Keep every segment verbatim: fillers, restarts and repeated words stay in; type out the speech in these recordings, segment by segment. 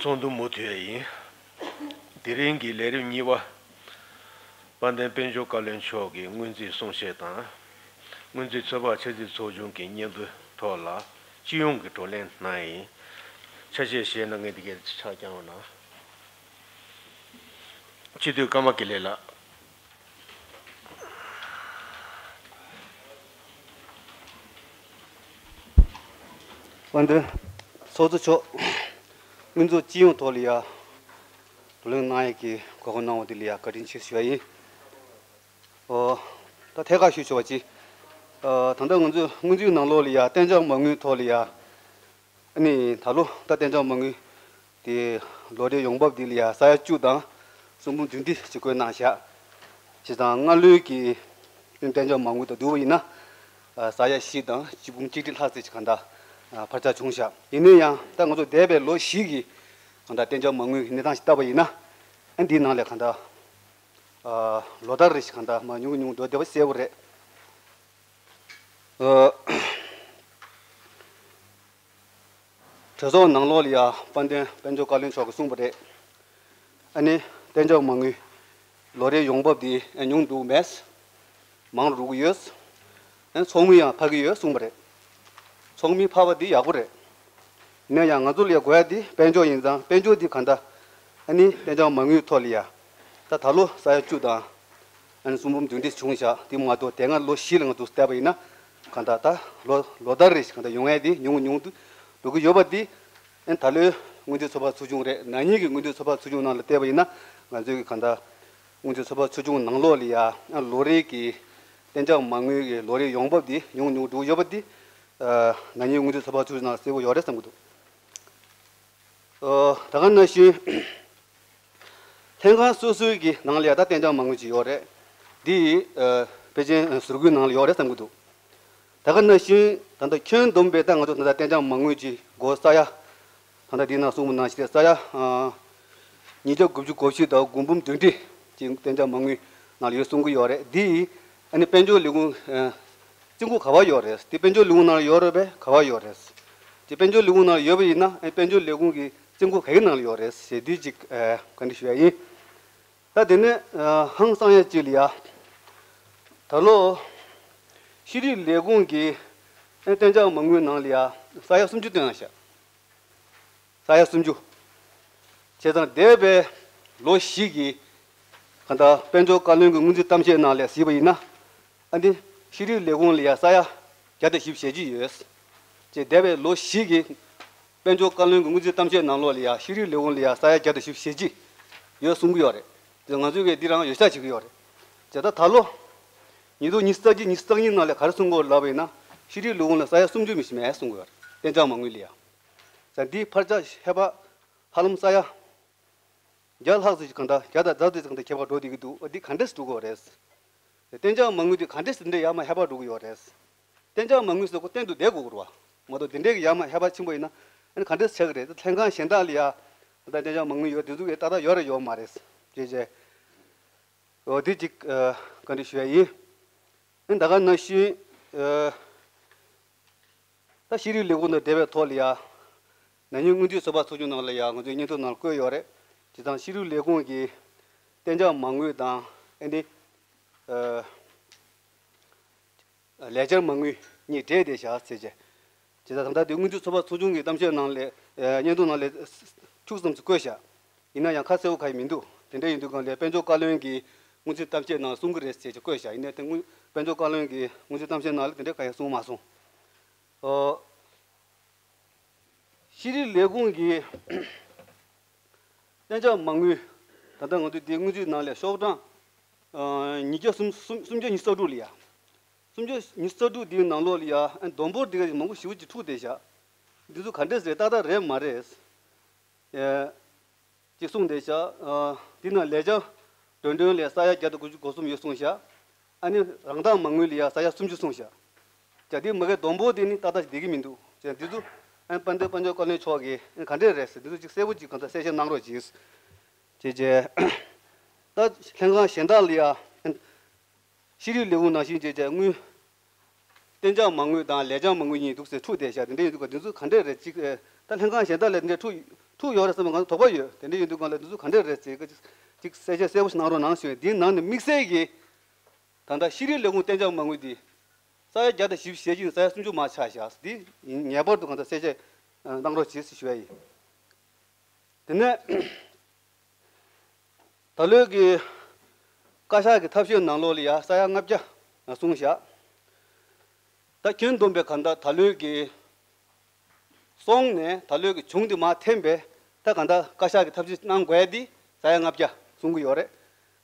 ཚོགས་འདུ་མུ་མཐུད་ཡིན། དེ་རིང་གི་ལས་རིམ་གཉིས་པ། དཔལ་ལྡན་དཔལ་འབྱོར་བཀའ་བློན་མཆོག་གི་སྔོན་རྩིས་གསུང་བཤད་དང་། སྔོན་རྩིས་ཚོད་དཔག་འཆར་རྩིས་ཚོགས་ཆུང་གི་སྙན་ཐོའི་ཐོག་ལ་སྤྱི་ཡོངས་ཀྱི་བགྲོ་གླེང་གནང་ཡིན། ཆ་ཤས་བཞེས་ན་ངས་འདི་གའི་ཕྱག་བརྐྱང་གནང་། སྤྱི་འཐུས་ཀརྨ་དགེ་ལེགས་ལགས། དཔལ་ལྡན་ཚོགས་གཙོ་མཆོག་སྔོན་རྩིས་སྤྱི་ཡོངས་ཐོག་ལ་ཡ་བགྲོ་གླེང་གནང་ཡས་ཀྱི་གོ་སྐབས་གནང་བ་འདི་ལ་ཡ་བཀའ་དྲིན་ཆེ་ཞུ་བ་ཡིན། ཨོ། ད་ཐད་ཀར་ཞུ་ཆོག་པ་ཅི། ཨ། ད་ལྟ་ང་ཚོས་སྔོན་རྩིས་ནང་ལོགས་ལ་ཡ་གཏན་འཇགས་མ་དངུལ་ཐོག་ལ་ཡ། ཨ་ནི་ད་ལོ་ད་གཏན་འཇགས་མ་དངུལ་དེ་ལོ་རེའི་ཡོང་འབབ་འདི་ལ་ཡ་ས་ཡ་བཅུ་དང་གསུམ་འབུམ་བདུན་ཁྲི་ཅིག་བཀོད་གནང་བཞག་བྱས་ཙང་སྔ་ལོའི་གི་གཏན་འཇགས་མ་དངུལ་དང་བསྡུར་བ་ཡིན་ན། ཨ། ས་ཡ་བཞི་དང་གཅིག་འབུམ་གཅིག་ཁྲི་ལྷག་ཙམ་ཅིག་གང་ལྟར། ཨ། འཕར་ཆག་བྱུང་བཞག་ཡིན་ན་ཡང་ད་ང་ཚོ་འདས་པའི་ལོ་བཞི་གི་གང་ལྟར་གཏན་འཇགས་མ་དངུལ་གྱི་གནས་སྟངས་ཤིག་བལྟས་པ་ཡིན་ན། ཨ། འདིའི་ནང་ལས་གང་ལྟར། ཨ། ལོ་ལྟར་རེ་བཞིན་གང་ལྟར་མར་ཉུང་ཉུང་འགྲོ་བསྡད་པ་གསལ་པོ་རེད། ཨ། གྲོས་ཚོགས་ནང་ལོགས་ལ་ཡ་དཔལ་ལྡན་དཔལ་འབྱོར་བཀའ་བློན་མཆོག་གིས་གསུངས་པ་རེད། ཨ་ནི་གཏན་འཇགས་མ་དངུལ་ལོ་རེའི་ཡོང་འབབ་འདི་ཨ་ཉུང་འགྲོ་གི་མེད། མང་རུ་འགྲོ་གི་ཡོད། ཨ་ནི་ཚོགས་མི་ཡང་འཕར་གི་ཡོད་གསུངས་པ་རེད། ཚོགས་མི་འཕར་བ་འདི་ཡག་པོ་རེད། ཡིན་ན་ཡང་ང་ཚོ་ལ་ཡ་དགོས་ཡ་འདི་དཔལ་འབྱོར་ཡིན་ཙང་དཔལ་འབྱོར་འདི་གང་ལྟར། ཨ་ནི་གཏན་འཇགས་མ་དངུལ་ཐོག་ལ་ཡ། ད་ད་ལོ་ས་ཡ་བཅུ་དང་། ཨ་ནི་གསུམ་འབུམ་བདུན་ཁྲི་བྱུང་བཞག་དེ་མ་གཏོགས་དེ་སྔ་ལོ་བཞི་ལ་ང་ཚོ་བལྟས་པ་ཡིན་ན། གང་ལྟར་ད་ལོ་ལོ་ལྟར་རེ་བཞིན་གང་ལྟར་ཡོང་ཡ་དེ་ཉུང་ཉུང་དུ་འགྲོ་གི་ཡོད་པ་དེ། ཨ་ནི་ད་ལོའི་སྔོན་རྩིས་ཚོད་དཔག་ཚོགས་ཆུང་རེད། ན་ནིང་གི་སྔོན་རྩིས་ཚོད་དཔག་ཚོགས་ཆུང་ནང་ལ་བལྟས་པ་ཡིན་ན་ང་ཚོའི་གི་གང་ལྟར་སྔོན་རྩིས་ཚོད་དཔག་ཚོགས་ཆུང་ནང་ལོགས་ལ་ཡ་ཨ་ལོ་རེ་གི་གཏན་འཇགས་མ་དངུལ་གི་ལོ་རེའི་ཡོང་འབབ་དེ་ཉུང་ཉུང་འགྲོ་གི་ཡོད་པ་དེ། ཨ། ན་ནིང་སྔོན་རྩིས་ཚོད་དཔག་ཚོགས་ཆུང་ནང་གསལ་པོ་ཡོད་རེད་བསམ་གི་འདུག་ཨ། ད་ག་ནང་བཞིན། ལྷན་ཁང་སོ་སོའི་གི་ནང་ལ་ཡ་ད་གཏན་འཇགས་མ་དངུལ་ཅིག་ཡོད་རེད། འདི་ཡི་ཨ་ཕལ་ཆེར་ཟུར་བཀོད་ནང་ལ་ཡོད་རེད་བསམ་གྱི་འདུག་ད་ག་ནང་བཞིན་ད་ལྟ་ཁྱོན་བསྡོམས་པའི་ད་ང་ཚོ་ད་ལྟ་གཏན་འཇགས་མ་དངུལ་གྱི་སྒོར་ས་ཡ། ད་ལྟ་འདི་ནང་གསུངས་པ་ནང་བཞིན་ས་ཡ་ཨ་ཉིས་བརྒྱ་དགུ་བཅུ་གོ་བཞི་དང་དགུ་འབུམ་བདུན་ཁྲི་ཅིག་གཏན་འཇགས་མ་དངུལ་ནང་ལ་ཡོད་གསུང་གི་ཡོད་རེད། འདི་ཡི་ཨ་ནི་དཔལ་འབྱོར་ལས་ཁུངས་ཨ་རྩིས་འགོ་ག་པར་ཡོད་རེད། དེ་དཔལ་འབྱོར་ལས་ཁུངས་ནང་ལ་ཡོད་རེད་པས། ག་པར་ཡོད་རེད། དེ་དཔལ་འབྱོར་ལས་ཁུངས་ནང་ལ་ཡོད་པ་ཡིན་ན་ཨ་ནི་དཔལ་འབྱོར་ལས་ཁུངས་ཀྱི་རྩིས་འགོ་ག་གི་ནང་ལ་ཡོད་རེད་ཟེར་དུས་ཅིག་ཨ་བཀའ་འདྲི་ཞུ་ཡ་ཡིན། ད་དེ་ནས་ཨ་ཧང་སང་ཡ་གཅིག་ལ་ཡ། ད་ལོ་ཤེས་རིག་ལས་ཁུངས་ཀྱི་ཨ་གཏན་འཇགས་མ་དངུལ་ནང་ལ་ཡ་ས་ཡ་སུམ་ཅུ་བཏོན་ཡ་ཤག་ས་ཡ་སུམ་ཅུ། བྱས་ཙང་འདས་པའི་ལོ་བཞི་གི་གང་ལྟར་དཔལ་འབྱོར་བཀའ་བློན་གྱི་སྔོན་རྩིས་གཏམ་བཤད་ནང་ལ་གཟིགས་པ་ཡིན་ན། ཨ་ནི་ཤེས་རིག་ལས་ཁུངས་ལ་ཡ་ས་ཡ་བརྒྱ་དང་བཞི་བཅུ་ཞེ་གཅིག་ཡོད། ཅེས་འདས་པའི་ལོ་བཞི་གི་དཔལ་འབྱོར་བཀའ་བློན་གྱི་སྔོན་རྩིས་གཏམ་བཤད་ནང་ལོགས་ལ་ཡ་ཤེས་རིག་ལས་ཁུངས་ལ་ཡ་ས་ཡ་བརྒྱ་དང་བཞི་བཅུ་ཞེ་གཅིག་ཡོད་གསུང་གི་ཡོད་རེད། དེ་ང་ཚོས་གི་འདི་རང་ཡོད་ཤག་བྱེད་ཀྱི་ཡོད་རེད། ཅེས་ད་ད་ལོ་ཉིས་སྟོང་ཉི་ཤུ་རྩ་གཅིག་ཉི་ཤུ་རྩ་གཉིས་ནང་ལ་ག་རེ་གསུང་གི་ཡོད་ལབ་པ་ཡིན་ན་ཤེས་རིག་ལས་ཁུངས་ལ་ས་ཡ་སུམ་ཅུ་མི་ཤི་མེད་གསུང་གི་ཡོད་རེད། གཏན་འཇགས་མ་དངུལ་ལ་ཡ། ཙང་འདིའི་འཕར་ཆག་ཧེ་བག་ཧ་ལམ་ས་ཡ་བརྒྱ་ལྷག་ཙམ་ཞིག་གང་ལྟར་བརྒྱ་དང་ཙམ་ཙམ་གང་ལྟར་ཁྱད་པར་འགྲོ་བསྡད་ཀྱི་འདུག་འདི་ག་འདྲས་འགྲོ་གི་ཡོད་རེད། གཏན་འཇགས་མ་དངུལ་འདི་ག་འདྲས་འདི་འདྲས་ཡར་མར་ཧེ་བག་འགྲོ་གི་ཡོད་རེད། གཏན་འཇགས་མ་དངུལ་ཟེར་གོ་གཏན་དུ་བསྡད་དགོས་ཀྱི་རེད་བ། མ་གཏོགས་འདི་འདྲས་ཀྱི་ཡར་མར་ཧེ་བག་ཕྱིན་པ་ཡིན་ན་ཨ་ནི་ག་འདྲས་ཆགས་ཀྱི་རེད། ད་ལྷན་ཁང་གཞན་དག་ལ་ཡ། ད་གཏན་འཇགས་མ་དངུལ་ཡོད་དེ་ཚོ་གི་ཏག་ཏག་ཡོད་རེད་ཡོད་མ་རེད། ཅེས་བྱས། འོ་འདི་གཅིག་ཨ་བཀའ་འདྲི་ཞུ་ཡ་ཡིན། ཨ་ནི་ད་ག་ནང་བཞིན་ཨ་ད་ཤེས་རིག་ལས་ཁུངས་དང་འབྲེལ་བའི་ཐོག་ལ་ཡ། ན་ནིང་སྔོན་རྩིས་ཚོད་དཔག་ཚོགས་ཆུང་ནང་ལ་ཡ་ང་ཚོའི་སྙན་ཐོ་ནང་བཀོད་ཡོད་རེད། བྱས་ཙང་ཤེས་རིག་ལས་ཁུངས་ཀྱི་གཏན་འཇགས་མ་དངུལ་དང་ཨ་ནི་ཨ་ལས་འཆར་མ་དངུལ་གཉིས་འདྲེས་བསྡད་བཞག་ཟེར་བྱས། བྱས་ཙང་ད་ལྟ་དེ་སྔོན་རྩིས་ཚོད་དཔག་ཚོགས་ཆུང་གི་གཏམ་བཤད་ནང་ལས་ཨ་སྙན་ཐོ་ནང་ལས་ཁྱུག་ཙམ་ཞིག་བཀོད་བཞག་ཡིན་ན་ཡང་ཁ་གསལ་པོ་གང་ཡང་མི་འདུག་དེ་འདྲ་ཡིན་དུས་སྒང་ལ་དཔལ་འབྱོར་བཀའ་བློན་གྱིས་སྔོན་རྩིས་གཏམ་བཤད་ནང་གསུང་གི་རེད་ཟེར་ཅིག་བཀོད་བཞག་ཡིན་ནའི་དེ་སྔོན་དཔལ་འབྱོར་བཀའ་བློན་གྱིས་སྔོན་རྩིས་གཏམ་བཤད་ནང་ལ་དེ་འདྲ་གང་ཡང་གསུངས་མ་སོང་། ཨོ། ཤེས་རིག་ལས་ཁུངས་ཀྱི་གཏན་འཇགས་མ་དངུལ་ད་ལྟ་ང་ཚོས་འདི་སྔོན་རྩིས་ནང་ལས་ཤོག་གྲངས་ཨ་ཉིས་བརྒྱ་སུམ་སུམ་སུམ་བརྒྱ་ཉི་ཤུ་རྩ་དྲུག་ལ་ཡ། སུམ་བརྒྱ་ཉི་ཤུ་རྩ་དྲུག་འདིའི་ནང་ལོགས་ལ་ཡ་ཨ་བསྡོམས་འབོར་འདི་ག་མང་པོ་ཞེ་པོ་ཅིག་འཁྲུགས་བསྡད་བཞག་འདི་ཚོ་ག་འདྲས་རེད། ཏག་ཏག་རེད་མ་རེད། ཨེ། ཅེས་གསུངས་བསྡད་བཞག་ཨ་འདི་ནང་ལས་བྱ་འདོན་གྲོན་ལས་ས་ཡ་བརྒྱ་དང་དགུ་བཅུ་གོ་གསུམ་ཡོད་གསུངས་བཞག་ཨ་ནི་རང་བདག་མ་དངུལ་ལ་ཡ་ས་ཡ་སུམ་ཅུ་གསུངས་བཞག་ཅག་འདི་མ་གའི་བསྡོམས་འབོར་དེ་ནི་ཏག་ཏག་ཞིག་བསྡད་ཀྱི་མི་འདུག་ཅེས་འདི་ཚོ་ཨ་ནི་དཔལ་ལྡན་དཔལ་འབྱོར་བཀའ་བློན་མཆོག་གིས་ཨ་ནི་ག་འདྲས་རེད་ཟེར་འདི་ཚོ་ཅིག་གསལ་པོ་ཅིག་གང་ལྟར་གསལ་བཤད་གནང་རོགས་གྱིས། ཅེས་བྱས། ད་ལྷན་ཁང་གཞན་དག་ལ་ཡ། ཤེས་རིག་ལས་ཁུངས་ནང་བཞིན་བྱས་བྱས་དངུལ། གཏན་འཇགས་མ་དངུལ་དང་ལས་འཆར་མ་དངུལ་གཉིས་འདུག་ཟེར་འཁྲུག་བསྡད་བཞག་དེ་འདྲ་ཡིན་འདུག་ག་འདི་ཚོ་ག་འདྲས་རེད་ཅིག་ཨེ། ད་ལྷན་ཁང་གཞན་དག་ལ་དེ་འདྲས་འཁྲུག་ ཐུག་ཡོད་རེད་བསམ་པའི་ང་ཚོ་དོགས་པ་ཡོད། དེ་འདྲ་ཡིན་དུས་སྒང་ལ་འདི་ཚོ་ག་འདྲ་རེད་ཟེར་གི་ཅིག་གསལ་བཤད་གསལ་པོ་ཞིག་གནང་རོགས་གནང་ཞུ་ཡིན། འདིའི་ནང་ནས་དམིགས་བསལ་གྱི་ད་ལྟ་ཤེས་རིག་ལས་ཁུངས་གཏན་འཇགས་མ་དངུལ་འདི་རྩ་བའི་བརྒྱ་དང་བཞི་བཅུ་ཞེ་གཅིག་ནས་རྩ་བའི་སུམ་ཅུ་མར་ཆག་བཞག་འདི་ངེས་པར་དུ་གང་ལྟར་གསལ་བཤད་གནང་རོགས་བྱེད་ཞུ་ཡ་ཡིན། དེ་ནས་ད་ལོའི་གི་བཀའ་ཤག་གི་ཐབས་ཤེས་ནང་ལོགས་ལ་ཡ་ས་ཡ་ལྔ་བརྒྱ་གསུངས་བཞག་ད་ཁྱོན་བསྡོམས་པའི་གང་ལྟར་ད་ལོའི་གི་སོང་ནས་ད་ལོའི་གི་བྱུང་དེ་མར་འཐེན་པས་ད་གང་ལྟར་བཀའ་ཤག་གི་ཐབས་ཤེས་གནང་དགོས་ཡ་འདི་ས་ཡ་ལྔ་བརྒྱ་གསུང་གི་ཡོད་རེད།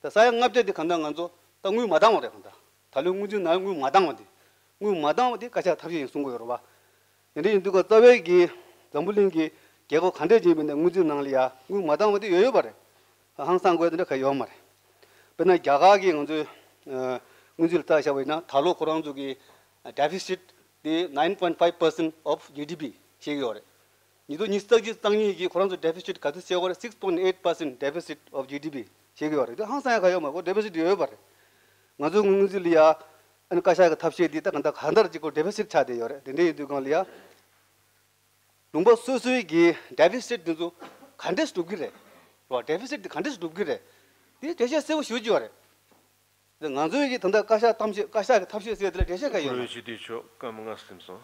ད་ས་ཡ་ལྔ་བརྒྱ་འདི་གང་ལྟར་ང་ཚོ་ད་དངུལ་མ་འདང་བ་རེད། གང་ལྟར་ད་ལོའི་དངུལ་རྩིས་ནང་དངུལ་མ་འདང་བ་འདི་དངུལ་མ་འདང་བ་འདི་བཀའ་ཤག་ཐབས་ཤེས་ཡིན་གསུང་གི་ཡོད་རེད་བ། དེ་འདྲ་ཡིན་དུས་ཀ་རྩ་བའི་གི་འཛམ་བུ་གླིང་གི་རྒྱལ་ཁབ་ག་འདྲས་ཅིག་ཡིན་པ་ནས་དངུལ་རྩིས་ནང་ལ་ཡ་དངུལ་མ་འདང་བ་དེ་ཡོད་ཡོད་པ་རེད། ཧང་སང་དགོས་དེ་འདྲ་ག་ཡོད་མ་རེད། དཔེར་ན་རྒྱ་གར་གྱི་ང་ཚོའི་ཨ་དངུལ་རྩིས་ལ་ལྟ་བཞག་པ་ཡིན་ན་ད་ལོ་ཁོ་རང་ཚོ་གི་deficit དེ nine point five percent of G D P བཤད་ཀྱི་ཡོད་རེད། ཉིས་སྟོང་ཉི་ཤུ་རྩ་གཅིག་རྩ་གཉིས་ཀྱི་ཁོ་རང་ཚོ་deficit ག་ཚོད་བཤད་ཀྱི་ཡོད་རེད། six point eight percent deficit of G D P བཤད་ཀྱི་ཡོད་རེད། དེ་ཧང་སང་ཡ་ག་ཡོད་མ་རེད། ཁོ་deficit ཡོད་ཡོད་པ་རེད། ང་ཚོའི་དངུལ་རྩིས་ལ་ཡ་ཨ་ནི་བཀའ་ཤག་གི་ཐབས་ཤེས་འདི་ད་ག་འདྲ་གང་ལྟར་ཅིག་ཁོ་deficit ཆགས་བསྡད་ཡོད་རེད། དེ་འདྲ་ཡིན་དུས་སྒང་ལ་ཡ། ལུང་པ་སོ་སོའི་གི་deficit འདི་ཚོ་ག་འདྲས་སྒྲུབ་ཀྱི་རེད། རེད་བ། deficit འདི་ག་འདྲས་སྒྲུབ་ཀྱི་རེད། དེ་འགྲེལ་བཤད་གསལ་པོ་ཞུ་གི་ཡོད་རེད། དེ་ང་ཚོའི་གི་ད་ལྟ་བཀའ་ཤག་གཏམ་བཤད་བཀའ་ཤག་གི་ཐབས་ཤེས་ཟེར་དེ་ལ་འགྲེལ་བཤད་ག་ཡོད་ན། བཀུར་འོས་སྤྱི་འཐུས་མཆོག་སྐར་མ་ལྔ་ཟིན་སོང་།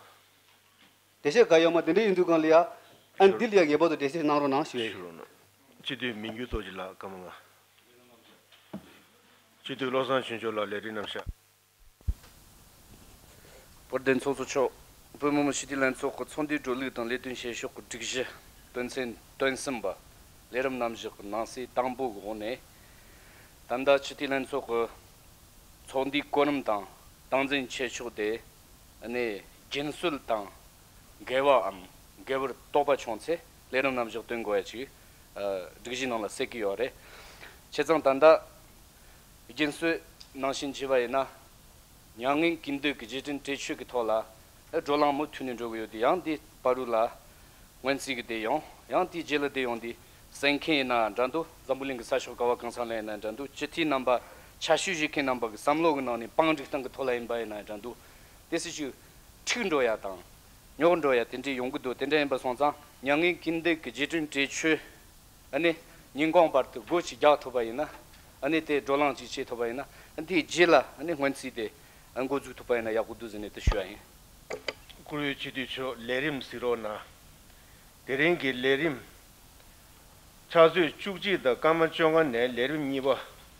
འགྲེལ་བཤད་ག་ཡོད་མ། དེ་འདྲ་ཡིན་དུས་སྒང་ལ་ཡ། ཨ་ནི་འདི་ལ་ཡ་ངེས་པར་དུ་འགྲེལ་བཤད་གནང་རོགས་གནང་ཞུ་ཡ་ཡིན། ཞུ་རོགས་གནང་། སྤྱི་འཐུས་མི་འགྱུར་རྡོ་རྗེ་ལགས་སྐར་མ་ལྔ། སྤྱི་འཐུས་བློ་བཟང་ཆོས་འབྱོར་ལགས་ལས་རིམ་རྣམས་བཞག་བོད་བདེན་ཚོགས་གཙོ་མཆོག་བོད་མི་མང་སྤྱི་འཐུས་ལྷན་ཚོགས་ཀྱི་ཚོགས་འདུའི་གྲོས་ལུགས་དང་ལས་དོན་བྱེད་ཕྱོགས་ཀྱི་སྒྲིག་གཞི་དོན་ཚན་དོན་གསུམ་པ། ལས་རིམ་རྣམ་གཞག་གི་ནང་གསེས་དང་པོ་གི་འོག་ནས། ད་ལྟ་སྤྱི་འཐུས་ལྷན་ཚོགས་ཀྱི་ཚོགས་འདུའི་གོ་རིམ་དང་སྟངས་འཛིན་བྱེད་ཕྱོགས་དེ་ནི་རྒྱུན་སྲོལ་དང་འགལ་བའམ་འགལ་བར་དོགས་པ་བྱུང་ཚེ་ལས་རིམ་རྣམ་གཞག་འདོན་དགོས་ཡ་ཅིག་སྒྲིག་གཞིའི་ནང་ལ་གསལ་གྱི་ཡོད་རེད། བྱས་ཙང་ད་ལྟ། རྒྱུན་སྲོལ་ནང་བཞིན་བྱས་པ་ཡིན་ན། མྱ་ངན་གུས་འདུད་ཀྱི་རྗེས་དྲན་གྲོས་ཆོད་ཀྱི་ཐོག་ལ། བགྲོ་གླེང་མུ་མཐུད་ནས་འགྲོ་གི་ཡོད་དེ། ཡང་དེ་བར་དུ་ལ་སྔོན་རྩིས་ཀྱི་དེ་ཡོང་། ཡང་དེའི་རྗེས་ལ་དེ་ཡོང་དེ་གསན་མཁན་ཡིན་ན་འདྲ་འདུག་འཛམ་བུ་གླིང་གི་ས་ཕྱོགས་ག་བ་གང་ས་ལ་ཡིན་ན་འདྲ་འདུག་སྤྱི་འཐུས་རྣམ་པ་ཆ་ཤས་བཞེས་མཁན་རྣམ་པ་གི་བསམ་བློ་གི་ནང་ནས་བང་སྒྲིག་སྟངས་ཀྱི་ཐོག་ལ་ཡིན་པ་ཡིན་ན་འདྲ་འདུག་དེ་སྲིད་ཅིག་འཁྲུག་འགྲོ་ཡ་དང་། རྙོག་འགྲོ་ཡ་དེ་འདྲས་ཡོང་གི་འདུག་དེ་འདྲ་ཡིན་པ་སོང་ཙང་མྱ་ངན་གུས་འདུད་ཀྱི་རྗེས་དྲན་གྲོས་ཆོད། ཨ་ནི་ཉིན་གུང་བར་དུ་སྒོ་ཅིག་རྒྱག་ཐུབ་པ་ཡིན་ན། ཨ་ནི་དེ་བགྲོ་གླེང་ཅིག་བྱེད་ཐུབ་པ་ཡིན་ན། ཨ་ནི་དེའི་རྗེས་ལ་ཨ་ནི་སྔོན་རྩིས་དེ་འགོ་འཛུགས་ཐུབ་པ་ཡིན་ན་ཡག་པོ་འདུག་ཟེར་ནས་དེ་ཞུ་ཡ་ཡིན། བཀུར་འོས་སྤྱི་འཐུས་མཆོག་ལས་རིམ་གཟིགས་རོགས་གནང་། དེ་རིང་གི་ལས་རིམ། ཕྱག་ཚོད་བཅུ་གཅིག་དང་སྐར་མ་བཅོ་ལྔ་ནས་ལས་རིམ་གཉིས་པ།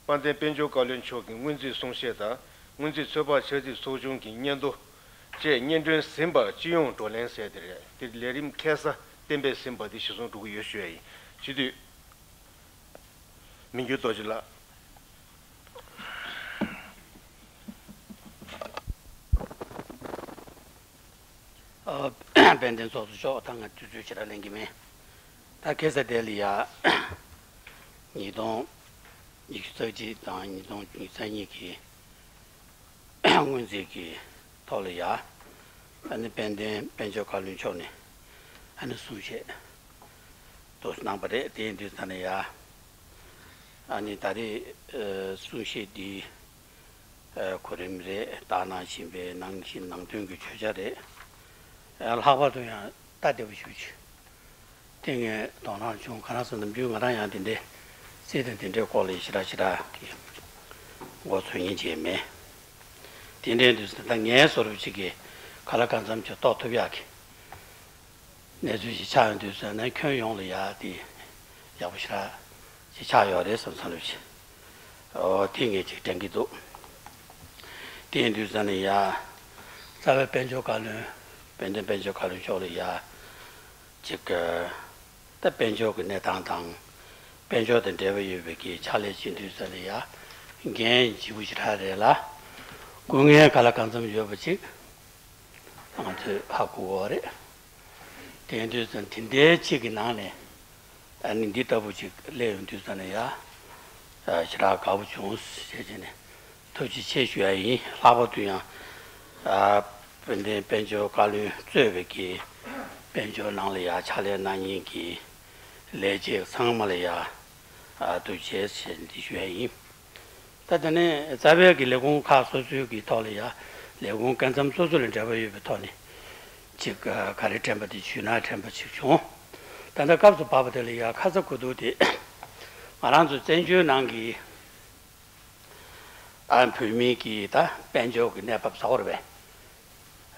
དཔལ་ལྡན་དཔལ་འབྱོར་བཀའ་བློན་མཆོག་གི་སྔོན་རྩིས་གསུང་བཤད་དང་། སྔོན་རྩིས་ཚོད་དཔག་འཆར་རྩིས་ཚོགས་ཆུང་གི་སྙན་ཐོ་བཅས་སྙན་སྒྲོན་ཟིན་པ་སྤྱི་ཡོངས་བགྲོ་གླེང་ཟེར་དེ་རེད། དེ་ལས་རིམ་ཁ་སང་གཏན་འབེབས་ཟིན་པ་དེ་གཞིར་བཟུང་འགྲོ་གི་ཡོད་ཞུ་ཡ་ཡིན། སྤྱི་འཐུས་མི་འགྱུར་རྡོ་རྗེ་ལགས། ཨ། དཔལ་ལྡན་ཚོགས་གཙོ་མཆོག་ད་ང་དུས་ཚོད་ཞེ་དྲག་ལེན་གྱི་མེད། ད་ཁ་སང་དེ་ལ་ཡ། ཉིས་སྟོང་ཉི་ཤུ་རྩ་གཅིག་དང་ཉིས་སྟོང་ཉི་ཤུ་རྩ་གཉིས་ཀྱི་སྔོན་རྩིས་ཀྱི་ཐོག་ལ་ཡ། ཨ་ནི་དཔལ་ལྡན་དཔལ་འབྱོར་བཀའ་བློན་མཆོག་ནས་ཨ་ནི་གསུང་བཤད་དུ་གནང་པ་རེད། དེ་ཡིན་དུས་ཙ་ན་ཡ། ཨ་ནི་ད་རེས་ཨ་གསུང་བཤད་འདི་ཨ་གོ་རིམ་རེད། དག་སྣང་བཞིན་པའི་ནང་བཞིན་ནང་དོན་གྱི་བརྗོད་བྱ་རེད། ཨ་ལྷག་པར་དུ་ཡང་ལྟ་བདེ་པོ་ཞིག་བྱུང་། དེ་ངས་དོ་སྣང་བྱུང་། ག་རེ་ཟེར་ན་ནམ་རྒྱུན་ང་རང་ཡང་དེ་འདྲའི་རྩིས་དང་དེ་འདྲའི་སྐོར་ལ་ཞེ་དྲག་ཞེ་དྲག་གི་མགོ་ཚོས་མཁན་ཅིག་མེད། དེ་འདྲའི་དུས་སུ་ད་ངའི་བཟོ་འདྲ་ཅིག་གིས་ག་ལ་གང་འཚམ་ཅིག་རྟོགས་ཐུབ་ཡག་གི་གནས་ཚུལ་ཞིག་ཆགས་ཡོང་དུས་ཙ་ན་ཁྱོན་ཡོངས་ལ་ཡ་དེ་ཡག་པོ་ཞེ་དྲག་ཅིག་ཆགས་ཡོད་རེད་བསམ་བསམ་འདྲ་ཅིག་ཨོ་དེ་ངས་ཅིག་དྲན་གྱི་འདུག་དེ་ཡིན་དུས་ཙ་ན་ཡ། རྩ་བའི་དཔལ་འབྱོར་བཀའ་བློན། དཔལ་ལྡན་དཔལ་འབྱོར་བཀའ་བློན་མཆོག་ལ་ཡ། ཅིག་ད་དཔལ་འབྱོར་གྱི་གནས་སྟངས་དང་། དཔལ་འབྱོར་དང་འབྲེལ་བ་ཡོད་པའི་གི་ཕྱག་ལས་བྱེད་དུས་ཙ་ན་ཡ། འགན་ལྗིད་པོ་ཞེ་དྲག་རེད་ལ། སྐུ་ངལ་ག་ལ་གང་འཚམ་ཡོད་པ་ཅིག་ང་ཚོས་ཧ་གོ་གི་ཡོད་རེད། དེ་ཡིན་དུས་ཙ་ན་དེ་འདྲའི་ཅིག་གི་ནང་ནས། ཨ་ནི་འདི་ལྟ་བུ་ཅིག་སླེབས་ཡོང་དུས་ཙ་ན་ཡ། ཨ་ཞེ་དྲག་དགའ་པོ་བྱུང་ཞེས་བྱས་ནས་ཐུགས་རྗེ་ཆེ་ཞུ་ཡ་ཡིན། ལྷག་པར་དུ་ཡང་། ཨ་དཔལ་ལྡན་དཔལ་འབྱོར་བཀའ་བློན་གཙོས་པའི་གི་དཔལ་འབྱོར་ནང་ལ་ཡ་ཕྱག་ལས་གནང་མཁན་གྱི་ལས་བྱེད་ཚང་མ་ལ་ཡ། ཨ་ཐུགས་རྗེ་ཆེ་ཞེས་འདི་ཞུ་ཡ་ཡིན། ད་དེ་ནས་རྩ་བའི་གི་ལས་ཁུངས་ཁག་སོ་སོའི་གི་ཐོག་ལ་ཡ་ལས་ཁུངས་སྐབས་མཚམས་སོ་སོ་ལ་འབྲེལ་བ་ཡོད་པའི་ཐོག་ནས་ཅིག་ག་རེ་དྲན་པ་དེ་ཞུས་ན་དྲན་པ་ཅིག་བྱུང་། ད་ལྟ་སྐབས་སུ་བབས་པ་དེ་ལ་ཡང་ཁ་ཚ་དགོས་གཏུགས་དེ། ང་རང་ཚོ་བཙན་བྱོལ་ནང་གི་ཨ་བོད་མི་གི་ད་དཔལ་འབྱོར་གྱི་གནས་བབ་གསར་པ་རེད་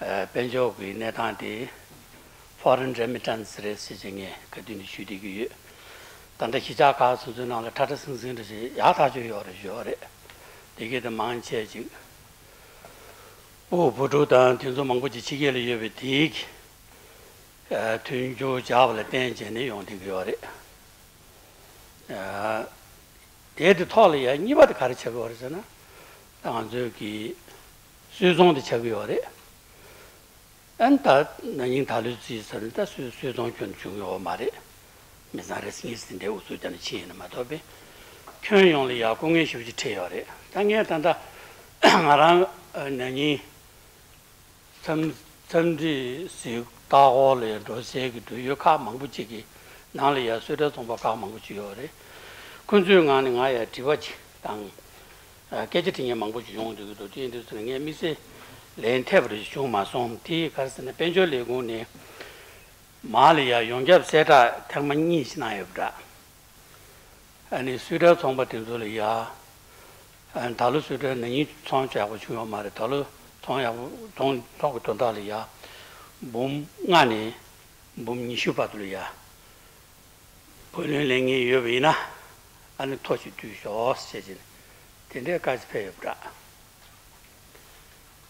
པས། ཨ་དཔལ་འབྱོར་གྱི་གནས་སྟངས་དེ་foreign remittance་རེད་ཟེར་བྱས་ངས་ག་དུས་ནས་ཞུས་བསྡད་ཀྱི་ཡོད། ད་ལྟ་གཞིས་ཆགས་ཁག་སོ་སོའི་ནང་ལ་ཁྲ་ཁྲ་ཟིང་ཟིང་འདྲ་ཞིག་ཡག་ཐག་ཆོད་ཡོད་རེད་ཡོད་རེད། དེ་གས་དེ་མང་ཆེ་ཅིག་ཕྲུ་གུ་བུ་ཕྲུག་དང་དེ་ཚོ་མང་པོ་ཅིག་ཕྱི་རྒྱལ་ལ་ཡོད་པའི་དེའི་གི་ཨ་མཐུན་འགྱུར་སྦྱར་བ་ལ་བརྟེན་བྱས་ནས་ཡོང་བསྡད་ཀྱི་ཡོད་རེད། ཨ་དེ་དེ་ཐོག་ལ་ཡང་གཉིས་པ་དེ་ག་རེ་ཆགས་ཀྱི་ཡོད་རེད་ཟེར་ན། ད་ང་ཚོའི་གི་སུད་ཚོང་དེ་ཆགས་ཀྱི་ཡོད་རེད། ཨ་ནི་ད་ན་ནིང་ད་ལོའི་རྩིས་ཟེར་ན་ད་སུད་སུད་ཚོང་ཁྱོན་བྱུང་ཡོད་མ་རེད། མི་ཚང་རེ་ཟིང་ངེ་ཟིང་འདྲའི་འུ་ཚོ་ཀྱང་ཕྱིན་ཡིན་ན་མ་གཏོགས་པས། ཁྱོན་ཡོངས་ལ་ཡང་སྐུ་ངལ་ཞེ་པོ་ཅིག་འཕྲད་ཡོད་རེད། ད་ངས་ད་ལྟ་ང་རང་ན་ནིང་འཚམས་འཚམས་འདྲི་ཞིག་ལྟ་སྐོར་ལ་འགྲོ་སའི་གི་འགྲུལ་ཡུལ་ཁག་མང་པོ་ཅིག་གི་ནང་ལ་ཡང་སུད་ཊར་ཚོང་པ་ཁག་མང་པོ་ཅིག་ཡོད་རེད། ཁོ་ཚོའི་ངང་ནས་ང་ཡང་དྲི་བ་ཅིག་དང་། སྐད་ཆ་དྲི་མཁན་མང་པོ་ཞིག་ཡོང་འདུག་གི་འདུག་དེ་ཡིན་དུས་ཚོད་ངས་དམིགས་བསལ་ལན་ཐེབས་པ་རེ་བྱུང་མ་སོང་། དེ་ག་རེ་ཟེར་ན་དཔལ་འབྱོར་ལས་ཁུངས་ནས་མར་ལ་ཡ་ཡོངས་ཁྱབ་གསལ་བསྒྲགས་ཐེངས་མ་གཉིས་ཤིག་གནང་ཡོད་པ་འདྲ། ཨ་ནི་སུད་ཊར་ཚོང་པ་དེ་ཚོ་ལ་ཡ། ཨ་ནི་ད་ལོ་སུད་ཊར་ན་ནིང་ཚོང་ཡག་པོ་བྱུང་ཡོད་མ་རེད། ད་ལོ་ཚོང་ཡག་པོ་ཚོང་ཚོང་གི་དོན་དག་ལ་ཡ། འབུམ་ལྔ་ནས་འབུམ་ཉི་ཤུ་བར་དུ་ལ་ཡ། བུ་ལོན་ལེན་མཁན་ཡོད་པ་ཡིན་ན་ཨ་ནི་ཐོ་ཞིག་བསྡུས་ཤོག་ཟེར་བྱས་ནས་དེ་འདྲའི་བཀའ་ཅིག་ཕེབས་ཡོད་པ་འདྲ།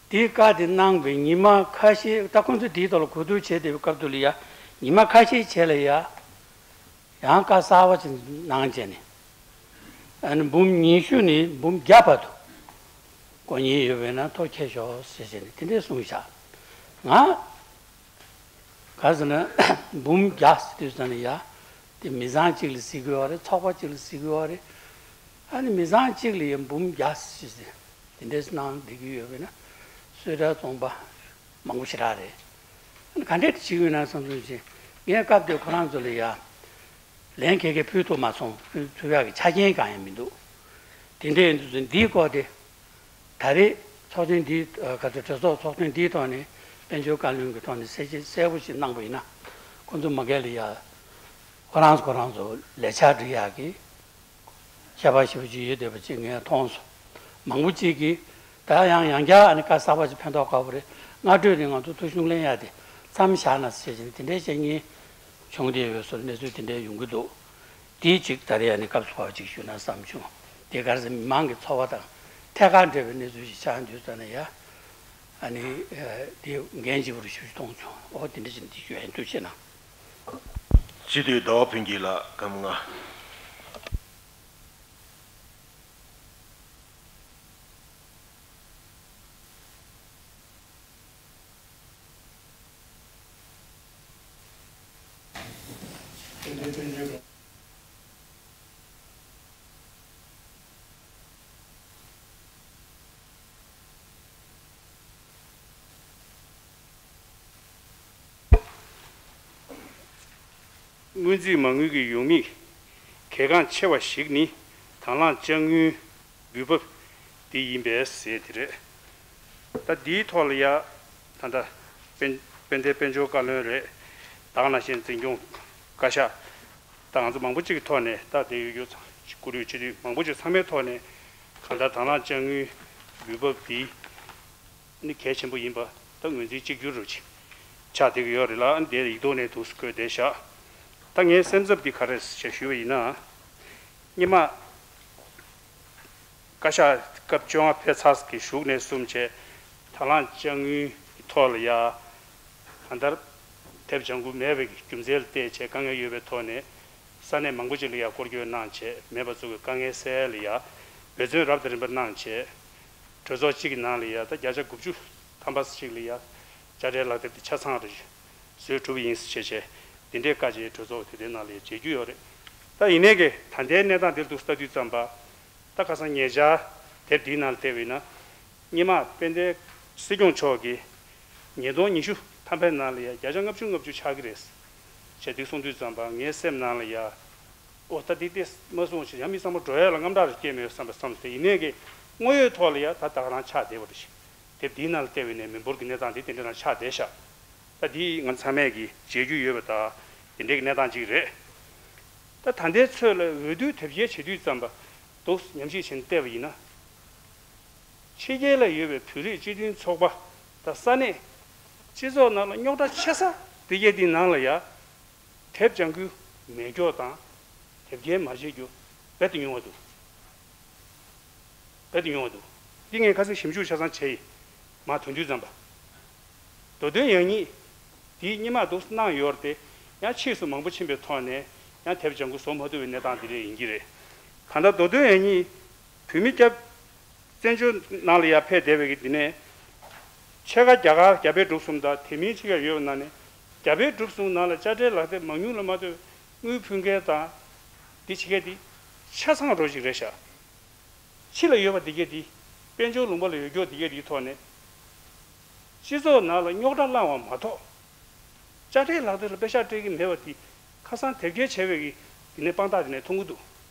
དེའི་བཀའ་དེ་གནང་བའི་ཉི་མ་ཁ་ཤས། ད་ཁོང་ཚོས་དེའི་ཐོག་ལ་གོ་བསྡུར་བྱས་བསྡད་པའི་སྐབས་དུ་ལ་ཡ་ཉི་མ་ཁ་ཤས་རྗེས་ལ་ཡ་ཡང་བཀའ་གསར་པ་ཅིག་གནང་བྱས་ནས་ཨ་ནི་འབུམ་ཉི་ཤུ་ནས་འབུམ་བརྒྱ་བར་དུ་དགོས་མཁན་ཡོད་པ་ཡིན་ན་ཐོ་འཁྱེར་ཤོག་ཟེར་བྱས་ནས་དེ་འདྲའི་གསུངས་བཞག་ང་ག་རེ་ཟེར་ན་འབུམ་བརྒྱ་ཟེར་དུས་ཙམ་ནས་ཡ་དེ་མི་ཚང་གཅིག་ལ་གཟིགས་དགོས་པ་རེད། ཚོགས་པ་གཅིག་ལ་གཟིགས་དགོས་པ་རེད། ཨ་ནི་མི་ཚང་གཅིག་ལ་ཡ་འབུམ་བརྒྱ་ཟེར་དེ་འདྲས་གནང་བསྡད་ཀྱི་ཡོད་པས་ན་སུད་ཊར་ཚོང་པ་མང་པོ་ཞེ་དྲག་རེད། ཨ་ནི་ག་འདྲས་བྱེད་ཀྱི་ཡོད་ན་བསམ་བསམ་བྱས་ངས་སྐབས་དེར་ཁོ་རང་ཚོ་ལ་ཡ་ལན་ག་གེ་ཕུལ་ཐུབ་མ་སོང་། ཕུལ་ཐུབ་ཡག་གི་ཆ་རྐྱེན་གང་ཡང་མི་འདུག་དེ་འདྲས་ཡིན་དུས་ཚོད་འདིའི་སྐོར་དེ། ད་རེས་ཚོགས་ཆེན་འདིའི་ཨ་ག་ཚོད་གྲོས་ཚོགས་ཚོགས་ཐེངས་འདིའི་ཐོག་ནས་དཔལ་འབྱོར་བཀའ་བློན་གྱི་ཐོག་ནས་གསལ་བཤད་གསལ་པོ་ཞིག་གནང་པ་ཡིན་ན་ཁོང་ཚོ་མ་སྒེར་ལ་ཡ་ཁོ་རང་ཚོ་ཁོ་རང་ཚོ་ལས་འཆར་སྒྲིག་ཡག་གི་ཁྱད་པར་ཞེ་པོ་ཅིག་ཡོད་བསྡད་པ་ཅིག་ངས་མཐོང་སོང་། མང་པོ་ཅིག་གིས་ད་ཡང་ཡང་བསྐྱར་ཨ་ནི་བཀའ་གསར་པ་ཅིག་ཕན་ཐོགས་དཀའ་པོ་རེད། སྔ་དྲོས་ནས་ང་ཚོ་ཐོ་གཞུང་ལེན་ཡག་དེ་མཚམས་བཞག་ན་ཟེར་བཞིན་དེ་འདྲའི་བཤད་མཁན་བྱུང་བསྡད་ཡོད་སོང་། གནས་ཚུལ་དེ་འདྲའི་ཡོང་གི་འདུག་དེའི་གཅིག་ད་རེས་ཨ་ནི་སྐབས་སུ་བབས་པ་ཅིག་ཞུས་ན་བསམ་བྱུང་། དེ་ག་རེ་ཟེར་མི་མང་གི་འཚོ་བ་དང་ཐད་ཀར་འབྲེལ་བའི་གནས་ཚུལ་ཞིག་ཆགས་འདུག་ཟེར་ན་ཡ། ཨ་ནི་དེ་འགན་ལྗིད་པོ་རུ་ཞུ་རྒྱུ་མཐོང་བྱུང་། ཨོ་དེ་འདྲ་ཞིག་འདི་ཞུ་ཡ་ཡིན། ཐུགས་རྗེ་གནང་། སྤྱི་འཐུས་ཟླ་བ་ཕུན་སྐྱིད་ལགས་སྐར་མ་ལྔ། སྔོན་རྩིས་མ་དངུལ་གྱི་ཡོང་མིག་གལ་འགངས་ཆེ་བ་ཞིག་ནི་དང་བླངས་དཔྱ་དངུལ་འབུལ་འབབ་འདི་ཡིན་པས་ཟེར་དེ་རེད། ད་འདིའི་ཐོག་ལ་ཡ་ད་ལྟ་དཔལ་དཔལ་ལྡན་དཔལ་འབྱོར་བཀའ་བློན་རེད། ད་ག་ནང་བཞིན་འཛིན་སྐྱོང་བཀའ་ཤག་ད་ང་ཚོ་མང་པོ་ཅིག་གི་ཐོག་ནས་ད་དེ་ཡོད་ཚང་བཀུར་འོས་སྤྱི་འཐུས་མང་པོ་ཅིག་ཚང་མའི་ཐོག་ནས་གང་ལྟར་དང་བླངས་དཔྱ་དངུལ་འབུལ་འབབ་འདི་ནི་གལ་ཆེན་པོ་ཡིན་པ་ད་ངོས་འཛིན་གཅིག་གྱུར་རུ་ཆགས་བསྡད་ཀྱི་ཡོད་རེད་ལ། འདིར་ཡིག་ཐོག་ནས་འདུག་སེ་བཀོད་བསྡད་བཞག་ད་ངའི་སེམས་འཚབ་འདི་ག་རེ་རེད་ཞེས་ཞུས་པ་ཡིན་ན། སྔོན་མ་བཀའ་ཤག་སྐབས་བཅོ་ལྔ་ཕེབས་ཚར་གྱི་གཞུག་ནས་བཟུང་བྱས་དང་བླངས་དཔྱ་དངུལ་གྱི་ཐོག་ལ་ཡ་གང་ལྟར་དེབ་ལྗང་ཁུ་མེད་པའི་རྒྱུ་མཚན་ལ་བལྟས་བྱས་དཀའ་ངལ་ཡོད་པའི་ཐོག་ནས་ས་གནས་མང་པོ་ཅིག་ལ་ཡ་སྐོར་སྐྱོད་གནང་བྱས་མེད་པ་ཚོ་གི་དཀའ་ངལ་སེལ་ཡ་ལ་ཡ་འབད་བརྩོན་རབ་དང་རིམ་པ་གནང་བྱས་གྲོས་ཚོགས་གཅིག་གི་ནང་ལ་ཡ་ད་བརྒྱ་ཆ་དགུ་བཅུ་ཐམ་པ་ཞིག་ལ་ཡ་དཔྱ་ཁྲལ་ལག་དེབ་དེ་ཆ་ཚང་རུ་བཟོས་གྲུབ་ཡིན་ཟེར་བྱས་བྱས་འདི་འདྲའི་བཀའ་ཅིག་གྲོས་ཚོགས་དེ་འདྲའི་ནང་ལ་ཡ་མཇལ་རྒྱུ་ཡོད་རེད། ད་ཡིན་ནའི་གི་ད་ལྟའི་གནས་སྟངས་འདིར་འདུག་ལྟ་དུས་ཙམ་པ། ད་ཁ་སང་ཉེ་ཆར་དེབ་འདིའི་ནང་ལ་བལྟས་པ་ཡིན་ན། སྔོན་མ་དཔལ་ལྡན་སྲིད་སྐྱོང་མཆོག་གིས་ཉིས་སྟོང་ཉི་ཤུ་ཐམ་པའི་ནང་ལ་ཡ་བརྒྱ་ཆ་ལྔ་བཅུ་ལྔ་བཅུ་ཆགས་ཀྱི་རེད་ཅེས་འདི་གསུངས་དུས་ཙམ་པ་ངའི་སེམས་ནང་ལ་ཡ། ཨོ་ད་འདི་ལྟས་མ་གསུངས་ཞེས་ཡང་མི་ཚང་མ་འགྲོ་ཡ་ལ་རྔམ་སྐྲག་རེ་སྐྱེས་མེད་བསམ་པ་བསམ་སྟེ་ཡིན་ནའི་གི་དངོས་ཡོད་ཐོག་ལ་ཡ་ད་ད་ག་རང་ཆགས་བསྡད་པ་རེད། དེབ་འདིའི་ནང་ལ་བལྟས་པ་ཡིན་ནའི་མི་འབོར་གྱི་གནས་སྟངས་འདི་དེ་འདྲ་རང་ཆགས་བསྡད་ཤག་ད་འདི་ང་ཚང་མས་ཀྱིས་བརྗེད་རྒྱུ་ཡོད་པ་དང་། དེ་འདྲའི་གནས་སྟངས་ཅིག་རེད། ད་ད་ལྟའི་ཚོད་ལ་འོས་བསྡུ་དེབ་སྐྱེལ་བྱེད་དུས་ཙམ་པ་འདུག་ཉམས་ཞིབ་བྱས་ནས་བལྟས་པ་ཡིན་ན། ཕྱི་རྒྱལ་ལ་ཡོད་པའི་བོད་རིགས་སྤྱི་མཐུན་ཚོགས་པ་དང་ས་གནས་སྤྱི་ཚོགས་ནང་ལ་རྙོག་དྲ་ཆེ་ས་དེ་གའི་དེའི་ནང་ལ་ཡ། དེབ་ལྗང་ཁུ་མེད་སྐྱོ་དང་དེབ་སྐྱེལ་མ་བྱེད་རྒྱུ་རྦད་དེ་ཉུང་བ་འདུག་རྦད་དེ་ཉུང་བ་འདུག་འདི་ངས་ཁ་སང་ཞིབ་འཇུག་ཆ་ཚང་བྱས་ཡིན། མ་དོན་དུས་ཙམ་པ། མདོ་དོན་ཡང་སྙིང་འདིའི་སྔོན་མ་འདུག་གནང་ཡོད་རེད་དེ། ཡང་ཕྱིས་སུ་མང་པོ་ཕྱིན་པའི་ཐོག་ནས་ཡང་དེབ་ལྗང་ཁུ་བཟོ་མ་ཐུབ་པའི་གནས་སྟངས་འདི་རེད་ཡིན་གྱི་རེད། གང་ལྟར་མདོ་དོན་ཡང་སྙིང་བོད་མི་སྐྱབས་བཙན་བྱོལ་ནང་ལ་ཡར་ཕེབས་བསྡད་པའི་གི་འདི་ནས། ཕྱེད་ཀ་རྒྱ་གར་རྒྱ་བལ་འབྲུག་གསུམ་དང་དེ་མིན་ཕྱེད་ཀ་ཡོད་པའི་ནང་ནས། རྒྱ་བལ་འབྲུག་གསུམ་ནང་ལ་དཔྱ་ཁྲལ་ལག་དེབ་མང་ཉུང་ལ་མ་ལྟོས་དངུལ་ཕུལ་མཁན་དང་། འདི་བྱེད་མཁན་འདི་ཆ་ཚང་རོ་ཞིག་རེད་ཤག་ཕྱི་ལ་ཡོད་པ་འདི་གས་འདི། དཔལ་འབྱོར་ལུང་པ་ལ་ཡོད་སྐྱོ་འདི་གས་འདིའི་ཐོག་ནས། སྤྱི་ཚོགས་ནང་ལ་རྙོག་དྲ་བསླངས་བ་མ་གཏོགས། དཔྱ་ཁྲལ་ལག་དེབ་ལ་པེ་ཤག་སྤྲད་ཀྱི་མེད་པ་འདི། ཁ་སང་དེབ་སྐྱེལ་བྱས་པའི་གི་འདི་ནས་དཔང་རྟགས་འདི་ནས་མཐོང་གི་འདུག་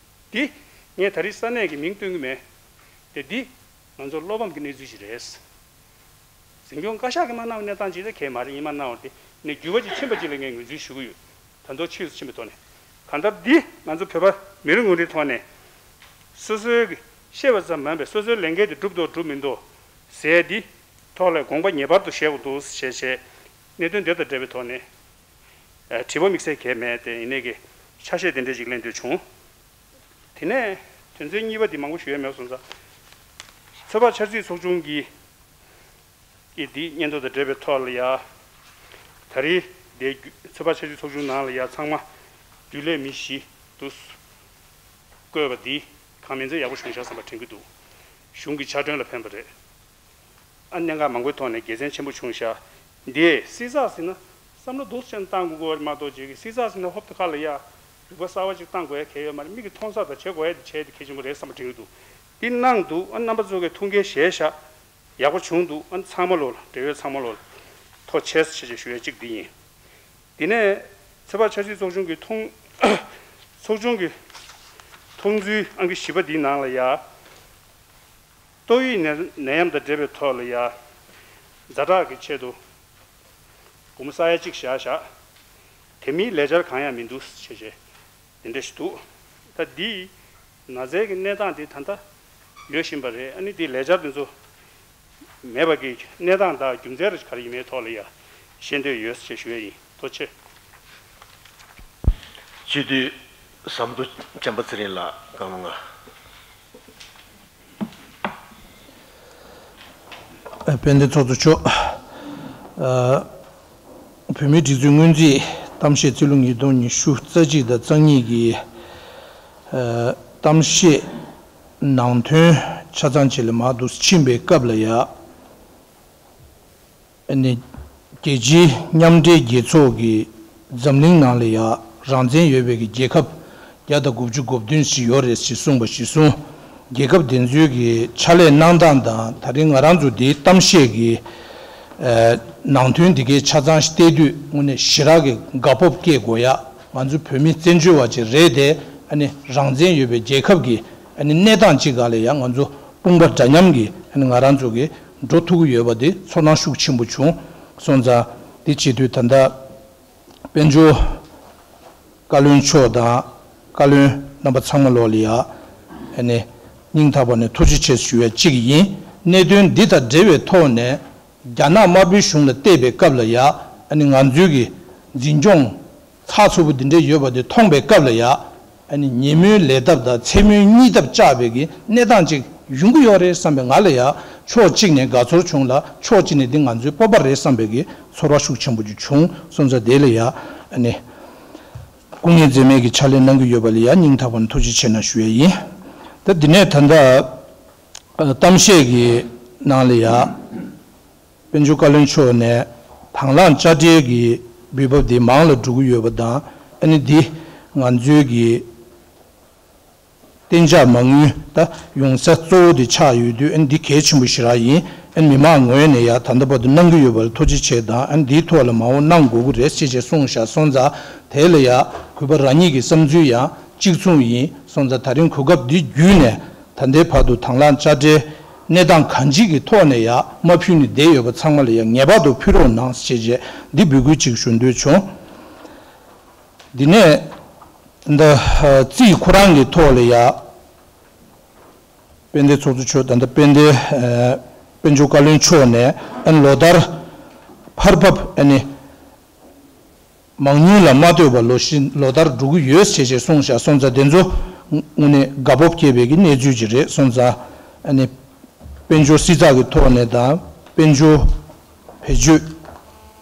འདི་ངས་ད་རེས་ས་གནས་ཀྱི་མིང་སྟོན་གྱི་མེད། དེ་འདི་ང་ཚོ་བློ་ཕམ་གྱི་གནས་ཚུལ་ཞིག་རེད། འཛིན་སྐྱོང་བཀའ་ཤག་གིས་མ་གནང་བའི་གནས་སྟངས་ཅིག་ད་གས་མ་རེད། ཡིན་མ་གནང་བ་དེ་ནས་འགྱུར་བ་ཅིག་ཕྱིན་པ་ཅིག་ལ་ངས་ངོས་འཛིན་ཞུ་གི་ཡོད། ད་དུང་ཕྱིས་སུ་ཕྱིན་པའི་ཐོག་ནས། གང་ལྟར་འདི་ང་ཚོ་བོད་པ་མི་རེ་ངོ་རེའི་ཐོག་ནས་སོ་སོའི་གི་ཤེས་པ་ཙམ་མིན་པའི་སོ་སོའི་ལས་འགན་དེ་སྒྲུབ་འདུག་སྒྲུབ་མི་འདུག་ཟེར་འདི་ཐོག་ལ་དགོངས་པ་ངེས་པར་དུ་བཞེས་དགོས་འདུག་ཞེས་བྱས། གནད་དོན་དེ་དང་འབྲེལ་བའི་ཐོག་ནས། ཨ། དྲི་བ་དམིགས་བསལ་གང་ཡང་མེད་དེ། ཡིན་ནའི་གི་ཆ་ཤས་དེ་འདྲ་ཞིག་གླེང་འདོད་བྱུང་། དེ་ནས་དོན་ཚན་གཉིས་པ་འདི་མང་པོ་ཞུ་ཡས་མེད་སོང་ཙང་། ཚོད་དཔག་འཆར་རྩིས་ཚོགས་ཆུང་གི་གི་འདི་སྙན་ཐོ་དང་འབྲེལ་བའི་ཐོག་ལ་ཡ། ད་རེས་འདི་ཚོད་དཔག་འཆར་རྩིས་ཚོགས་ཆུང་ནང་ལ་ཡ་ཚང་མ་རྒྱུན་ལས་མི་བཞི་འདུག་བསྐོས་པ་འདི་གང་མིན་ཚད་ཡག་པོ་བྱུང་ཤག་བསམ་པ་དྲན་གྱི་འདུག་གཞུང་གི་ཕྱག་གྲོན་ལ་ཕན་པ་རེད། ཨ། གནད་འགག་མང་པོའི་ཐོག་ནས་དགེ་མཚན་ཆེན་པོ་བྱུང་ཤག་འདི་བསྲི་ཚགས་ཟེར་ན་བསམ་བློ་འདུག་སེ་བཏང་དགོས་ཀྱི་ཡོད་རེད་མ་གཏོགས། ཅིག་གིས་བསྲི་ཚགས་ཟེར་ན་ཧོབ་ཏེ་ཁ་ལ་ཡ་རིག་པ་གསར་བ་ཅིག་བཏང་དགོས་ཡ་གལ་ཡོད་མ་རེད། མིག་གིས་མཐོང་ས་དང་བྱེད་དགོས་ཡ་དེ་བྱས་དེ་གལ་ཆེན་པོ་རེད་བསམ་པ་དྲན་གྱི་འདུག་འདི་གནང་འདུག་ཨ། རྣམ་པ་ཚོ་གིས་ཐུགས་འགན་བཞེས་ཤག་ཡག་པོ་བྱུང་འདུག་ཨ། ཚང་མ་ལོ་ལ། འབྲེལ་ཡོད་ཚང་མ་ལོ་ལ་ཐུགས་རྗེ་ཆེ་ཞེས་ཞུ་ཡ་གཅིག་འདི་ཡིན། དེ་ནས་ཚོད་དཔག་འཆར་རྩིས་ཚོགས་ཆུང་གི་མཐོང་། ཚོགས་ཆུང་གི་མཐོང་ཚུལ་ཨང་ཀི་བཞི་པ་འདིའི་ནང་ལ་ཡ། ཏོག་དབྱིབས་ནད་ནད་ཡམས་དང་འབྲེལ་བའི་ཐོག་ལ་ཡ། ཛ་དྲག་གི་ཆེད་དུ་སྒོར་མོ་ས་ཡ་གཅིག་བཞག་བཞག་དེ་མིན་ལས་འཆར་གང་ཡང་མི་འདུག་ཞེས་བྱས། དེ་འདྲ་ཞིག་འདུག་ད་འདི་ན་ཚའི་གི་གནས་སྟངས་འདི་ད་ལྟ་ཡོད་བཞིན་པ་རེད། ཨ་ནི་འདི་ལས་འཆར་འདི་ཚོ་མེད་པ་གི་གནས་སྟངས་དང་རྒྱུ་མཚན་རེ་ག་རེ་ཡིན་མིན་ཐོག་ལ་ཡ་ཤེས་འདོད་ཡོད་ཞེས་ཞུ་ཡ་ཡིན། ཐུགས་རྗེ་ཆེ། སྤྱི་འཐུས་ཟམ་གདོང་བྱམས་པ་ཚེ་རིང་ལགས་བཀའ་དགོངས་ལ། དཔལ་ལྡན་ཚོགས་གཙོ་མཆོག་ཨ། བོད་མིའི་སྒྲིག་འཛུགས་སྔོན་རྩིས་གཏམ་བཤད་ཚེས་ལོ་ཉིས་སྟོང་ཉི་ཤུ་རྩ་གཅིག་དང་རྩ་གཉིས་ཀྱི་ཨ། གཏམ་བཤད་ནང་དོན་ཆ་ཚང་ཅིག་ལ་མར་འདུག་སེ་ཕྱིན་པའི་སྐབས་ལ་ཡ། ཨ་ནི་རྒྱལ་སྤྱིའི་མཉམ་འབྲེལ་རྒྱལ་ཚོགས་ཀྱི་འཛམ་གླིང་ནང་ལ་ཡ་རང་བཙན་ཡོད་པའི་གི་རྒྱལ་ཁབ་བརྒྱ་དང་དགུ་བཅུ་གོ་བདུན་ཞིག་ཡོད་རེད་ཅེས་གསུངས་པ་གཞིར་བཟུང་། རྒྱལ་ཁབ་དེ་ཚོའི་གི་ཕྱག་ལས་གནང་སྟངས་དང་ད་རིང་ང་རང་ཚོ་འདིའི་གཏམ་བཤད་ཀྱི་ཨ། ནང་དོན་འདི་གའི་ཆ་ཚང་ཞིག་བལྟས་དུས་དངོས་གནས་ཞེ་དྲག་གི་དགའ་སྤོབས་སྐྱེ་དགོས་ཡ། ང་ཚོ་བོད་མི་བཙན་བྱོལ་བ་ཅིག་རེད་དེ། ཨ་ནི་རང་བཙན་ཡོད་པའི་རྒྱལ་ཁབ་ཀྱི་ཨ་ནི་གནས་སྟངས་ཅིག་སྒང་ལ་ཡ་ང་ཚོ་དཔུང་པ་འདྲ་མཉམ་གྱིས་ཨ་ནི་ང་རང་ཚོ་གི་འགྲོ་ཐུབ་ཀྱི་ཡོད་པ་དེ་ཚོར་སྣང་ཤུགས་ཆེན་པོ་བྱུང་སོང་ཙང་། དེ་བྱེད་དུས་ད་ལྟ་དཔལ་འབྱོར་བཀའ་བློན་མཆོག་དང་བཀའ་བློན་རྣམ་པ་ཚང་མ་ལོག་ལ་ཡ་ཨ་ནི་སྙིང་ཐག་པ་ནས་ཐུགས་རྗེ་ཆེ་ཞུ་ཡ་གཅིག་ཡིན། གནད་དོན་འདི་དང་འབྲེལ་བའི་ཐོག་ནས་རྒྱ་ནག་དམར་པོའི་གཞུང་ལ་བལྟས་པའི་སྐབས་ལ་ཡ་ཨ་ནི་ང་ཚོའི་གི་འཛིན་སྐྱོང་ཚགས་ཚུད་པོ་འདི་འདྲ་ཡོད་པ་དེ་མཐོང་པའི་སྐབས་ལ་ཡ། ཨ་ནི་ཉིན་མོའི་ལས་ཐབས་དང་མཚན་མོའི་གཉིད་ཐབས་བཅག་པའི་གི་གནས་སྟངས་ཅིག་ཡོང་གི་ཡོད་རེད་བསམ་པའི་ང་ལ་ཡ་ཕྱོགས་གཅིག་ནས་དགའ་ཚོར་བྱུང་ལ། ཕྱོགས་གཅིག་ནས་འདི་ང་ཚོའི་སྤོབས་པ་རེད་བསམ་པའི་གི་ཚོར་བ་ཤུགས་ཆེན་པོ་ཅིག་བྱུང་སོང་ཙང་། དེ་ལ་ཡ་ཨ་ནི་སྐུ་ངལ་འཛེམས་མེད་ཀྱི་ཕྱག་ལས་གནང་གི་ཡོད་པ་ལ་ཡ་སྙིང་ཐག་པ་ནས་ཐུགས་རྗེ་ཆེ་གནང་ཞུ་ཡ་ཡིན། ད་འདི་ནས་ད་ལྟ་གཏམ་བཤད་ཀྱི་ནང་ལ་ཡ། དཔལ་འབྱོར་བཀའ་བློན་མཆོག་ནས་དང་བླངས་དཔྱ་ཁྲལ་གྱི་འབུལ་འབབ་དེ་མང་ལ་འགྲོ་གི་ཡོད་པ་དང་། ཨ་ནི་འདི་ང་ཚོའི་གི་གཏན་འཇགས་མ་དངུལ་ད་ཡོང་ས་གཙོ་བོ་དེ་ཆགས་ཡོད་དུས། ཨ་ནི་འདི་གལ་ཆེན་པོ་ཞེ་དྲག་ཡིན། ཨ་ནི་མི་མང་ངོས་ནས་ཡ་ད་ལྟ་བར་དུ་གནང་གི་ཡོད་པར་ཐུགས་རྗེ་ཆེ་དང་། ཨ་ནི་འདིའི་ཐོག་ལ་མ་འོངས་གནང་དགོས་ཀྱི་རེད་ཅེས་ཅེས་གསུངས་བཞག་སོང་ཙང་། དེ་ལ་ཡ་གུས་པ་རང་ཉིད་ཀྱི་བསམ་ཚུལ་ཡང་གཅིག་མཚུངས་ཡིན་སོང་ཙང་། ད་རིང་གོ་སྐབས་འདི་བརྒྱུད་ནས། ད་ལྟའི་བར་དུ་དང་བླངས་དཔྱ་ཁྲལ་གནས་སྟངས་གང་ཅིའི་ཐོག་ནས་ཡ་མ་ཕུལ་ནས་བསྡད་ཡོད་པ་ཚང་མ་ལ་ཡ་ངེས་པར་དུ་ཕུལ་རོགས་གནང་ཞེས་བྱས་འདི་འབོད་སྐུལ་ཅིག་ཞུ་འདོད་བྱུང་ འདི་ནས་ད་རྩིས་ཁོ་རང་གི་ཐོག་ལ་ཡ། དཔལ་ལྡན་ཚོགས་གཙོ་མཆོག་ད་ལྟ་དཔལ་ལྡན་ཨ་དཔལ་འབྱོར་བཀའ་བློན་མཆོག་ནས་ཨ་ནི་ལོ་ལྟར་འཕར་འབབ་ཨ་ནི་མང་ཉུང་ལ་མ་ལྟོས་པར་ལོ་བཞིན་ལོ་ལྟར་འགྲོ་གི་ཡོད་ཞེས་ཞེས་གསུངས་བཞག་སོང་ཙང་། དེ་ཚོ་དངོས་གནས་དགའ་སྤོབས་སྐྱེས་པའི་གི་གནས་ཚུལ་ཅིག་རེད་སོང་ཙང་། ཨ་ནི་དཔལ་འབྱོར་བསྲི་ཚགས་ཀྱི་ཐོག་ནས་དང་དཔལ་འབྱོར་བེད་སྤྱོད་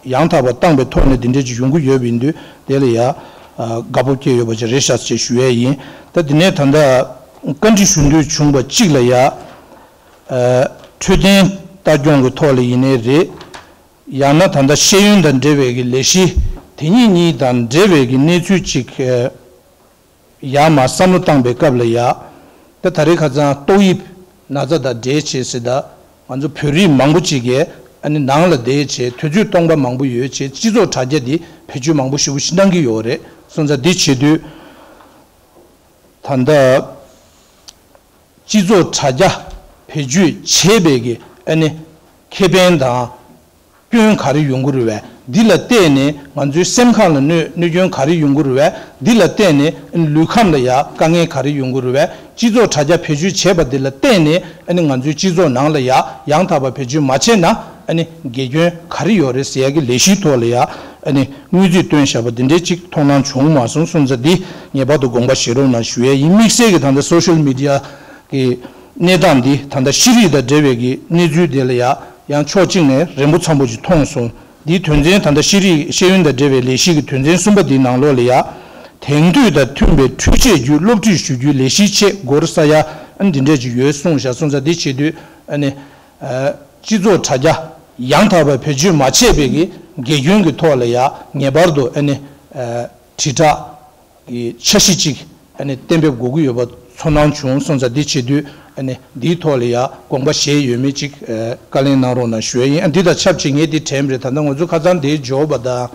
ཡང་དག་པ་བཏང་པའི་ཐོག་ནས་འདི་འདྲས་ཅིག་ཡོང་གི་ཡོད་པ་ཡིན་དུས། དེ་ལ་ཡ་ཨ་དགའ་སྤོབས་སྐྱེས་ཡོད་པ་ཅིག་རེད་ཤག་ཅེས་ཞུ་ཡས་ཡིན། ད་དེ་ནས་ད་ལྟ་བཀའ་འདྲི་ཞུ་འདོད་བྱུང་བ་གཅིག་ལ་ཡ། ཨ་འཕྲོད་བསྟེན་ལྟ་སྐྱོང་གི་ཐོག་ལ་ཡིན་ནའི་རེད། ཡང་ན་ད་ལྟ་ཤེས་ཡོན་དང་འབྲེལ་བའི་གི་ལས་གཞི་དེ་གཉིས་གཉིས་དང་འབྲེལ་བའི་གི་གནས་ཚུལ་ཅིག་ཨ་ཡར་མར་བསམ་བློ་བཏང་པའི་སྐབས་ལ་ཡ། ད་ད་རེས་ཁ་སང་ཏོག་དབྱིབས་ན་ཚ་དང་འབྲེལ་བྱས་ཟེར། ད་ང་ཚོ་བོད་རིགས་མང་པོ་ཅིག་གིས་ཨ་ནི་ནང་ལ་བསྡད་བྱས་དུས་ཚོད་སྟོང་པ་མང་པོ་ཡོད་བྱས་སྤྱི་ཚོགས་དྲ་རྒྱ་འདི་བེད་སྤྱོད་མང་པོ་ཞེ་པོ་ཞིག་གནང་གི་ཡོད་རེད་སོང་ཙང་། འདི་བྱེད་དུས་ད་ལྟ་སྤྱི་ཚོགས་དྲ་རྒྱ་བེད་སྤྱོད་བྱས་པའི་གི་ཨ་ནི་ཁེ་ཕན་དང་། སྐྱོན་ག་རེ་ཡོང་གི་རེད་བས། འདི་ལ་བརྟེན་ནས་ང་ཚོའི་སེམས་ཁམས་ལ་གནོད་གནོད་སྐྱོན་ག་རེ་ཡོང་གི་རེད་བས། འདི་ལ་བརྟེན་ནས་ལུས་ཁམས་ལ་ཡ་དཀའ་ངལ་ག་རེ་ཡོང་གི་རེད་བས། སྤྱི་ཚོགས་དྲ་རྒྱ་བེད་སྤྱོད་བྱས་པ་འདི་ལ་བརྟེན་ནས་ཨ་ནི་ང་ཚོའི་སྤྱི་ཚོགས་ནང་ལ་ཡ་ཡང་དག་པ་བེད་སྤྱོད་མ་བྱས་ན་ཨ་ནི་འགལ་སྐྱོན་ག་རེ་ཡོད་རེད་ཟེར་ཡ་གི་ལས་གཞིའི་ཐོག་ལ་ཡ་ཨ་ནི་དངུལ་རྩིས་བཏོན་བཞག་པ་འདི་འདྲའི་ཅིག་མཐོང་སྣང་བྱུང་མ་སོང་སོང་ཙང་། འདི་ངེས་པར་དུ་དགོངས་པ་བཞེས་རོགས་གནང་ཞུ་ཡས་ཡིན། དམིགས་བསལ་གྱི་ད་ལྟ་སོ་ཤལ་མི་ཌི་ཡ་གི་གནས་སྟངས་འདི་ད་ལྟ་ཤེས་རིག་དང་འབྲེལ་བའི་གི་གནས་ཚུལ་དེ་ལ་ཡ་ཡང་ཕྱོགས་གཅིག་ནས་རན་པོ་འཚམ་པོ་ཅིག་མཐོང་སོང་། འདིའི་དོན་ཚན་ད་ལྟ་ཤེས་རིག་ཤེས་ཡོན་དང་འབྲེལ་བའི་ལས་གཞི་གི་དོན་ཚན་གསུམ་པ་འདིའི་ནང་ལོགས་ལ་ཡ། དེང་དུས་དང་མཐུན་པའི་འཕྲུལ་ཆས་བརྒྱུད་སློབ་ཁྲིད་ཞུ་རྒྱུའི་ལས་གཞིའི་ཆེད་སྒོར་ས་ཡ་ཨ་ནི་འདི་འདྲས་ཅིག་ཡོད་གསུངས་བཞག་སོང་ཙང་། འདི་བྱེད་དུས་ཨ་ནི་ཨ་སྤྱི་ཚོགས་དྲ་རྒྱ་ཡང་དག་པར་བེད་སྤྱོད་མ་བྱས་པའི་གི་འགལ་སྐྱོན་གྱི་ཐོག་ལ་ཡ་ངེས་པར་དུ་ཨ་ནི་ཨ་དྲིལ་བསྒྲགས་ཀྱི་འཆར་གཞི་གཅིག་ཨ་ནི་གཏན་འབེབས་དགོས་ཀྱི་ཡོད་པ་ཚོར་སྣང་བྱུང་སོང་ཙང་། འདི་བྱེད་དུས་ཨ་ནི་འདིའི་ཐོག་ལ་ཡ་དགོངས་པ་བཞེས་ཡོད་མེད་ཅིག་ཨ་བཀའ་ལན་གནང་རོགས་གནང་ཞུ་ཡ་ཡིན། ཨ་འདི་དང་ཆབས་ཅིག་ངས་འདི་དྲན་པ་རེད། ད་ལྟ་ང་ཚོ་ཁ་སང་དེའི་འབྱོར་པ་དང་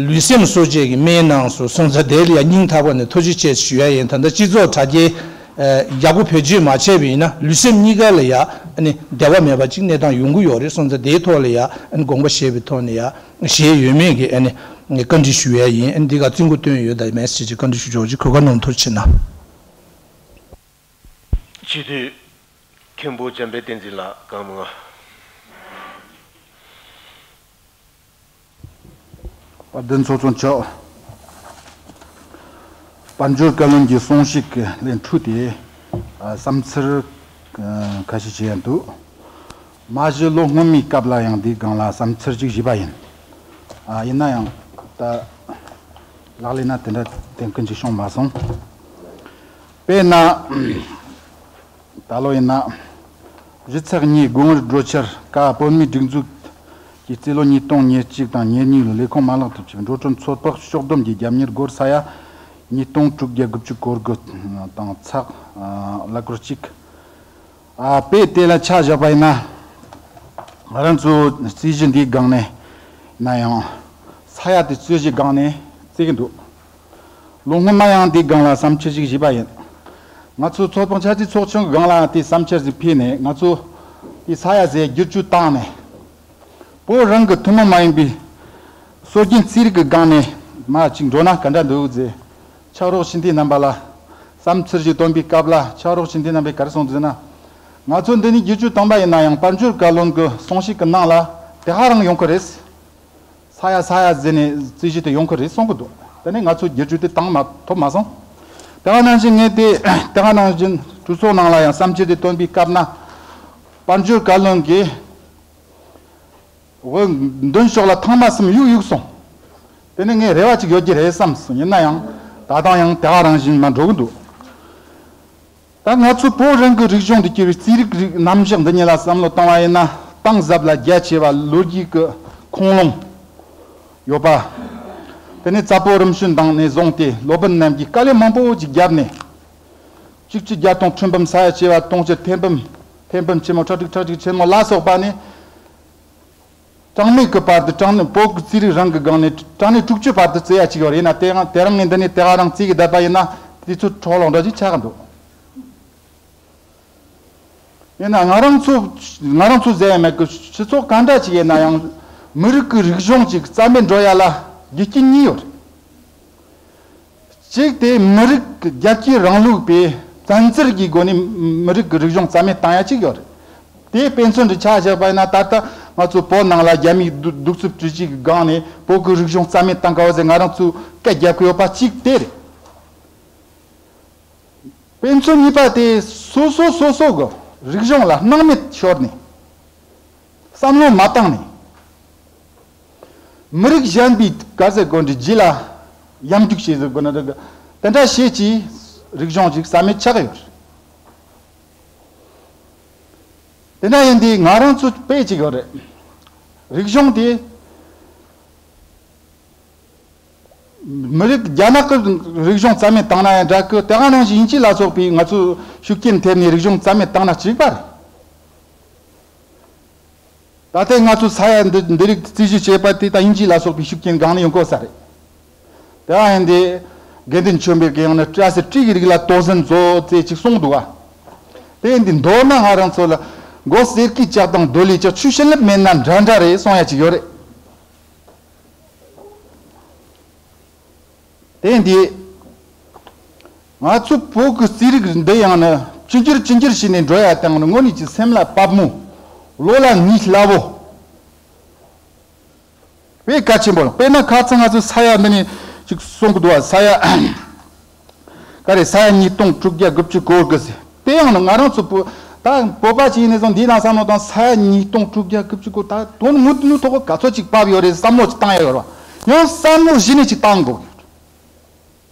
ལུས་སེམས་གསོ་བྱེད་ཀྱི་སྨན་གནང་སོང་སོང་ཙང་། དེ་ལ་ཡ་སྙིང་ཐག་པ་ནས་ཐུགས་རྗེ་ཆེ་ཞུ་ཡ་ཡིན། ད་ལྟ་སྤྱི་ཚོགས་དྲ་རྒྱའི་ཨ་ཡག་པོ་བེད་སྤྱོད་མ་བྱས་པ་ཡིན་ན་ལུས་སེམས་གཉིས་ཀ་ལ་ཡ་ཨ་ནི་བདེ་བ་མེད་པ་ཅིག་གནས་སྟངས་ཡོང་གི་ཡོད་རེད་སོང་ཙང་། དེའི་ཐོག་ལ་ཡ་ཨ་ནི་དགོངས་པ་བཞེས་པའི་ཐོག་ནས་ཡ། ཞེས་ཡོད་མེད་ཀྱི་ཨ་ནི་བཀའ་འདྲི་ཞུ་ཡ་ཡིན། ཨ་ནི་འདི་ག་རྩིས་འགོ་བཏོན་ཡོད་དམ་མེད་ཅེས་ཀྱི་བཀའ་འདྲི་ཞུ་ཆོག་ཅིག་གོ་སྐབས་གནང་ཐུགས་རྗེ་ཆེ་གནང་། སྤྱི་འཐུས་མཁན་པོ་འཇམ་དཔལ་བསྟན་འཛིན་ལགས་སྐར་མ་ལྔ། དཔལ་ལྡན་ཚོགས་གཙོ་མཆོག་དཔལ་འབྱོར་བཀའ་བློན་གྱི་གསུང་བཤད་ཀྱི་ལན་འཕྲོས་ཏེ་ཨ་བསམ་ཚུལ་ཨ་ཁ་ཤས་བྱེད་ཡ་འདུག་མ་གཞི་ལོ་སྔོན་མའི་སྐབས་ལ་ཡང་འདིའི་སྒང་ལ་བསམ་ཚུལ་ཅིག་ཞུས་པ་ཡིན། ཨ་ཡིན་ན་ཡང་ད་ལག་ལེན་ན་དེ་འདྲ་དེ་ཀུན་ཅིག་བྱུང་མ་སོང་། དཔེར་ན། ད་ལོ་ཡིན་ན། གཞི་ཚེག་གཉིས་དགུང་ལོར་སྒྲོལ་ཆེར་ཀ་བོད་མིའི་སྒྲིག་འཛུགས་ཀྱི་རྩིས་ལོ་ཉིས་སྟོང་ཉེར་གཅིག་དང་ཉེར་གཉིས་ལོའི་ལས་ཁུངས་མ་ལག་དུ་ཆུད་འགྲོ་གྲོན་ཚོད་དཔག་ཕྱོགས་བསྡོམས་ཀྱི་རྒྱབ་གཉེར་སྒོར་ས་ཡ་ཉིས་སྟོང་དྲུག་བརྒྱ་དགུ་བཅུ་གོ་དགུ་དང་ཚེག་ཀླད་ཀོར་གཅིག་ཨ་དཔེ་དེ་ལ་ཆ་བཞག་པ་ཡིན་ན། ང་རང་ཚོ་རྩིས་གཞི་འདིའི་སྒང་ནས་ན་ཡང་ས་ཡ་དེ་རྩོད་གཞིའི་སྒང་ནས་རྩིས་ཀྱི་འདུག་ལོ་སྔོན་མ་ཡང་འདིའི་སྒང་ལ་བསམ་འཆར་ཞིག་བཞེས་པ་ཡིན། ང་ཚོ་ཚོགས་པ་ཆབ་སྲིད་ཚོགས་ཆུང་གི་སྒང་ལ་དེ་བསམ་འཆར་ཞིག་ཕུལ་ནས་ང་ཚོ་དེ་ས་ཡ་ཟེར་བསྒྱུར་བཅོས་བཏང་ནས། བོད་རང་གི་ཐུན་མོང་མ་ཡིན་པའི་སྲོལ་རྒྱུན་རྩིས་རིག་གི་སྒང་ནས་མར་ཅིག་འགྲོ་ན་ག་འདྲ་འདུག་ཟེར། ཕྱག་རོགས་ཞུ་མཁན་རྣམ་པ་ལ་བསམ་ཚུལ་ཞིག་བཏོན་པའི་སྐབས་ལ་ཕྱག་རོགས་ཞུ་མཁན་རྣམ་པས་ག་རེ་གསུངས་ཟེར་ན། ང་ཚོ་འདི་ནས་བསྒྱུར་བཅོས་བཏང་པ་ཡིན་ན་ཡང་དཔལ་འབྱོར་བཀའ་བློན་གྱི་གསུང་བཤད་ཀྱི་ནང་ལ་དེ་ག་རང་ཡོང་གི་རེད། ས་ཡ་ས་ཡ་ཟེར་ནས་རྩིས་གཞི་དེ་ཡོང་གི་རེད་གསུང་གི་འདུག་དེ་ནས་ང་ཚོ་བསྒྱུར་བཅོས་དེ་བཏང་མ་ཐུབ་མ་སོང་། དེ་ག་ནང་བཞིན་ངས་དེ་དེ་ག་ནང་བཞིན་གྲོས་ཚོགས་ནང་ལ་ཡང་བསམ་འཆར་དེ་བཏོན་པའི་སྐབས་ན། དཔལ་འབྱོར་བཀའ་བློན་གྱིས། འོ། མདུན་ཕྱོགས་ལ་ཐེངས་མ་གསུམ་གཡུག་གཡུག་སོང་། དེ་ནས་ངས་རེ་བ་ཅིག་ཡོད་ཀྱི་རེད་བསམ་སོང་། ཡིན་ན་ཡང་ད་ལྟ་ཡང་དེ་ག་རང་བཞིན་མ་འགྲོ་གི་འདུག་ད་ང་ཚོ་བོད་རང་གི་རིག་གཞུང་དུ་གྱུར་བའི་རྩིས་རིག་རིག་རྣམ་གཞག་འདི་ཉིད་ལ་བསམ་བློ་བཏང་བ་ཡིན་ན། གཏིང་ཟབ་ལ་རྒྱ་ཆེ་བ་ལོ་རྒྱུས་ཀྱི་ཁུངས་ལུང་ཡོད་པ། དེ་ནས་རྩ་བོད་རིམ་བྱོན་དང་ནས་བཟུང་སྟེ་སློབ་དཔོན་རྣམས་ཀྱིས་དཀའ་ལས་མང་པོ་ཅིག་བརྒྱབ་ནས། གཅིག་གཅིག་བརྒྱ་སྟོང་ཁྲི་འབུམ་ས་ཡ་བྱེ་བ་སྟོང་ཕྱེད་ཐེར་འབུམ་ཐེར་འབུམ་ཆེན་མོ་ཁྲག་ཁྲིག་ཁྲག་ཁྲིག་ཆེན་མོ་ལ་སོགས་པ་ནི། གྲངས་མེད་ཀྱི་བར་དུ་གྲངས་ནི་བོད་ཀྱི་རྩིས་རིག་རང་གི་སྒང་ནས་གྲངས་ནི་དྲུག་ཅུ་བར་དུ་བརྩི་ཡ་ཅིག་ཡོད་རེད་ན། དེ་ཡང་དེ་རིང་ངས་འདི་ནས་དེ་ག་རང་བརྩི་གི་བསྡད་པ་ཡིན་ན་དེ་ཚོ་འཕྲོ་ལོག་འདྲ་ཅིག་ཆགས་ཀྱི་འདུག་ཡིན་ན་ང་རང་ཚོ་ང་རང་ཚོ་ཟེར་ཡ་མེད་གི། སྤྱི་ཚོགས་གང་འདྲ་ཅིག་ཡིན་ན་ཡང་མི་རིགས་ཀྱི་རིག་གཞུང་ཅིག་རྩ་མེད་འགྲོ་ཡ་ལ་རྒྱུ་རྐྱེན་གཉིས་ཡོད་རེད། གཅིག་དེ་མི་རིགས་རྒྱལ་གཅེས་རིང་ལུགས་པའི་བཙན་འཛུལ་གྱི་སྒོ་ནས་མི་རིགས་ཀྱི་རིག་གཞུང་རྩ་མེད་བཏང་ཡ་གཅིག་ཡོད་རེད། དེ་དཔེ་མཚོན་དུ་ཆ་བཞག་པ་ཡིན་ན། ད་ལྟ་ང་ཚོ་བོད་ནང་ལ་རྒྱ་མིའི་གདུག་གདུག་རྩུབ་སྤྲོས་བྱེད་ཀྱི་སྒང་ནས་བོད་ཀྱི་རིག་གཞུང་རྩ་མེད་བཏང་དཀའ་བ་ཟེར་ང་རང་ཚོས་སྐད་རྒྱབ་ཀྱི་ཡོད་པ་གཅིག་དེ་རེད། དཔེ་མཚོན་གཉིས་པ་དེ་སོ་སོ་སོ་སོ་གི་རིག་གཞུང་ལ་སྣང་མེད་ཤོར་ནས། བསམ་བློ་མ་བཏང་ནས། མི་རིགས་གཞན་པའི་ག་ཟེར་དགོས་འདྲ་རྗེས་ལ་གཡམ་རྒྱུག་བྱེད་ཟེར་དགོས་ན་འདྲ་གི། དེ་འདྲ་བྱེད་ཀྱི་རིག་གཞུང་ཅིག་རྩ་མེད་ཆགས་ཡོད་རེད། དེ་འདྲ་ཡིན་དུས་ང་རང་ཚོ་དཔེ་ཅིག་ཡོད་རེད། རིག་གཞུང་དེ། མི་རིགས་རྒྱ་ནག་གི་རིག་གཞུང་རྩ་མེད་བཏང་ན་ཡང་འདྲ་གི། དེ་ག་ནང་བཞིན་དབྱིན་ཇི་ལ་སོགས་པའི་ང་ཚོའི་ཤུགས་རྐྱེན་ཐེབས་ནས་རིག་གཞུང་རྩ་མེད་བཏང་ན་གཅིག་པ་རེད། ད་ལྟའི་ང་ཚོ་ས་ཡ་འདི་འདི་རིགས་རྩིས་ཞིབ་བྱས་པ་དེ་ད་དབྱིན་ཇི་ལ་སོགས་པའི་ཤུགས་རྐྱེན་སྒང་ནས་ཡོང་དགོས་ས་རེད། དེ་ཡང་འདི་དགེ་འདུན་ཆོས་འཕེལ་གྱི་ཡང་ན་བཀྲ་ཤིས་སྤྲེའུ་གི་རིགས་ལ་ལྟོ་ཟན་བཟོ་ཟེར་ཅིག་གསུངས་འདུག་ག། དེ་འདི་མདོར་ན་ང་རང་ཚོ་ལ་མགོ་སེར་གྱིས་བཅག་དང་རྡོ་ལས་བཅག། ཆུ་ཤེལ་ལེབ་མེད་ན་འདྲ་འདྲ་རེད་གསུང་ཡ་ཅིག་ཡོད་རེད། དེ་འདི་ང་ཚོ་བོད་ཀྱི་རྩིས་རིག་འདི་ཡང་ན་ཅི་འགྱུར་ཅི་འགྱུར་བྱས་ནས་འགྲོ་ཡ་དང་ནི་དངོས་གནས་ཀྱི་སེམས་ལ་དཔའ་མོ། བློ་ལ་ངེས་སླ་བོ། དཔེ་གལ་ཆེན་པོ་རེད། དཔེར་ན་ཁ་ཚང་ང་ཚོ་ས་ཡ་འདི་ནས་ཅིག་གསུང་གི་འདུག་བ། ས་ཡ་ག་རེ། ས་ཡ་ཉིས་སྟོང་དྲུག་བརྒྱ་དགུ་བཅུ་གོ་དགུ་ཟེར། དེ་ཡང་ནི་ང་རང་ཚོ་བོད་ད་བོད་པ་ཅིག་ཡིན་ནས་བཟུང་འདིའི་ནང་བསམ་བློ་བཏང་། ས་ཡ་ཉིས་སྟོང་དྲུག་བརྒྱ་དགུ་བཅུ་གོ་ད་དོན་དངོས་དངོས་ཐོག་ག་ཚོད་ཅིག་བབས་ཡོད་རེད་བསམ་བློ་ཅིག་བཏང་ཡ་ཡོད་རེད་བ། ཡང་བསམ་བློ་གཞི་ནས་ཅིག་བཏང་དགོས།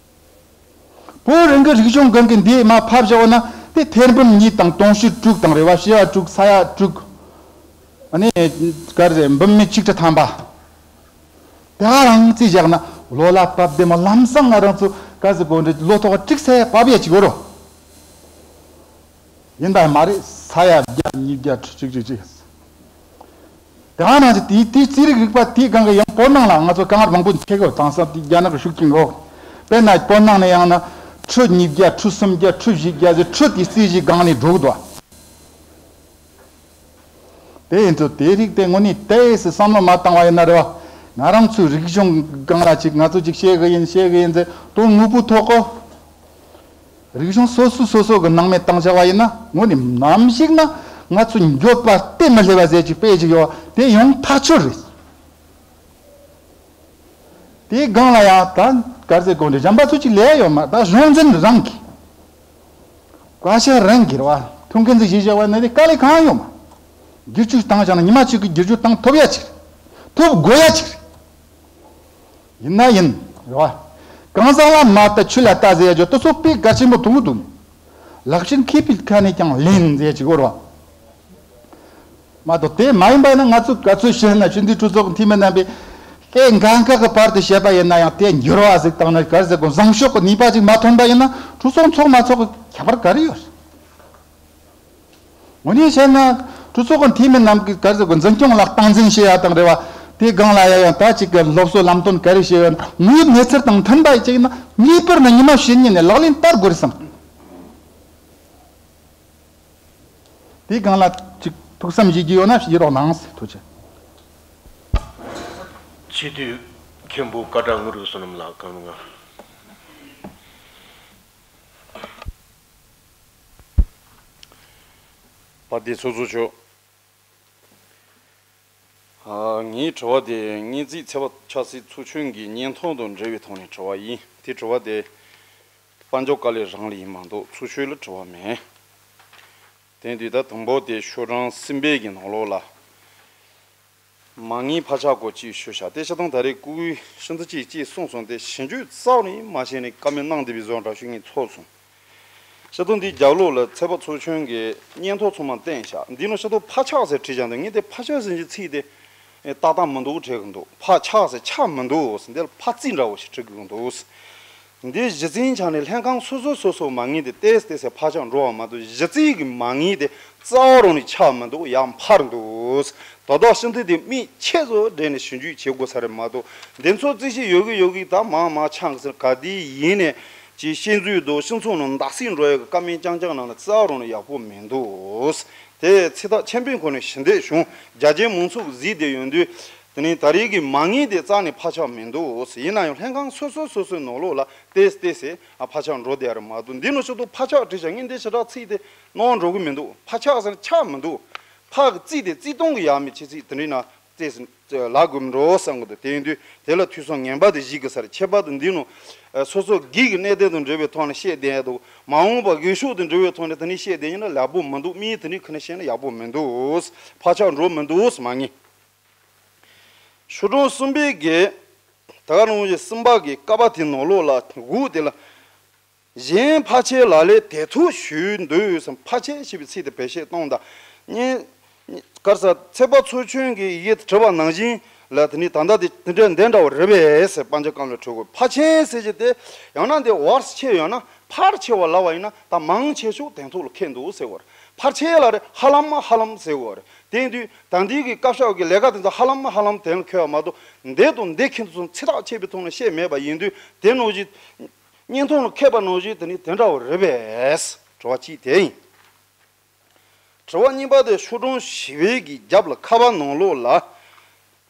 བོད་རང་གི་རིག་གཞུང་སྒང་གི་འདི་མར་ཕབ་བཞག་པ་ན་དེ་ཐེར་འབུམ་གཉིས་དང་དུང་ཕྱུར་དྲུག་དང་རེད་བ། བྱེ་བ་དྲུག་ས་ཡ་དྲུག་ཨ་ནི་ག་རེ་ཟེར། འབུམ་མེད་ཆིག་ཁྲི་ཐམ་པ། དེ་རང་རྩིས་བཞག་ན་བློ་ལ་བབས་བདེ་མོ། ལམ་སང་ང་རང་ཚོ་ག་ཟེར་དགོས་འདྲ། བློ་ཐོག་ག་དཀྲུག་ས་ཡ་བབས་ཡ་ཅིག་ཡོད་རོ། ཡིན་ད་མ་རེད། ས་ཡ་བརྒྱ། ཉིས་བརྒྱ། ཁྲི་གཅིག་གཅིག་གཅིག་དེ་ག་ནང་བཞིན་དེའི་དེའི་རྩིས་རིག་རིག་པ་དེའི་སྒང་གི་ཡང་བོད་ནང་ལ་ང་ཚོ་དཀའ་ངལ་མང་པོ་འཕྲད་ཀྱི་ཡོད། དེང་སང་དེ་རྒྱ་ནག་གི་ཤུགས་རྐྱེན་འོག་དཔེར་ན་བོད་ནང་ནས་ཡང་ན་ཁྲི་ཉིས་བརྒྱ། ཁྲི་སུམ་བརྒྱ། ཁྲི་བཞི་བརྒྱ་ཟེར་ཁྲི་དེའི་རྩིས་གཞིའི་སྒང་ནས་འགྲོ་གི་འདུག་དེ་ཡིན་ཚུལ་དེ་རིགས་དེ་དངོས་གནས་ཏོག་ཙམ་བསམ་བློ་མ་བཏང་བ་ཡིན་ན་རེད་བ། ང་རང་ཚོའི་རིག་གཞུང་སྒང་ལ་ཅིག་ང་ཚོ་ཅིག་བཤད་གི་ཡིན་བཤད་གི་ཡིན་ཟེར་དོན་དངོས་པོའི་ཐོག་གི་རིག་གཞུང་སོ་སོ་སོ་སོ་གི་སྣང་མེད་བཏང་བྱ་བ་ཡིན་ན། དངོས་གནས་ནམ་ཞིག་ན་ང་ཚོ་འགྱོད་པ་གཏན་མི་སླེབས་པ་ཟེར་གྱི་དཔེ་ཅིག་ཡོད། དེ་ཡང་ཐག་ཆོད་རེད། དེའི་སྒང་ལ་ཡང་ད་ག་རེ་ཟེར་དགོས་འདྲ། གཞན་པ་ཚོ་ཅིག་ལས་ཡོད་མ། ད་གཞུང་འཛིན་རང་གི་བཀའ་ཤག་རང་གི་རེད་བ། ཐུགས་འགན་ཚོ་བཞེས་བྱ་བ་ནི་དེ་དཀའ་ལས་གང་ཡོད་མ། བསྒྱུར་བཅོས་བཏང་བྱ་ན་ཉི་མ་གཅིག་གི་བསྒྱུར་བཅོས་བཏང་ཐུབ་ཡ་ཅིག་རེད། ཐུབ་དགོས་ཡ་ཅིག་རེད། ཡིན་ན་ཡིན་རེད་བ། གང་ཟག་ལ་མ་ལྟ་ཆོས་ལ་ལྟ་ཟེར་ཡ་ཅོ་དེ་ཚོ་དཔེ་གལ་ཆེན་པོ་མཐོང་གི་འདུག་ལག་ཕྱིས་མཁས་པའི་ཁ་ནས་ཀྱང་ལེན་ཟེར་ཡ་ཅིག་ཡོད་རེད་བ། མ་གཏོགས་དེ་མ་ཡིན་པ་ཡིན་ན་ང་ཚོ་ག་ཚོད་བཤད་ན་ཆོས་འདུལ་གྲོས་ཚོགས་ཀྱི་འཐུས་མི་རྣམ་པས་སྐད་འགན་ཁག་གི་བར་དུ་བཤད་པ་ཡིན་ན་ཡང་དེ་འགྱུར་བ་ཟིག་བཏང་ན་ག་རེ་ཟེར་དགོས། བཟང་ཕྱོགས་ཀྱི་ནུས་པ་ཅིག་མ་ཐོན་པ་ཡིན་ན་གྲོས་ཚོགས་འཚོགས་མ་འཚོགས་ཀྱི་ཁྱད་པར་ག་རེ་ཡོད། དངོས་གནས་བཤད་ན་གྲོས་ཚོགས་ཀྱི་འཐུས་མི་རྣམས་ཀྱིས་ག་རེ་ཟེར་དགོས། འཛིན་སྐྱོང་ལ་སྟངས་འཛིན་བྱེད་ཡ་དང་རེད་བ། དེའི་སྒང་ལ་ཡ་ཡང་ད་ཅིག་གི་སློབ་གསོ་ལམ་སྟོན་ག་རེ་བྱེད་ཡ། དངོས་ཡོད་གནས་ཚུལ་དང་མཐུན་པ་ཅིག་ཡིན་ན་ངེས་པར་ན་ཉི་མ་ཕྱེད་གཉིས་ནས་ལག་ལེན་བསྟར་དགོས་རེད་བསམ། དེའི་སྒང་ལ་ཅིག་ཐུགས་བསམ་བཞེས་རྒྱུ་ཡོད་ན་བཞེས་རོགས་གནང་ཟེར། ཐུགས་རྗེ་ཆེ། སྤྱི་འཐུས་མཁན་པོ་ཀ་བྲག་དངོས་གྲུབ་བསོད་ནམས་ལགས་གང་ལ། པ་དེ་ཚོ་ཚོ་ཆོག་ཨ། ངའི་དྲི་བ་དེ་སྔོན་རྩིས་ཚེ་དཔག་ཆབ་སྲིད་ཚོགས་ཆུང་གི་སྙན་ཐོ་དང་འབྲེལ་བའི་ཐོག་ནས་དྲི་བ་ཡིན། དེ་དྲི་བ་དེ་དཔལ་འབྱོར་དཀའ་ལས་རང་ལ་ཡིན་མ་གཏོགས་ཚོགས་ཆུང་ལ་དྲི་བ་མེད། དེ་དུས་ད་དང་པོ་དེ་ཤོག་གྲངས་གསུམ་པའི་གི་ནང་ལོགས་ལ། མ་དངུལ་ཕར་ཆག་སྐོར་ཅིག་ཞུ་བྱ། དེ་སྤྱིར་བཏང་ད་རེས་སྐུ་ཞབས་ཤིན་ཏུ་ཅིག་ཅིག་གསུངས་སོང་། དེ་ཞིབ་འཇུག་རྩ་བ་ནས་མ་བྱས་ནས་བཀའ་མོལ་གནང་བསྡད་པའི་བཟོ་འདྲ་ཞིག་ངས་ཚོར་སོང་། སྤྱིར་བཏང་འདིའི་རྒྱབ་ལོགས་ལ་ཚེ་དཔག་ཚོགས་ཆུང་གི་སྙན་ཐོ་ཚང་མ་བསྟན་བཞག་འདི་ནང་སྤྱིར་བཏང་ཕར་ཆག་ཟེར་བྲིས་བཞག་འདུག་ངས་དེ་ཕར་ཆག་ཟེར་གྱི་ཚིག་དེ་ཏག་ཏག་མི་འདུག་དྲན་གྱི་འདུག་ཕར་ཆག་ཟེར་ཆག་མི་འདུག་འདི་ལ་ཕར་རྩིས་འདྲ་བོ་ཞིག་བྲི་དགོས་འདུག་འདི་གཞི་རྩའི་ཆ་ནས་ལྷན་ཁང་སོ་སོ་སོ་སོ་མ་དངུལ་དེ་ཏོག་ཙམ་ཏོག་ཙམ་ཕར་ཆག་འགྲོ་བ་མ་གཏོགས་གཞི་རྩའི་གི་མ་དངུལ་དེ་རྩ་བ་རང་ནས་ཆག་མི་འདུག་ཡར་འཕར་འདུག་དོ་བདག་ཤིན་ཏུ་དེ་མིག་ཆེ་བཟོ་སྒྲིལ་ནས་ཞིབ་འཇུག་བྱེད་དགོས་ས་རེད་མ་གཏོགས་འདི་ཚོ་རྩིས་ཞིབ་ཡོད་གི་ཡོད་གི་ད་མང་མང་ཆག་གི་ཟེར་ག་དེ་ཡིན་ནས་ཅིག་ཤེས་འཛུལ་འདུག་སྤྱི་ཚོགས་ནང་འདག་སེ་འགྲོ་ཡ་གི་བཀའ་མོལ་རྐྱང་རྐྱང་ནང་ལ་རྩ་བ་རང་ནས་ཡག་པོ་མི་འདུག་དེ་ཚེ་ཐག་ཆེན་པོའི་སྒོ་ནས་ཞི་བདེ་བྱུང་རྒྱ་ཆེན་མང་ཚོགས་གཟིགས་བསྡད་ཡོང་དུས། དེ་ནས་ད་རེས་ཀྱི་མ་ངེས་དེ་རྩ་ནས་ཕལ་ཆེར་མི་འདུག། ཡིན་ན་ཡང་ལྷན་ཁང་སོ་སོ་སོ་སོའི་ནང་ལོགས་ལ་ཏེས་ཏེས་སེ་ཕལ་ཆེར་འགྲོ་བསྡད་ཡ་རེད་མ་གཏོགས། འདི་ནང་ཞུ་དུ་ཕལ་ཆེར་བྲིས་བྱ་ངས་འདི་ཞེ་དྲག་ཚིག་དེ་ནོར་འགྲོ་གི་མི་འདུག། ཕལ་ཆེར་ཟེར་ན་ཆགས་མི་འདུག། ཕ་གི་རྩིས་དེ་རྩིས་སྟོང་གི་ཡ་མི་ཆེ་ཚིག་དེ་འདྲ་ན་ཏེས་ལ་དགོས་མི་འགྲོ་བསམ་གི་འདུག། དེ་ཡིན་དུས་དེ་ལ་ཐོས་བསམ་ངན་པ་དེ་བཞི་གི་སར་ཁྱད་པར་དུ་འདི་ནང་སོ་སོ་སྒེར་གྱི་གནད་དོན་དང་འབྲེལ་བའི་ཐོག་ནས་བཤད་བསྡད་ཡ་འདུག། མ་འོངས་པ་འོས་ཤོག་དང་འབྲེལ་བའི་ཐོག་ནས་དེ་ནས་བཤད་བསྡད་ཡིན་ན་ཡག་པོ་མི་འདུག། མིའི་དེ་འདྲའི་ཁ་ནས་བཤད་ན་ཡག་པོ་མི་འདུག། ཕལ་ཆེར་འགྲོ་མི་འདུག་མ་ངེས། ཤོག་གྲངས་གསུམ་པའི་གི་ད་ག་ནང་བཞིན་གསུམ་པ་གི་ཀ་པ་དེ་ནང་ལོགས་ལ་འགུག་དེ་ལ། གཞན་ཕལ་ཆེར་ལག་ལེན་དེ་ཐུག་ཞུས་འདུག་བསམ། ཕལ་ཆེར་ཞེས་པའི་ཚིག་དེ་བེད་སྤྱོད་གཏོང་དང་། གཉིས། གར་ས་ཚེག་པ་ཚོ་ཆུང་གི་ཡི་གེ་དྲི་བ་ནང་བཞིན་ལ་དེ་ནི་ད་ལྟ་དེ་དེ་འདྲ་འདི་འདྲ་བ་རེད་པས་ཟེར་དཔལ་འབྱོར་སྐམ་ལ་འཕྲོད་དགོས། ཕལ་ཆེར་ཟེར་གྱི་དེ་ཡང་ན་འདི་བར་ཆེ་ཡང་ན་ཕལ་ཆེ་བ་ལབ་པ་ཡིན་ན་ད་མང་ཆེ་ཤོས་དེ་ཚོ་ལ་ཁེལ་འདུག་ཟེར་བ་རེད། ཕལ་ཆེར་ལ་རེད་ཧ་ལམ་ཧ་ལམ་ཟེར་བ་རེད། དེ་ཡིན་དུས་ད་འདི་གི་བཀའ་ཤག་གི་ལས་ཀ་དེ་ཚོ་ཧ་ལམ་ཧ་ལམ་དེ་ལ་ཁེལ་བ་མ་གཏོགས་འདི་དང་འདི་ཁེལ་འདུག་ཚོ་ཚིག་ཐག་ཆད་པའི་ཐོག་ནས་བཤད་མེད་པ་ཡིན་དུས་དེ་ནང་བཞིན། བརྙན་ཐུང་ལ་མཁས་པ་ནང་བཞིན་དེ་ནི་དེ་འདྲ་བ་རེད་པས། དྲི་བ་གཅིག་དེ་ཡིན། དྲི་བ་གཉིས་པ་དེ་ཤོག་གྲངས་བཞི་པའི་གི་རྒྱབ་ལ་ཁ་པ་ནང་ལོགས་ལ།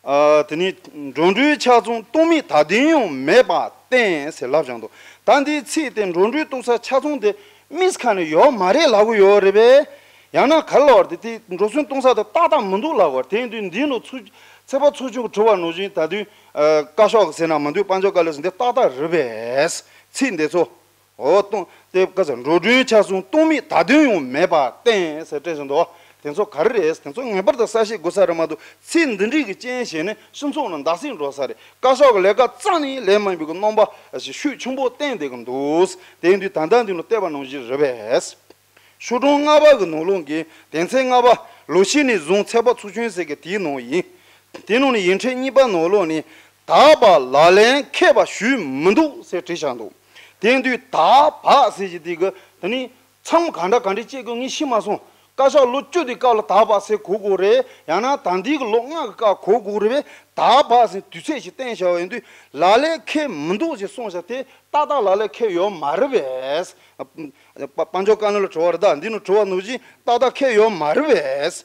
ཨ། དེ་ནི་འགྲོ་གྲོན་ཆ་ཚང་གཏོང་མིན་ད་དུང་ཡང་མེད་པར་བརྟེན་ཟེར་ལབ་བཞག་འདུག། ད་འདིའི་ཚིག་དེ་འགྲོ་གྲོན་གཏོང་ས་ཆ་ཚང་དེ་དམིགས་ཁ་ནས་ཡོད་མ་རེད་ལབ་གི་ཡོད་རེད་པས། ཡང་ན་ག་ལ་བར་དེ་དེ་འགྲོ་སོན་གཏོང་ས་དེ་ཏག་ཏག་མི་འདུག་ལབ་བར་དེ་ཡིན་དུས་འདི་ནི་ཚུ་ཚེག་པ་ཚོ་ཆུང་གི་དྲི་བ་ནང་བཞིན་ད་དུང་བཀའ་ཤག་གི་ཟེར་ན་མི་འདུག། དཔལ་འབྱོར་བཀའ་བློན་ཟེར་འདི་ཏག་ཏག་རེད་པས། ཚིག་འདི་ཚོ། འོ་གཏོང་དེ་བཀའ་ཟེར་འགྲོ་གྲོན་ཆ་ཚང་གཏོང་མིན་ད་དུང་ཡང་མེད་པར་བརྟེན་ཟེར་སྤྲད་བཞིན་འདུག། དེ་ཚོ་ག་རེ་རེད། དེ་ཚོ་ངེས་པར་དུ་གསལ་བཤད་དགོས་ས་རེད་མ་གཏོགས་ཚིག་འདི་འདྲའི་གི་རྐྱེན་བྱས་ནས་སྤྱི་ཚོགས་ནང་འདར་སིག་འགྲོ་ས་རེད། བཀའ་ཤག་གི་ལས་ཀ་རྩ་ནས་ལས་མ་ཡིན་པའི་གི་རྣམ་པ་ཤུགས་ཆེན་པོ་བསྟན་བསྡད་གི་འདུག། དེ་ཡིན་དུས་ད་ལྟ་འདི་ནང་བལྟས་པ་ནང་བཞིན་རེད་པས། ཤོག་གྲངས་ལྔ་པ་གི་ནང་ལོགས་ཀྱི་དོན་ཚན་ལྔ་པ་ལོ་ཕྱེད་ནས་བཟུང་ཚེག་པ་ཚོ་ཆུང་ཟེར་གི་དེའི་ནང་ཡིན། དེ་ནང་ནས་ཡིག་ཕྲེང་གཉིས་པ་ནང་ལོགས་ནས་ད་བར་ལག་ལེན་འཁེལ་བ་ཞུས་མི་འདུག་ཟེར་བྲིས་བཞག་འདུག། དེ་དུས་ད་བར་ཟེར་གྱི་དེ་གི་དེ་ནི་མཚམས་ག་འདྲ་ག་འདྲ་བཅད་དགོས་ངས་ཤེས་མ་སོང་། བཀའ་ཤག་ལོ་བཅུ་དེ་སྐབས་ལ་ད་བར་ཟེར་གོ་དགོས་རེད། ཡང་ན་ད་འདི་གི་ལོ་ལྔ་གི་སྐབས་གོ་དགོས་རེད་པས། ད་བར་ཟེར་དུས་ཚོད་ཞིག་བསྟན་བཞག་པ་ཡིན་དུས་ལག་ལེན་འཁེལ་མི་འདུག་ཅེས་གསུངས་བཞག་དེ་ཏག་ཏག་ལག་ལེན་འཁེལ་ཡོད་མ་རེད་པས། དཔལ་འབྱོར་བཀའ་བློན་ལ་དྲི་བ་རེད། ད་འདི་ནི་དྲི་བ་ནང་བཞིན་ཏག་ཏག་འཁེལ་ཡོད་མ་རེད་པས།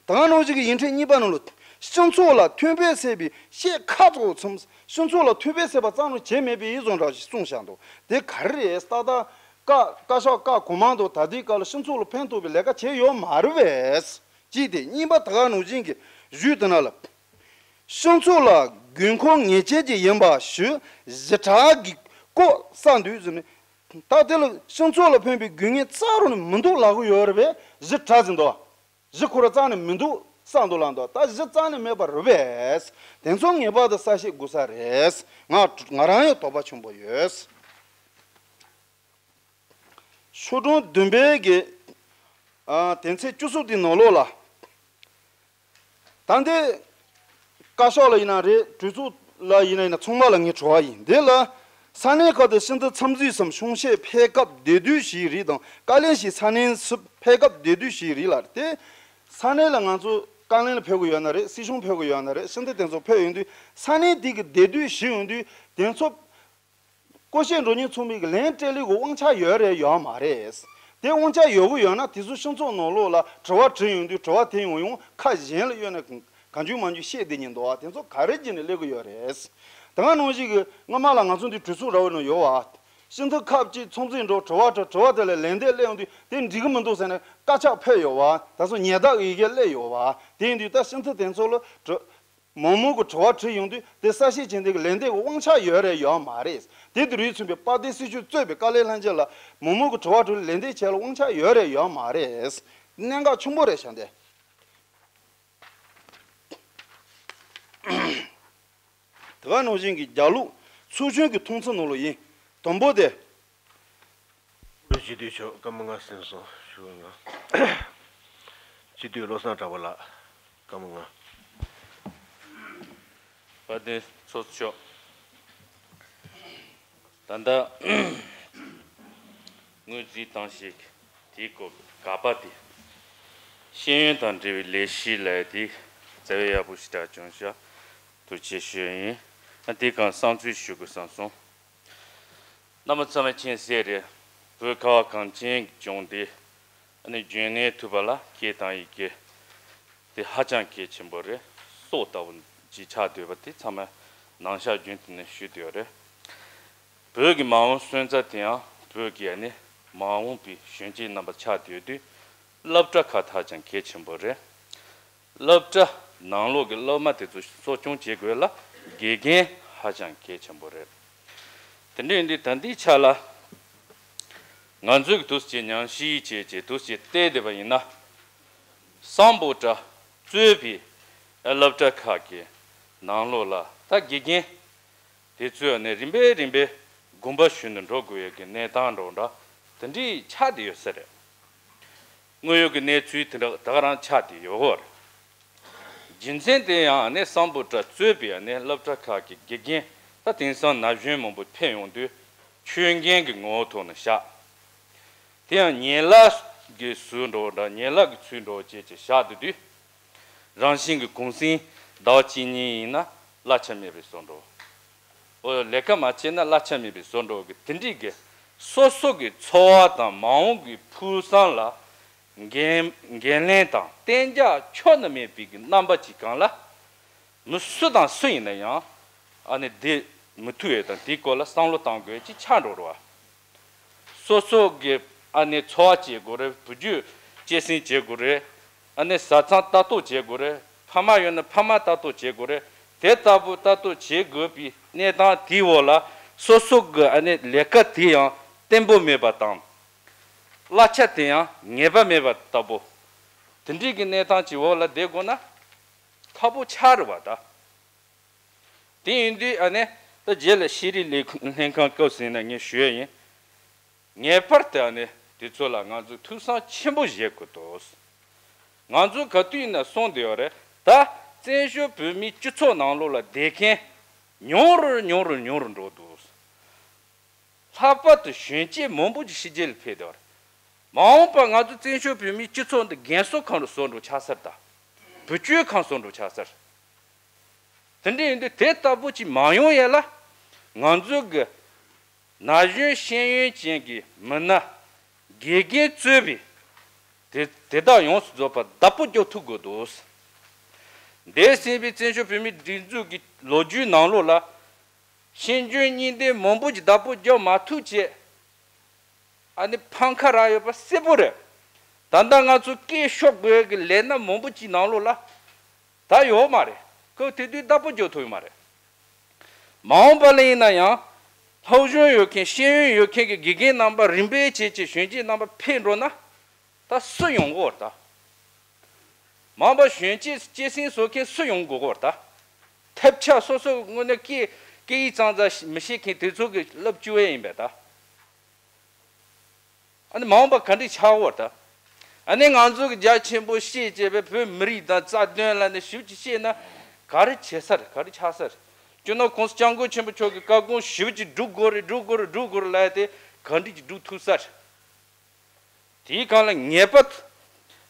ད་ག་ནང་བཞིན་གྱི་ཡིག་ཕྲེང་གཉིས་པ་ནང་ལ་སྤྱི་ཚོགས་ལ་ཐོན་སྤེལ་ཟེར་བའི་བཤད་ཁ་ཚོ་ཚུམས། སྤྱི་ཚོགས་ལ་ཐོན་སྤེལ་ཟེར་བ་རྩ་ནས་བྱས་མེད་པའི་ཡིད་བཟུང་འདྲ་ཞིག་གསུངས་བཞག་འདུག། དེ་ག་རེ་རེད། ཏག་ཏག་བཀའ་བཀའ་ཤག་བཀའ་གོང་མ་དང་ད་ལྟའི་སྐབས་ལ་སྤྱི་ཚོགས་ལ་ཕན་ཐོགས་པའི་ལས་ཀ་བྱས་ཡོད་མ་རེད་པས། གཅིག་དེ། གཉིས་པ་ད་ག་ནང་བཞིན་གྱི་ཞུས་དེ་ན་ལ། སྤྱི་ཚོགས་ལ་དགོས་མཁོ་ངེས་ཅན་ཅིག་ཡིན་པ་ཞུ་ཞིབ་ཕྲ་གི་སྐོར་གསར་འདུག་ཟེར་ནས། ད་དེ་ལ་སྤྱི་ཚོགས་ལ་ཕན་པའི་དགོས་ངེས་རྩ་རུ་ནས་མི་འདུག་ལབ་གི་ཡོད་རེད་པས། ཞིབ་ཕྲ་ཟིན་འདུག། གཞི་ཁོ་ར་རྩ་ནས་མི་འདུག་བསམ་འདུག་ལབ་འདུག། ད་གཞི་རྩ་ནས་མེད་པ་རེད་པས། དེ་ཚོ་ངེས་པར་དུ་གསལ་བཤད་དགོས་ས་རེད། ང་ང་རང་ཡང་དོགས་པ་ཆེན་པོ་ཡོད། ཤོག་གྲངས་བདུན་པའི་གི་ཨ་དོན་ཚན་བཅུ་གསུམ་དེའི་ནང་ལོགས་ལ། ད་འདི་བཀའ་ཤག་ལ་ཡིན་ན་རེད། གྲོས་ཚོགས་ལ་ཡིན་ན་ཡིན་ན་ཚང་མ་ལ་ངའི་དྲི་བ་ཡིན། འདི་ལ་ས་གནས་ཁག་ཏུ་ཕྱི་འཐེན་འཚམས་གཟིགས་སམ་གཤམ་གཤིས་ཕེབས་སྐབས་བདེ་སྡུག་ཞིག་རེད་དང་། བཀའ་བློན་ཞིག་ས་གནས་སུ་ཕེབས་སྐབས་བདེ་སྡུག་ཞིག་རེད་ལ། དེ་ས་གནས་ལ་ང་ཚོ་བཀའ་བློན་ལ་ཕེབས་གི་ཡོད་ན་རེད། སྲིད་སྐྱོང་ཕེབས་གི་ཡོད་ན་རེད། ཕྱི་འཐེན་དེ་ཚོ་ཕེབས་ཡོང་དུས་ས་གནས་དེ་གི་བདེ་སྡུག་ཞིག་ཡོང་དུས་དེ་ཚོ་སྐོར་ཞིག་འགྲོ་ཉེན་ཚང་མའི་གི་ལན་སྤྲད་ལུགས་ཀྱི་དབང་ཆ་ཡོད་རེད་ཡོད་མ་རེད། དེ་དབང་ཆ་ཡོད་གི་ཡོད་ན་དེ་ཚོ་སྤྱི་ཚོགས་ནང་ལོགས་ལ་དྲི་བ་དྲིས་ཡོང་དུས་དྲི་བ་དེ་ཡང་ཡང་ཁ་གཞན་ལ་གཡོན་ནས་གང་བྱུང་མང་བྱུང་བཤད་བསྡད་ཉེན་འདུག་བ། དེ་ཚོ་ག་རེ་བྱས་ནས་སླེབས་གི་ཡོད་རེད། ད་ག་ནང་བཞིན་གི་སྔོན་མ་ལ་ང་ཚོ་འདི་གྲོས་ཚོགས་ར་བའི་ནང་ཡོད་བ། སྤྱི་འཐུས་ཁག་ཅིག་ཚོགས་འཛིན་འགྲོ་དྲི་བ་དྲི། དྲི་བ་དེ་ལ་ལན་འདེབས་སླེབས་ཡོང་དུས་དེ་འགྲིག་གི་མི་འདུག་ཟེར་ནས་དཀར་ཆག་ཕེབས་ཡོད་བ། ད་སོ་ཉེས་དག་ཡི་གེ་སླེབས་ཡོད་བ། དེ་ཡིན་དུས་ད་སྤྱི་འཐུས་དེ་ཚོ་ལ་དྲི། མང་མང་གི་དྲི་བ་དྲིས་ཡོང་དུས་དེ་གསལ་བཤད་བྱེད་འདོད་ཀྱི་ལན་འདེབས་ཀྱི་དབང་ཆ་ཡོད་རེད་ཡོད་མ་རེད། དེ་དུས་རིགས་མཚུངས་པའི་དཔལ་ལྡན་སྲིད་སྐྱོང་གཙོས་པའི་བཀའ་བློན་ལྷན་རྒྱས་ལ་མང་མང་གི་དྲི་བ་དྲིས་ལན་འདེབས་བྱེད་ལ་དབང་ཆ་ཡོད་རེད་ཡོད་མ་རེད། གནད་འགག་ཆེན་པོ་རེད་ཤག་འདི། དེ་ག་ནང་བཞིན་གྱི་རྒྱ་ལུགས་ཚོགས་ཆུང་གི་མཐོང་ཚུལ་ནང་ལ་ཡིན། དང་པོ་དེ། སྤྱི་འཐུས་མཆོག་སྐར་མ་ལྔ་ཟིན་སོང་ཞུ་ང་། སྤྱི་འཐུས་བློ་བཟང་གྲགས་པ་ལགས་སྐར་མ་ལྔ། དཔལ་ལྡན་ཚོགས་གཙོ་མཆོག། ད་ལྟ་ངོས་འཛིན་བཏང་ཞིག་དེའི་སྐོར་ག་པ་དེ། ཤེས་ཡོན་དང་འབྲེལ་བའི་ལས་གཞི་ལས་དེ་རྩ་བའི་ཡག་པོ་ཞེ་དྲག་བྱུང་ཤག། ཐུགས་རྗེ་ཆེ་ཞུ་ཡིན། ཨ་དེ་གང་བསམ་ཚུལ་ཞུ་དགོས་བསམ་སོང་། རྣམ་པ་ཚང་མས་མཁྱེན་གསལ་རེད། བོད་ཁ་བ་གངས་ཅན་གྱི་ལྗོངས་འདི་ཨ་ནི་རྒྱུན་གནས་ཐུབ་པ་ལ་སྐད་དང་ཡི་གེ་དེ་ཧ་ཅང་གལ་ཆེན་པོ་རེད། སྲོག་ལྟ་བུ་ཅིག་ ཅིག་ཆགས་བསྡད་པ་དེ་ཚང་མ་ནང་བཞག་རྒྱུན་དུ་ནས་ཞུས་བསྡད་ཡོད་རེད། བོད་ཀྱི་མ་འོངས་སོན་རྩ་དེ་ཡང་བོད་ཀྱི་ཨ་ནི་མ་འོངས་པའི་གཞོན་སྐྱེས་རྣམ་པ་ཆགས་བསྡད་དུས་སློབ་གྲྭ་ཁག་ཧ་ཅང་གལ་ཆེན་པོ་རེད། སློབ་གྲྭ་ནང་ལོགས་ཀྱི་སློབ་མ་དེ་ཚོ་གསོ་སྐྱོང་བྱེད་དགོས་ལ་དགེ་རྒན་ཧ་ཅང་གལ་ཆེན་པོ་རེད། དེ་འདྲ་ཡིན་དུས་ད་ལྟའི་ཆ་ལ་ང་ཚོས་འདུག་སེ་ཉམས་ཞིབ་བྱས་བྱས་འདུག་སེ་བལྟས་བསྡད་པ་ཡིན་ན། སམ་བྷོ་ཊ་གཙོས་པའི་སློབ་གྲྭ་ཁག་གི་ནང་ལོགས་ལ་ད་དགེ་རྒན་དེ་ཚོས་ནས་རིམ་པས་རིམ་པས་དགོངས་པ་ཞུས་ནས་འགྲོ་དགོས་ཡོད་ཀྱི་གནས་སྟངས་འདྲ་འདྲ་དེ་འདྲའི་ཆགས་བསྡད་ཡོད་ས་རེད། དངོས་ཡོད་ཀྱི་གནས་ཚུལ་དེ་འདྲ་ད་ག་རང་ཆགས་བསྡད་ཡོད་རེད། རྒྱུ་མཚན་དེ་ཡང་ནི་སམ་བྷོ་ཊ་གཙོས་པའི་ནི་སློབ་གྲྭ་ཁག་གི་དགེ་རྒན་ད་དེང་སང་ན་གཞོན་མང་པོ་ཕེབས་ཡོང་དུས་ཆོས་རྒན་གྱི་ངོ་བོ་ཐོག་ནས་བཞག་དེ་ཡང་ཡན་ལག་གི་ཟུར་འདྲ་བོ་འདྲ་ཡན་ལག་གི་ཚུལ་འདྲ་བོ་བྱས་བྱས་བཞག་བསྡད་དུས། རང་བཞིན་གྱི་གུང་སེང་ཟླ་བ་གཅིག་གཉིས་ཡིན་ན་གླ་ཆ་མེད་པའི་བཟོ་འདྲ། ཨོ་ལས་ཀ་མ་བྱས་ན་གླ་ཆ་མེད་པའི་བཟོ་འདྲ་གི་དེ་འདྲའི་གི་སོ་སོ་གི་འཚོ་བ་དང་མ་འོངས་ཀྱི་ཕུགས་བསམ་ལ་འགན་འགན་ལེན་དང་གཏན་འཇགས་ཁྱོན་ནས་མེད་པའི་གི་རྣམ་པ་ཅིག་གང་ལ། མི་སུ་དང་སུ་ཡིན་ན་ཡང་ཨ་ནི་བསྡད་མི་ཐུབ་ཡས་དང་དེའི་སྐོར་ལ་བསམ་བློ་གཏང་དགོས་ཀྱི་ཆགས་འགྲོ་རུ་བ། སོ་སོ་གི་ཨ་ནི་འཚོ་བ་བྱེད་དགོས་རེད། བུ་རྒྱུད་སྐྱེད་སྲིང་བྱེད་དགོས་རེད། ཨ་ནི་བཟའ་ཚང་ལྟ་རྟོག་བྱེད་དགོས་རེད། ཕ་མ་ཡོད་ན་ཕ་མ་ལྟ་རྟོག་བྱེད་དགོས་རེད། དེ་ལྟ་བུ་ལྟ་རྟོག་བྱེད་དགོས་པའི་གནས་སྟངས་དེའི་འོག་ལ་སོ་སོ་གི་ཨ་ནི་ལས་ཀ་དེ་ཡང་བརྟན་པོ་མེད་པ་དང་། གླ་ཆ་དེ་ཡང་ངེས་པ་མེད་པ་ལྟ་བུ། དེ་འདྲའི་གི་གནས་སྟངས་ཀྱི་འོག་ལ་བསྡད་དགོས་ན་ཁག་པོ་ཆགས་རེད་བ་ད། དེ་ཡིན་དུས་ཨ་ནི་ད་རྗེས་ལ་ཤེས་རིག་ལས་ཁུངས་ལྷན་ཁང་སྐབས་ཟིན་ན་ངས་ཞུ་ཡ་ཡིན། ངེས་པར་དུ་ཨ་ནི་དེ་ཚོ་ལ་ང་ཚོས་ཐུགས་བསམ་ཆེན་པོ་བཞེས་དགོས་འདུག་ང་ཚོ་ག་དུས་ཡིན་ན་གསུངས་བསྡད་ཡོད་རེད་ད། བཙན་བྱོལ་བོད་མིའི་སྤྱི་ཚོགས་ནང་ལོགས་ལ་བསྡད་མཁན་ཉུང་རུ་ཉུང་རུ་ཉུང་རུ་འགྲོ་འདུག་ལྷག་པར་དུ་གཞོན་སྐྱེས་མང་པོ་ཅིག་ཕྱི་རྒྱལ་ལ་ཕེབས་བསྡད་ཡོད་རེད། མ་འོངས་པ་ང་ཚོ་བཙན་བྱོལ་བོད་མིའི་སྤྱི་ཚོགས་འདི་རྒན་གསོ་ཁང་རུ་བཟོ་འགྲོ་ཆགས་ས་རེད་ད། བུ་བཅོལ་ཁང་བཟོ་འགྲོ་ཆགས་ས་རེད། དེ་འདྲ་ཡིན་དུས་དེ་ལྟ་བུ་ཅིག་མ་ཡོང་ཡས་ལ་ང་ཚོ་གི་ན་གཞོན་ཤེས་ཡོན་ཅན་གྱི་མི་སྣ་དགེ་རྒན་གཙོས་པའི་དེ་དེ་དག་ཡོངས་སུ་རྫོགས་པ་བདག་པོ་རྒྱག་ཐུབ་དགོས་འདུག་འདས་ཟིན་པའི་བཙན་བྱོལ་བོད་མིའི་སྒྲིག་འཛུགས་ཀྱི་ལོ་རྒྱུས་ནང་ལོགས་ལ་ཤེས་འཇོན་གཉིས་ལྡན་མང་པོ་ཅིག་བདག་པོ་རྒྱག་མ་ཐུབ་ཅེས་ཨ་ནི་ཕམ་ཁ་རག་ཡོད་པ་གསལ་པོ་རེད། ད་ལྟ་ང་ཚོ་སྐད་ཤོར་དགོས་ཀྱི་ལས་སྣ་མང་པོ་ཅིག་ནང་ལོགས་ལ་ད་ཡོད་མ་རེད། སྐབས་དེ་དུས་བདག་པོ་རྒྱག་ཐུབ་ཡོད་མ་རེད། མ་འོངས་པ་ལ་ཡིན་ན་ཡང་སློབ་སྦྱོང་ཡོད་མཁན་ཤེས་ཡོན་ཡོད་མཁན་གྱི་དགེ་རྒན་རྣམ་པ་རིམ་པས་བྱས་བྱས་གཞོན་སྐྱེས་རྣམ་པ་ཕེབས་འགྲོ་ན་ད་སུ་ཡོང་གི་ཡོད་རེད་ད། མ་འོངས་པ་གཞོན་སྐྱེས་སྐྱེད་སྲིང་བཟོ་མཁན་སུ་ཡོང་དགོས་ཀྱི་ཡོད་རེད་ད། ཐབས་ཆག་སོ་སོ་དངོས་གནས་སྐད་སྐད་ཡིག་ཙང་ཙང་མི་ཤེས་མཁན་དེ་ཚོ་གི་སློབ་བཅུག་ཡས་ཡིན་པས་ད། ཨ་ནི་མ་འོངས་པ་ག་འདྲས་ཆགས་ཡོད་རེད་ད། ཨ་ནི་ང་ཚོ་གི་རྒྱ་ཆེན་པོ་བཤད་བྱས་པའི་བོད་མི་རིགས་དང་རྩ་དོན་ལ་ནི་ཞིབ་ཅིག་བཤད་ན་ག་རེ་བྱེད་ས་རེད། ག་རེ་ཆགས་ས་རེད། སྤྱི་ནོར་༸གོང་ས་༸སྐྱབས་མགོན་ཆེན་པོ་མཆོག་གི་བཀའ་དགོངས་ཞིབ་ཅིག་སྒྲུབ་དགོས་རེད། སྒྲུབ་དགོས་རེད། སྒྲུབ་དགོས་རེད་ལབ་ཡ་དེ་ག་འདྲས་ཅིག་སྒྲུབ་ཐུབ་ས་རེད། དེའི་སྒང་ལ་ངེས་པར་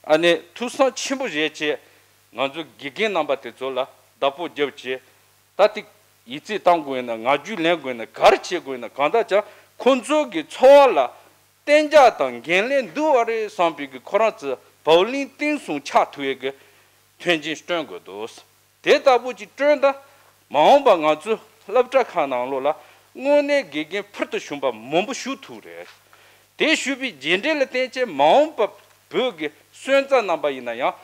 ཨ་ནི་ཐུགས་བསམ་ཆེན་པོ་བཞེས་བྱས་ང་ཚོ་དགེ་རྒན་རྣམ་པ་དེ་ཚོ་ལ་བདག་པོ་རྒྱབ་བྱས་ད་ཐིག་ཡིག་ཚད་བཏང་དགོས་ཡིན་ན་ང་རྒྱུས་ལེན་དགོས་ཡིན་ན་ག་རེ་བྱེད་དགོས་ཡིན་ན་གང་ལྟར་ཀྱང་ཁོང་ཚོ་གི་འཚོ་བ་ལ་གཏན་འཇགས་དང་འགན་ལེན་འདུག་བ་རེད་བསམ་པའི་གི་ཁོ་རང་ཚོ་བག་ལེན་གཏིང་ཟུང་ཆགས་ཐུབ་ཡས་གི་མཐུན་རྐྱེན་བསྐྲུན་དགོས་འདུག་དེ་ལྟ་བུ་ཅིག་བསྐྲུན་ད། མ་འོངས་པ་ང་ཚོ་སློབ་གྲྭ་ཁག་ནང་ལོགས་ལ་དངོས་གནས་དགེ་རྒན་ཕུལ་དུ་ཞུགས་པ་མང་པོ་ཞུགས་ཐུབ་རེད། དེ་ཞུགས་པའི་རྗེས་འབྲས་ལ་བརྟེན་བྱས་མ་འོངས་པ་བོད་ཀྱི་སོན་རྩ་རྣམ་པ་ཡིན་ན་ཡང་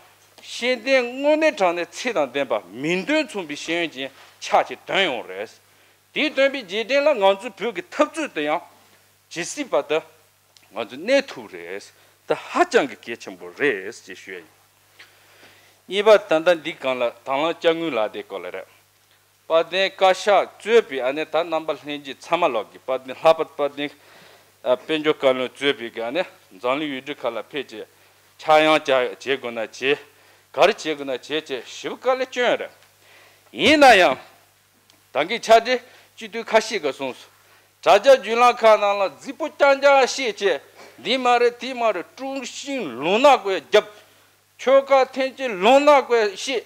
ཤེས་ལྡན་དངོས་གནས་དྲང་གནས་ཚད་དང་ལྡན་པ་མིང་དོན་མཚུངས་པའི་ཤེས་ཡོན་ཅན་ཆགས་ཀྱི་ཐོན་ཡོང་རེད། དེའི་ཐོན་པའི་རྗེས་འབྲས་ལ་ང་ཚོ་བོད་ཀྱི་འཐབ་རྩོད་དུ་ཡང་ཇི་སྲིད་བར་དུ། ང་ཚོ་གནས་ཐུབ་རེད། ད་ཧ་ཅང་གི་གལ་ཆེན་པོ་རེད་ཅེས་ཞུ་ཡ་ཡིན། གཉིས་པ་ད་ལྟ་འདི་སྒང་ལ་དང་བླངས་དཔྱ་དངུལ་ལག་དེབ་སྐོར་ལ་རེད། དཔལ་ལྡན་བཀའ་ཤག་གཙོས་པའི་ཨ་ནེ་ད་རྣམ་པ་ལྷན་རྒྱས་ཚང་མ་ལོག་གི་དཔལ་ལྡན་ལྷག་པར་དཔལ་ལྡན་དཔལ་འབྱོར་བཀའ་བློན་གཙོས་པའི་གི་ཨ་ནེ་འཛམ་གླིང་ཡུལ་གྲུ་ཁག་ལ་ཕེབས་བྱས་ཕྱག་ཡང་བྱ་བྱེད་དགོས་ན་བྱེད། ག་རེ་བྱེད་དགོས་ན་བྱེད་ཅེས་ཞིབ་དཀའ་ལས་བསྐྱོན་ཡོད་རེད། ཡིན་ན་ཡང་། ད་གིན་ཕྱག་སྦྲེལ་སྤྱི་འཐུས་ཁ་ཤས་ཀྱིས་གསུངས་སོང་། དྲ་རྒྱ་བརྒྱུད་ལམ་ཁག་ནང་ལ་རྫིག་པོ་རྐྱང་རྐྱང་བཤད་བྱས་འདི་མ་རེད་དེ་མ་རེད་དཀྲུག་ཤིང་ལུང་ནག་གོ་རྒྱབ། ཆོལ་ཁ་འཐེན་ཅིང་ལུང་ནག་གོ་བཤད།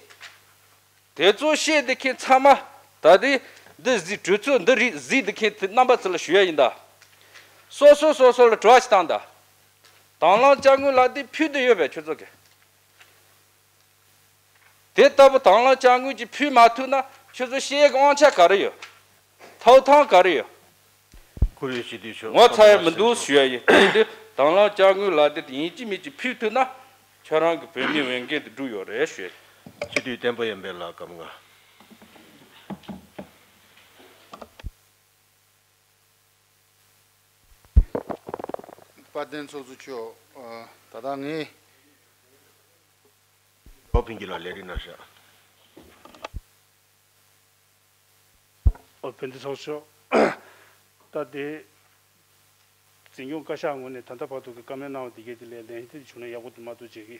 དེ་ཚོ་བཤད་བསྡད་མཁན་ཚང་མ་ད་ལྟའི་འདི་གཟིགས་གྲོས་ཚོགས་འདི་རིགས་གཟིགས་བསྡད་མཁན་དེ་རྣམ་པ་ཚོ་ལ་ཞུ་ཡ་ཡིན་ད། སོ་སོ་སོ་སོ་ལ་དྲི་བ་ཞིག་བཏང་ད། དང་བླངས་དཔྱ་དངུལ་ལག་དེབ་ཕུལ་བསྡད་ཡོད་པས་ཁྱོད་ཚོ་གིས། དེ་ལྟ་བུ་དང་བླངས་དཔྱ་དངུལ་ཅིག་ཕུལ་མ་ཐུབ་ན་ཁྱོད་ཚོ་བཤད་ཡག་དབང་ཆ་ག་རེ་ཡོད། ཐོབ་ཐང་ག་རེ་ཡོད། བཀུར་འོས་སྤྱི་འཐུས་མཆོག་ངོ་ཚ་ཡ་མི་འདུག་ཞུ་ཡ་ཡིན། དེ་དུས་དང་བླངས་དཔྱ་དངུལ་ལ་དེ་ཡིན་གཅིག་མིན་གཅིག་ཕུལ་ཐུབ་ན་ཁྱོད་རང་གི་བོད་མིའི་འོས་འགན་དེ་འགྲུབ་ཡོད་རེད་ཞུ་ཡ་ཡིན། སྤྱི་འཐུས་བསྟན་པ་ཡོན་ཕེབས་ལགས་སྐབས་ལྔ། དཔལ་ལྡན་ཚོགས་གཙོ་མཆོག་ཨ། ད་ལྟ་ངས། ཨོ་ཕིན་གྱི་ལ་ལས་རིགས་ན་ཤག་ཨོ་ཕིན་ཚོགས་གཙོ་མཆོག་ད་དེ། འཛིན་སྐྱོང་བཀའ་ཤག་ངོས་ནས་ད་ལྟ་བར་དུ་གི་བཀའ་མོལ་གནང་བ་དེ་གས་དེ་ལས་ལན་དེ་བྱུང་ན་ཡག་པོ་འདུག་མ་གཏོགས་བྱེད་ཀྱི།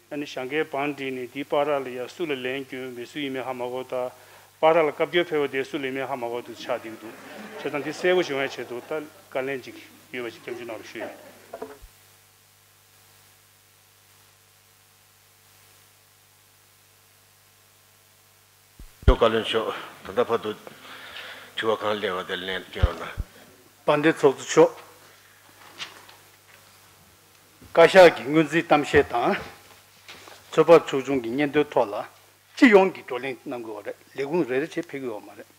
ཨ་ནི་ཞང་གའི་བང་བསྒྲིགས་ནས་དེའི་བར་ལ་ཡ་སུ་ལ་ལན་སྐྱོན་མེད་སུ་ཡིན་མིན་ཧ་མ་གོ་ད། བར་ལ་བཀའ་བཀྱོན་ཕེབས་པ་དེ་སུ་ལ་ཡིན་མིན་ཧ་མ་གོ་དུ་ཆགས་བསྡད་ཀྱི་འདུག་བྱས་ཙང་དེ་གསལ་པོ་བྱུང་ཡ་ཆེད་དུ་ད་བཀའ་ལན་ཅིག་ཡོད་པ་ཞིག་སྐྱབས་འཇུག་གནང་རོགས་ཞུ་ཡ། ཇོ་བཀའ་བློན་མཆོག་ད་ལྟ་བར་དུ་དྲི་བ་གང་སླེབས་པ་དེ་ལན་སྐྱོན་རོགས་གནང་། དཔལ་ལྡན་ཚོགས་གཙོ་མཆོག་བཀའ་ཤག་གི་སྔོན་རྩིས་གཏམ་བཤད་དང་། ཚོད་དཔག་ཚོགས་ཆུང་གི་སྙན་ཐོའི་ཐོག་ལ་སྤྱི་ཡོངས་ཀྱི་བགྲོ་གླེང་གནང་དགོས་པ་རེད། ལས་ཁུངས་རེ་རེ་བྱས་ཕེབས་ཀྱི་ཡོད་མ་རེད།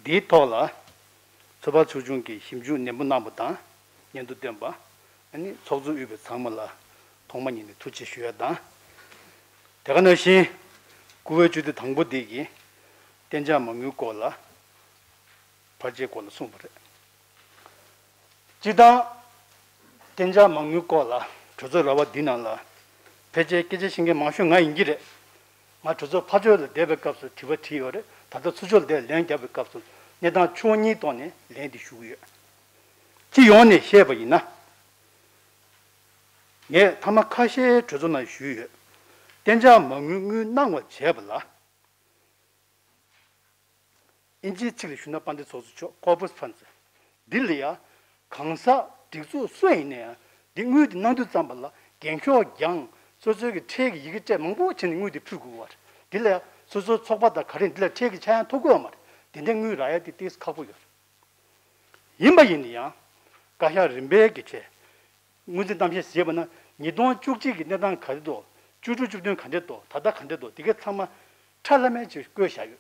འདིའི་ཐོག་ལ་ཚོད་དཔག་ཚོགས་ཆུང་གིས་ཞིབ་འཇུག་ནན་པོ་གནང་པ་དང་སྙན་ཐོ་བཏོན་པ། ཨ་ནི་ཚོགས་གཙོ་དབུས་པའི་ཚང་མ་ལ་ཐོག་མ་ཉིད་ནས་ཐུགས་རྗེ་ཆེ་ཞུ་ཡ་དང་། དེ་ག་ནང་བཞིན་བཀུར་འོས་སྤྱི་འཐུས་དང་པོ་འདི་གིས་གཏན་འཇགས་མ་དངུལ་སྐོར་ལ་ཕལ་ཆེར་སྐོར་ལ་གསུངས་པ་རེད། སྤྱིར་བཏང་གཏན་འཇགས་མ་དངུལ་སྐོར་ལ་གྲོས་ཚོགས་ར་བ་འདི་ནང་ལ་ཕལ་ཆེར་སྐད་ཆ་བཤད་མཁན་མང་ཤོས་ང་ཡིན་གྱི་རེད། ང་གྲོས་ཚོགས་ཕར་ཕྱོགས་ལ་བསྡད་པའི་སྐབས་སུ་དྲི་བ་དྲིས་ཡོད་རེད། ད་ལྟ་ཚུར་ཕྱོགས་ལ་བསྡད་ལན་བརྒྱབ་པའི་སྐབས་སུ་གནས་སྟངས་ཕྱོགས་གཉིས་ཐོག་ནས་ལན་འདི་ཞུ་གི་ཡོད། སྤྱི་ཡོངས་ནས་བཤད་པ་ཡིན་ན། ངས་མཐའ་མ་ཁ་ཤས་གྲོས་ཚོགས་ནང་ཞུས་ཡོད། གཏན་འཇགས་མ་དངུལ་དངུལ་གནང་བ་བྱས་པ་ལ། ཨིན་ཇིའི་ཚིག་ལ་ཞུ་ན་དཔལ་ལྡན་ཚོགས་གཙོ་མཆོག་corpus funds། འདི་ལ་ཡང་གང་ཟག་སྒྲིག་འཛུགས་སུ་ཡིན་ན་ཡང་འདི་དངུལ་འདི་གནང་དུས་ཙམ་པ་ལ་འགན་ཤོག་བརྒྱངས། སོ་སོའི་གི་ཁྲལ་གྱི་ཡི་གེ་སྤྲད་མང་པོ་བྱས་ནས་དངུལ་འདི་ཕུལ་དགོས་པ་རེད། འདི་ལ་ཡང་སོ་སོའི་ཚོགས་པ་དང་ག་རེ་འདི་ལ་ཁྲལ་གྱི་ཆག་ཡང་ཐོབ་དགོས་པ་མ་རེད། དེ་འདྲའི་དངུལ་རག་ཡ་དེ་ཏོག་ཙམ་ཁག་པོ་ཡོད་རེད། ཡིན་པ་ཡིན་ན་ཡང་བཀའ་ཤག་རིམ་པས་ཀྱི་ཆེད། སྔོན་རྩིས་གཏམ་བཤད་བྱས་པ་ན་ཉིས་སྟོང་བཅུ་གཅིག་གི་གནས་སྟངས་ག་རེ་འདུག་བཅུ་དྲུག་བཅུ་བདུན་ག་འདྲ་འདུག་ད་ལྟ་ག་འདྲ་འདུག་དེ་གའི་ཚང་མ་ཁྲ་ལམ་མེར་ཅིག་བཀོད་བཞག་ཡོད།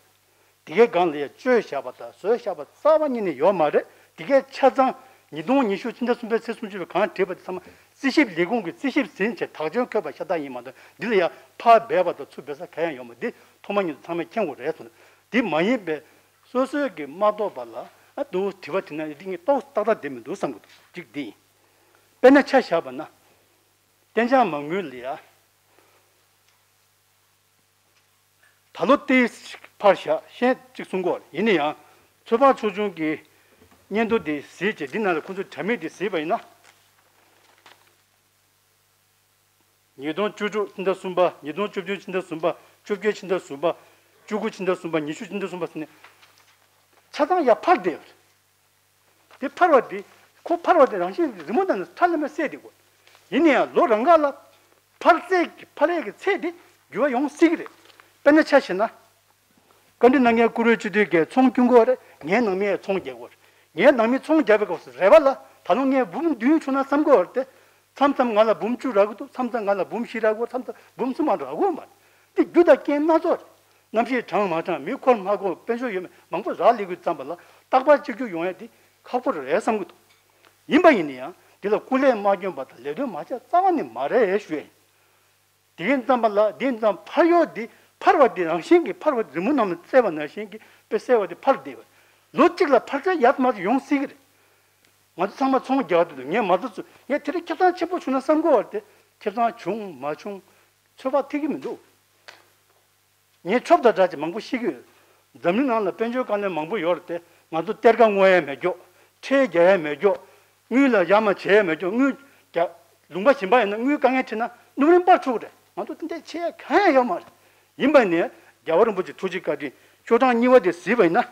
དེ་གའི་སྒང་ལ་ཡ་བཅོས་བཞག་པ་དང་བཟོས་བཞག་པ་རྩ་བ་ཉིད་ནས་ཡོད་མ་རེད། དེ་གའི་ཆ་ཚང་ཉིས་སྟོང་ཉི་ཤུ་ཕྱི་ཟླ་གསུམ་པའི་ཚེས་སུམ་ཅུ་པའི་གང་བྲིས་པ་དེ་ཚང་མ་རྩིས་ཞིབ་ལས་ཁུངས་ཀྱིས་རྩིས་ཞིབ་ཟིན་བྱས་དག་བཅོས་འཁོད་པ་ཤ་སྟག་ཡིན་མ་གཏོགས་འདི་ལ་ཡ་ཕར་སྦས་པ་དང་ཚུར་སྦས་ས་གང་ཡང་ཡོད་མ་རེད། འདི་ཐོག་མ་ཉིད་དུ་ཚང་མས་མཁྱེན་དགོས་རེད་གསུངས། འདི་མ་ཡིན་པའི་སོ་སོའི་གི་མ་གཏོགས་པ་ལ་ཨ་འདུག་དྲི་བ་དྲིས་ན་རིགས་ངེས་ཏོག་ཏག་ཏག་བསྡད་མི་འདུག་བསམ་གི་འདུག་གཅིག་འདི་ཡིན། དཔེར་ན་ཆ་བཞག་པ་ན། གཏན་འཇགས་མ་དངུལ་ལ་ཡ། ད་ལོ་ཏོག་ཙམ་ཕར་བཞག་གཞན་གཅིག་གསུང་གི་ཡོད་རེད། ཡིན་ན་ཡང་ཚོད་དཔག་ཚོགས་ཆུང་གི་སྙན་ཐོ་དེ་གཟིགས་བྱས་འདི་ནང་ལ་ཁོང་ཚོས་དྲ་མིག་དེ་གཟིགས་པ་ཡིན་ན། ཉིས་སྟོང་བཅུ་དྲུག་ཕྱི་ཟླ་གསུམ་པ། ཉིས་སྟོང་བཅུ་བདུན་ཕྱི་ཟླ་གསུམ་པ། བཅོ་བརྒྱད་ཕྱི་ཟླ་གསུམ་པ། བཅུ་དགུ་ཕྱི་ཟླ་གསུམ་པ། ཉི་ཤུ་ཕྱི་ཟླ་གསུམ་པ་ཟེར་ནས་ཆ་ཚང་ཡར་འཕར་བསྡད་ཡོད་རེད། དེ་འཕར་བ་དེ་ཁོ་འཕར་བ་དེ་རང་བཞིན་གྱི་རི་མོ་ནང་ནས་ཁྲ་ལམ་མེར་གསལ་བསྡད་ཡོད། ཡིན་ན་ཡང་ལོ་རང་འགའ་ལ་འཕར་ཚད་ཀྱི་འཕར་ཡས་ཀྱི་ཚད་དེ་འགྱུར་བ་ཡོང་སྲིད་ཀྱི་རེད། དཔེར་ན་ཆ་བཞག་ན། བཀའ་འདྲི་གནང་མཁན་བཀུར་འོས་སྤྱི་འཐུས་ཀྱིས་ཚོང་སྐྱོན་གྱི་ཡོད་རེད། ངའི་ནང་མིས་ཚོང་རྒྱག་གི་ཡོད་རེད། ངའི་ནང་མིས་ཚོང་རྒྱག་པའི་སྐབས་སུ་རེ་བ་ལ་ད་ལོ་ངས་འབུམ་བདུན་བྱུང་ན་བསམ་གྱི་ཡོད་རེད་དེ། མཚམས་མཚམས་ང་ལ་འབུམ་བཅུ་རག་གི་འདུག་མཚམས་མཚམས་ང་ལ་འབུམ་བཞི་རག་གི་ཡོད། མཚམས་མཚམས་འབུམ་གསུམ་མ་རག་གི་ཡོད་མ་རེད། འདི་རྒྱུ་དང་རྐྱེན་སྣ་ཚོགས་རེད། གནམ་གཤིས་གྲང་མ་གྲང་། མི་འཁོར་མ་འཁོར། དཔལ་འབྱོར་ཡོད་མེད་མང་པོ་རག་སླེབས་དུས་ཙམ་པ་ལ་རྟག་པར་གཅིག་གྱུར་ཡོང་ཡ་འདི་ཁག་པོ་རེད་བསམ་གྱི་འདུག་ཡིན་པ་ཡིན་ན་ཡང་འདི་ལ་སྐུ་ལས་མ་བསྐྱོན་པ་དང་ལས་དོན་མ་བྱས་རྩ་བ་ནས་མ་རེད་ཞུ་ཡ་ཡིན། དེ་ཡིན་ཙམ་པ་ལ་དེ་ཡིན་ཙམ་འཕར་ཡོད་དེ་འཕར་བ་དེ་རང་བཞིན་གྱིས་འཕར་བ་རི་མོ་ནང་ལ་གསལ་བ་ནང་བཞིན་གྱི་དཔེ་གསལ་བ་དེ་འཕར་བསྡད་པ། ལོ་གཅིག་ལ་འཕར་ཚད་ཡར་མར་ཡོང་སྲིད་ཀྱི་རེད། ང་ཚོ་ཚང་མ་ཚོང་རྒྱག་འདུག་ངས་མ་ཚོ་ཚོ་ངས་དེ་རིང་ཁེ་བཟང་ཆེན་པོ་བྱུང་ན་བསམ་གྱི་ཡོད་རེད་དེ། ཁེ་བཟང་བྱུང་མ་བྱུང་ཚོད་དཔག་ཐིག་གི་མི་འདུག་ངས་ཆོབ་དང་འདྲ་ཅིག་མང་པོ་ཤེས་ཀྱི་ཡོད། འཛམ་གླིང་ནང་ལ་དཔལ་འབྱོར་དཀའ་ལས་མང་པོ་ཡོད་རེད་དེ། ང་ཚོ་གཏེར་ཁ་སྔོག་ཡས་མེད་ཀྱོག་ཁྲལ་རྒྱག་ཡས་མེད་ཀྱོག་དངུལ་ལ་ཡ་མ་བྱེད་ཡས་མེད་ཀྱོག་དངུལ་རྒྱ། ལུང་པ་གཞན་པ་ཡིན་ན་དངུལ་དཀའ་ངལ་འཕྲད་ན་སྣུམ་རིན་སྤར་ཆོག་གི་རེད། ང་ཚོ་དེ་འདྲས་བྱེད་ཡས་གང་ཡང་ཡོད་མ་རེད། ཡིན་པ་ནས་རྒྱལ་བ་རིན་པོ་ཆེ་ཐུགས་རྗེ་བཀའ་དྲིན་ཤོག་གྲངས་གཉིས་པ་དེ་གཟིགས་པ་ཡིན་ན།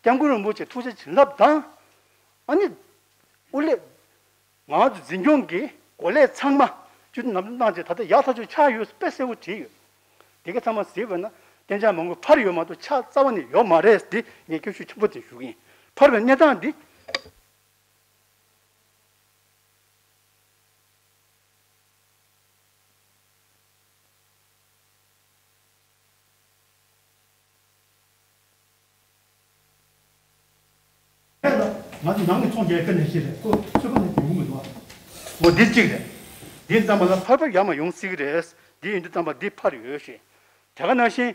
སྐྱབས་མགོན་རིན་པོ་ཆེ་ཐུགས་རྗེ་བྱིན་རླབས་དང་། ཨ་ནི། དབུ་ལས། ང་ཚོ་འཛིན་སྐྱོང་གི་གོ་ལས་ཚང་མ་བཅུད་ནམ་གནང་བྱས་ད་ལྟ་ཡག་ཐག་ཆོད་ཆགས་ཡོད་དཔེ་གསལ་པོ་བྲིས་ཡོད། དེ་ག་ཚང་མ་གཟིགས་པ་ན་གཏན་འཇགས་མ་དངུལ་འཕར་ཡོད་མ་གཏོགས་ཆག་རྩ་བ་ནས་ཡོད་མ་རེད། དེ་ངས་སྐྱོན་ཤུགས་ཆེན་པོ་དེ་ཞུ་གི་ཡིན། འཕར་བའི་གནས་སྟངས་འདི། ང་ཚོ་ནང་གི་ཚོང་རྒྱག་ཡ་དཀའ་ལས་ཤེས་རེད། ཁོ་ཚོད་པ་ནས་ཡོང་མི་འདུག་ཨ། འོ་འདི་གཅིག་རེད། འདི་ཙམ་པ་ལ་ཕར་ཕར་ཡར་མ་ཡོང་སྲིད་ཀྱི་རེད། འདི་ཡིན་དུས་ཙམ་པ་འདི་ཕར་ཡོད་ཞེས། དེ་ག་ནང་བཞིན།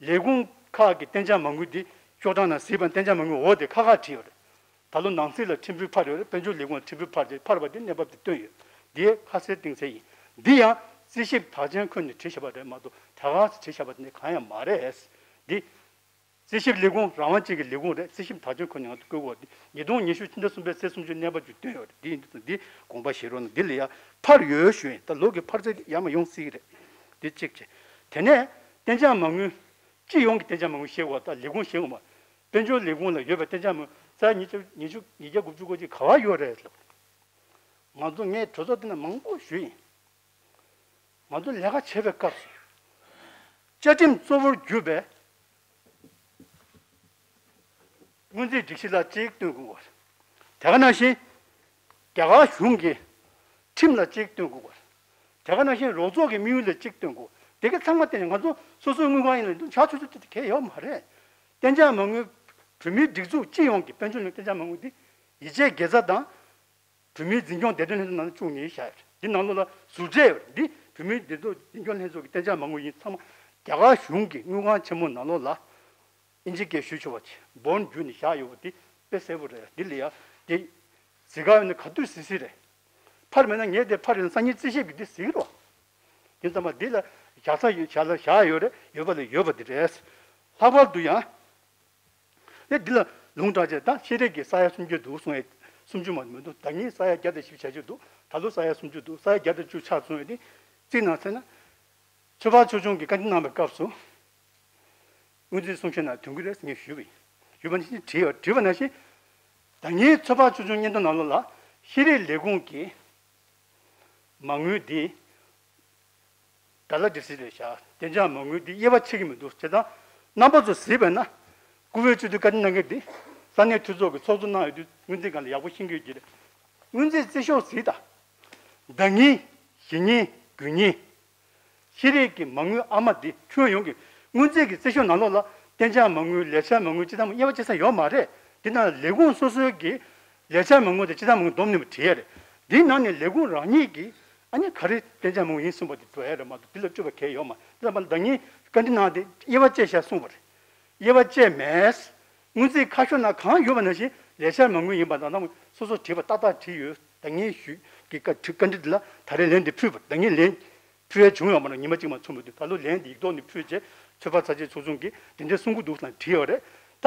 ལས་ཁུངས་ཁག་གི་གཏན་འཇགས་མ་དངུལ་འདི་ཤོག་གྲངས་ནང་གཟིགས་པ་གཏན་འཇགས་མ་དངུལ་འོ་དེ་ཁ་ཁ་བྲིས་ཡོད་རེད། ད་ལོ་ནང་སྲིད་ལ་ཁྲིམས་དཔོན་ཕར་ཡོད་རེད། དཔལ་འབྱོར་ལས་ཁུངས་ལ་ཁྲིམས་དཔོན་ཕར་རེད། ཕར་བ་དེ་གནས་བབ་དེ་བཏོན་ཡོད། དེ་ཁ་གསལ་གཏིང་གསལ་ཡིན། འདི་ཡང་རྩིས་ཞིབ་དག་ཆེན་ཁུལ་ནས་བྲིས་བཞག་པ་རེད་མ་གཏོགས་ད་ག་སེ་བྲིས་བཞག་པ་དེ་ནི་གང་ཡང་མ་རེད། འདི་རྩིས་ཞིབ་ལས་ཁུངས་རང་དབང་ཅན་གྱི་ལས་ཁུངས་རེད། རྩིས་ཞིབ་དག་ཆེན་ཁུལ་ནས་ང་ཚོ་བསྐོས་ཡོད་རེད། ཉིས་སྟོང་ཉི་ཤུ་ཕྱི་ཟླ་གསུམ་པའི་ཚེས་སུམ་ཅུ་གནས་བབ་ཅིག་བཏོན་ཡོད་རེད། འདི་ཡིན་དུས་འདི་དགོངས་པ་བཞེས་རོགས་གནང་། འདི་ལ་ཡང་ཕར་ཡོད་ཞུ་ཡིན། ད་ལོ་གི་ཕར་ཚད་ཡར་མ་ཡོང་སྲིད་ཀྱི་རེད། འདི་གཅིག་བྱས། དེ་ནས་གཏན་འཇགས་མ་དངུལ། སྤྱི་ཡོངས་ཀྱི་གཏན་འཇགས་མ་དངུལ་བཤད་དགོས། ད་ལས་ཁུངས་བཤད་དགོས་མ། དཔལ་འབྱོར་ལས་ཁུངས་ལ་ཡོད་པའི་གཏན་འཇགས་མ་དངུལ་ས་ཉིས་བརྒྱ་ཉི་ཤུ་ཉིས་བརྒྱ་དགུ་བཅུ་གོ་གཅིག་ག་བ་ཡོད་རེད་ལབ། ང་ཚོ་ངའི་གྲོས་ཚོགས་འདི་ན་མང་པོ་ཞུས་ཡིན། ང་ཚོ་ལས་ཀ་བྱེད་པའི་སྐབས་སུ་བཅའ་ཁྲིམས་གཙོ་བོར་གྱུར་པའི་སྔོན་རྩིས་སྒྲིག་གཞི་ལ་གཅིག་བཏོན་དགོས་པ་རེད། དེ་ག་ནང་བཞིན་རྒྱ་གར་གཞུང་གི་ཁྲིམས་ལ་གཅིག་བཏོན་དགོས་པ་རེད། དེ་ག་ནང་བཞིན་རོགས་ཚོགས་ཀྱི་དམིགས་ཡུལ་ལ་གཅིག་བཏོན་དགོས། དེ་ག་ཚང་མ་བརྟེན་ནས་ང་ཚོ་སོ་སོའི་དངུལ་ཁང་ཡིན་ལ་འདུག་བྱ་ཆོག་ཆོག་དེ་གལ་ཡོད་མ་རེད། གཏན་འཇགས་མ་དངུལ་བོད་མིའི་སྒྲིག་འཛུགས་སྤྱི་ཡོངས་ཀྱི་དཔལ་འབྱོར་གླིང་གཏན་འཇགས་མ་དངུལ་འདི་ཡིད་ཆེས་དགེ་རྩ་དང་། བོད་མིའི་འཛིན་སྐྱོང་བདེ་དོན་ལྷན་ཚོགས་ནང་བཅུག་ནས་བཞག་ཡོད། འདི་ནང་ལོགས་ལ་ཟུར་བཅད་ཡོད། འདི་བོད་མིའི་བདེ་དོན་འཛིན་སྐྱོང་ལྷན་ཚོགས་ཀྱི་གཏན་འཇགས་མ་དངུལ་ཡིན། ཚང་མ་རྒྱ་གར་གཞུང་གི་དངུལ་ཁང་ཆེན་མོ་ནང་ལོགས་ལ་ཨིན་ཇི་སྐད་ཞུ་ཆོག་པ་ཅིག་སྦོན་བརྒྱུད་ནས་བཞག་ཡོད་པ་འདི་དཔེ་གསལ་པོ་རེད། འདི་ལ་ཡ་འདི་གཟིགས་ག་ཡོད་ན་ག་དུས་གཟིགས་གཟིགས་རེད། ཕར་མེད་ན་ངས་དེ་ཕར་ཡོང་སང་ཉིན་རྩིས་ཞིབ་ཀྱི་འདི་གཟིགས་རོགས། དེ་ཙམ་པ་འདི་ལ་བཞག་ས་ཡོད། བཞག་ལ་བཞག་ཡོད་རེད། ཡོད་པ་ལ་ཡོད་པ་འདི་རེད། ལྷག་པར་དུ་ཡང་། ཨེ་འདི་ལ་ལུང་དྲངས་བྱས་ད་ཤེས་རིག་གི་ས་ཡ་སུམ་ཅུ་འདུག་གསུང་ཡས། སུམ་ཅུ་མ་མི་འདུག་ད་ངས་ས་ཡ་བརྒྱ་དང་བཞི་བཅུ་ཞེ་གཅིག་འདུག་ད་ལོ་ས་ཡ་སུམ་ཅུ་འདུག་ས་ཡ་བརྒྱ་དང་བཅུ་ཆགས་སོང་ཡས་དེ་རྩིས་གནང་ཚར་ན། ཚོད་དཔག་ཚོགས་ཆུང་གིས་བཀའ་འདྲི་གནང་བའི་སྐབས་སུ། སྔོན་རྩིས་གསུང་བཤད་ནང་ཐོན་གྱི་རེད་ངས་ཞུས་པ་ཡིན། ཞུས་པ་ནང་བཞིན་བྲིས་ཡོད། བྲིས་པ་ནང་བཞིན། ད་ངས་ཚོད་དཔག་ཚོགས་ཆུང་སྙན་ཐོ་ནང་ལོགས་ལ་ཤེས་རིག་ལས་ཁུངས་ཀྱི་མ་དངུལ་འདི་ཌོ་ལར་ཌི་སི་ཊི་ལ་བཞག་གཏན་འཇགས་མ་དངུལ་འདི་དབྱེ་བ་ཕྱེ་གི་མི་འདུག་བྱས་ཙང་རྣམ་པ་ཚོ་གཟིགས་པས་ན། སྐུ་བོད་སྤྱི་འཐུས་བཀའ་དྲིན་གནང་མཁན་འདི་ས་གནས་འཐུས་ཚོགས་ཀྱི་ཚོགས་གཙོ་གནང་ཡོད་དུས་སྔོན་རྩིས་སྒང་ལ་ཡག་པོ་ཤེས་ཀྱི་ཡོད་ཀྱི་རེད། སྔོན་རྩིས་རྩིས་ཤོག་གཟིགས་དང་། ཟླ་ཉིན། གཞེས་ཉིན། དགུན་ཉིན། ཤེས་རིག་གི་མ་དངུལ་ཨ་མ་འདི་ཁྱོན་ཡོངས་ཀྱི་སྔོན་རྩིས་ཀྱི་རྩིས་ཤོག་ནང་ལོགས་ལ་གཏན་འཇགས་མ་དངུལ་ལས་འཆར་མ་དངུལ་སྤྱི་བཏང་དབྱེ་བ་ཕྱེ་ས་ཡོད་མ་རེད། འདི་ནང་ལས་ཁུངས་སོ་སོའི་གི་ལས་འཆར་མ་དངུལ་དང་སྤྱི་བཏང་མ་དངུལ་བསྡོམས་ནས་བྲིས་ཡ་རེད། འདིའི་ནང་ནས་ལས་ཁུངས་རང་ཉིད་ཀྱིས་ཨ་ནི་ག་རེ་གཏན་འཇགས་མ་དངུལ་ཡིན་གསུངས་པ་དེ་འགྲོ་ཡ་རེད་མ་གཏོགས་འདི་ལ་སྤྲོད་པ་གལ་ཡོད་མ་རེད། འདི་ལ་ཟླ་ཉིན་བཀའ་འདྲི་གནང་སྟེ་དབྱེ་བ་ཕྱེ་བཞག་གསུངས་པ་རེད། དབྱེ་བ་ཕྱེ་མེད། སྔོན་རྩིས་ཁ་ཤོ་ནང་གང་ཡོད་པ་ནང་བཞིན་ལས་འཆར་མ་དངུལ་ཡིན་པ་དང་ནང་སོ་སོ་བྲིས་པ་ཏག་ཏག་བྲིས་ཡོད། ད་ངས་ཞུས་ཀྱི་བཀའ་བཀའ་འདྲི་འདི་ལ་ད་རེས་ལན་འདི་ཕུལ་བ། ད་ངས་ལན་ཕུལ་ཡ་བྱུང་ཡོད་མ་རེད། ཉི་མ་གཅིག་མ་ཚོད་མ་འདུག་ད་ལོ་ལན་འདི་ཡིག་ཐོག་ནས་ཕུལ་རྗེས་ཚོད་དཔག་ཚད་འཇལ་ཚོགས་ཆུང་གིས་འདི་འདྲའི་གསུང་གི་འདུག་ལབ་བྲིས་ཡོད་རེད། ད་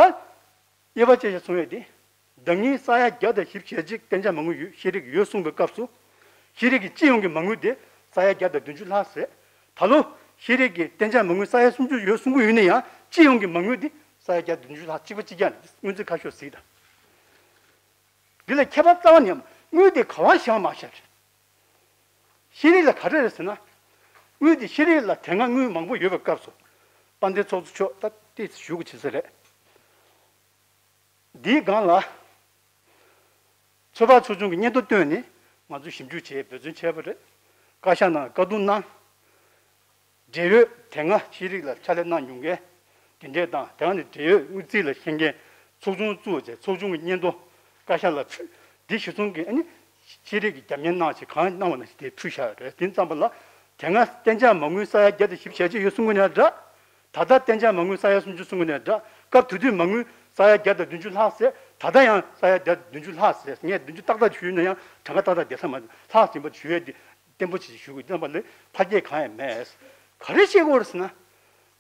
དབྱེ་བ་ཕྱེ་བཞག་གསུང་ཡ་འདི། ཟླ་ཉིན་ས་ཡ་བརྒྱ་དང་བཞི་བཅུ་ཞེ་གཅིག་གཏན་འཇགས་མ་དངུལ་ཡོད། ཤེས་རིག་ཡོད་གསུངས་པའི་སྐབས་སུ། ཤེས་རིག་གི་སྤྱི་ཡོངས་ཀྱི་མ་དངུལ་དེ་ས་ཡ་བརྒྱ་དང་བདུན་ཅུ་ལྷག་ཟེར། ད་ལོ་ཤེས་རིག་གི་གཏན་འཇགས་མ་དངུལ་ས་ཡ་སུམ་ཅུ་ཡོད་གསུང་གི་ཡོད་ན་ཡང་སྤྱི་ཡོངས་ཀྱི་མ་དངུལ་དེ་ས་ཡ་བརྒྱ་དང་བདུན་ཅུ་ལྷག་གཅིག་པ་གཅིག་རྐྱང་རེད། སྔོན་རྩིས་ཁ་ཤོ་གཟིགས་དང་། འདི་ལ་ཁྱད་པར་རྩ་བ་ནས་དངུལ་དེ་ག་བ་བཞག་མ་བཞག་རེད། ཤེས་རིག་ལ་ག་རེ་རེད་ཟེར་ན། དངུལ་དེ་ཤེས་རིག་ལ་དེ་སྔ་དངུལ་མང་པོ་ཡོད་པའི་སྐབས་སུ། དཔལ་ལྡན་ཚོགས་གཙོ་མཆོག་ད་ཏོག་ཙམ་ཞུ་དགོས་བྱེད་ས་རེད། འདིའི་སྒང་ལ། ཚོད་དཔག་ཚོགས་ཆུང་གི་སྙན་ཐོ་བཏོན་ནས་ང་ཚོས་ཞིབ་འཇུག་བྱས་འབད་བརྩོན་བྱས་པ་རེད། བཀའ་ཤག་ནང་བཀའ་བསྡུར་གནང་། འབྲེལ་ཡོད་དེ་སྔ་ཤེས་རིག་ལ་ཕྱག་ལས་གནང་མྱོང་མཁན་དེ་འདྲས་དང་དེ་སྔ་ནས་འབྲེལ་ཡོད་དངུལ་རྩིས་ལ་ཤེས་མཁན་ཚོགས་ཆུང་བཙུགས་བྱས་ཚོགས་ཆུང་གི་སྙན་ཐོ་བཀའ་ཤག་ལ་ཕུལ། འདི་གཞི་བཟུང་གིས་ཨ་ནི་ཤེས་རིག་གི་རྒྱབ་གཉེར་གནང་བྱས་གང་གནང་བ་ནང་བཞིན་དེ་ཕུལ་བཞག་ཡོད་རེད། དེ་ཙམ་པ་ལ་དེ་སྔ་གཏན་འཇགས་མ་དངུལ་ས་ཡ་བརྒྱ་དང་བཞི་བཅུ་ཞེ་གཅིག་ཡོད་གསུང་གི་ནའང་འདྲ། ད་ལྟ་གཏན་འཇགས་མ་དངུལ་ས་ཡ་སུམ་ཅུ་གསུང་གི་ནའང་འདྲ། སྐབས་དེ་དུས་མ་དངུལ་ས་ཡ་བརྒྱ་དང་བདུན་ཅུ་ལྷག་ཟེར། ད་ལྟ་ཡང་ས་ཡ་བརྒྱ་དང་བདུན་ཅུ་ལྷག་ཟེར། ངས་བདུན་ཅུ་ཏག་ཏག་ཞུས་ན་ཡང་གྲངས་ཀ་ཏག་ཏག་བསྡད་ས་མ་རེད། ལྷག་ཟིན་པ་ཞུ་ཡས་དེ་བརྟན་པོ་ཅིག་ཞུ་དགོས། དེ་ཙམ་པ་ལས་ཕ་སྐད་གང་ཡང་མེད། ག་རེ་བཤད་དགོས་རེད་ཟེར་ན།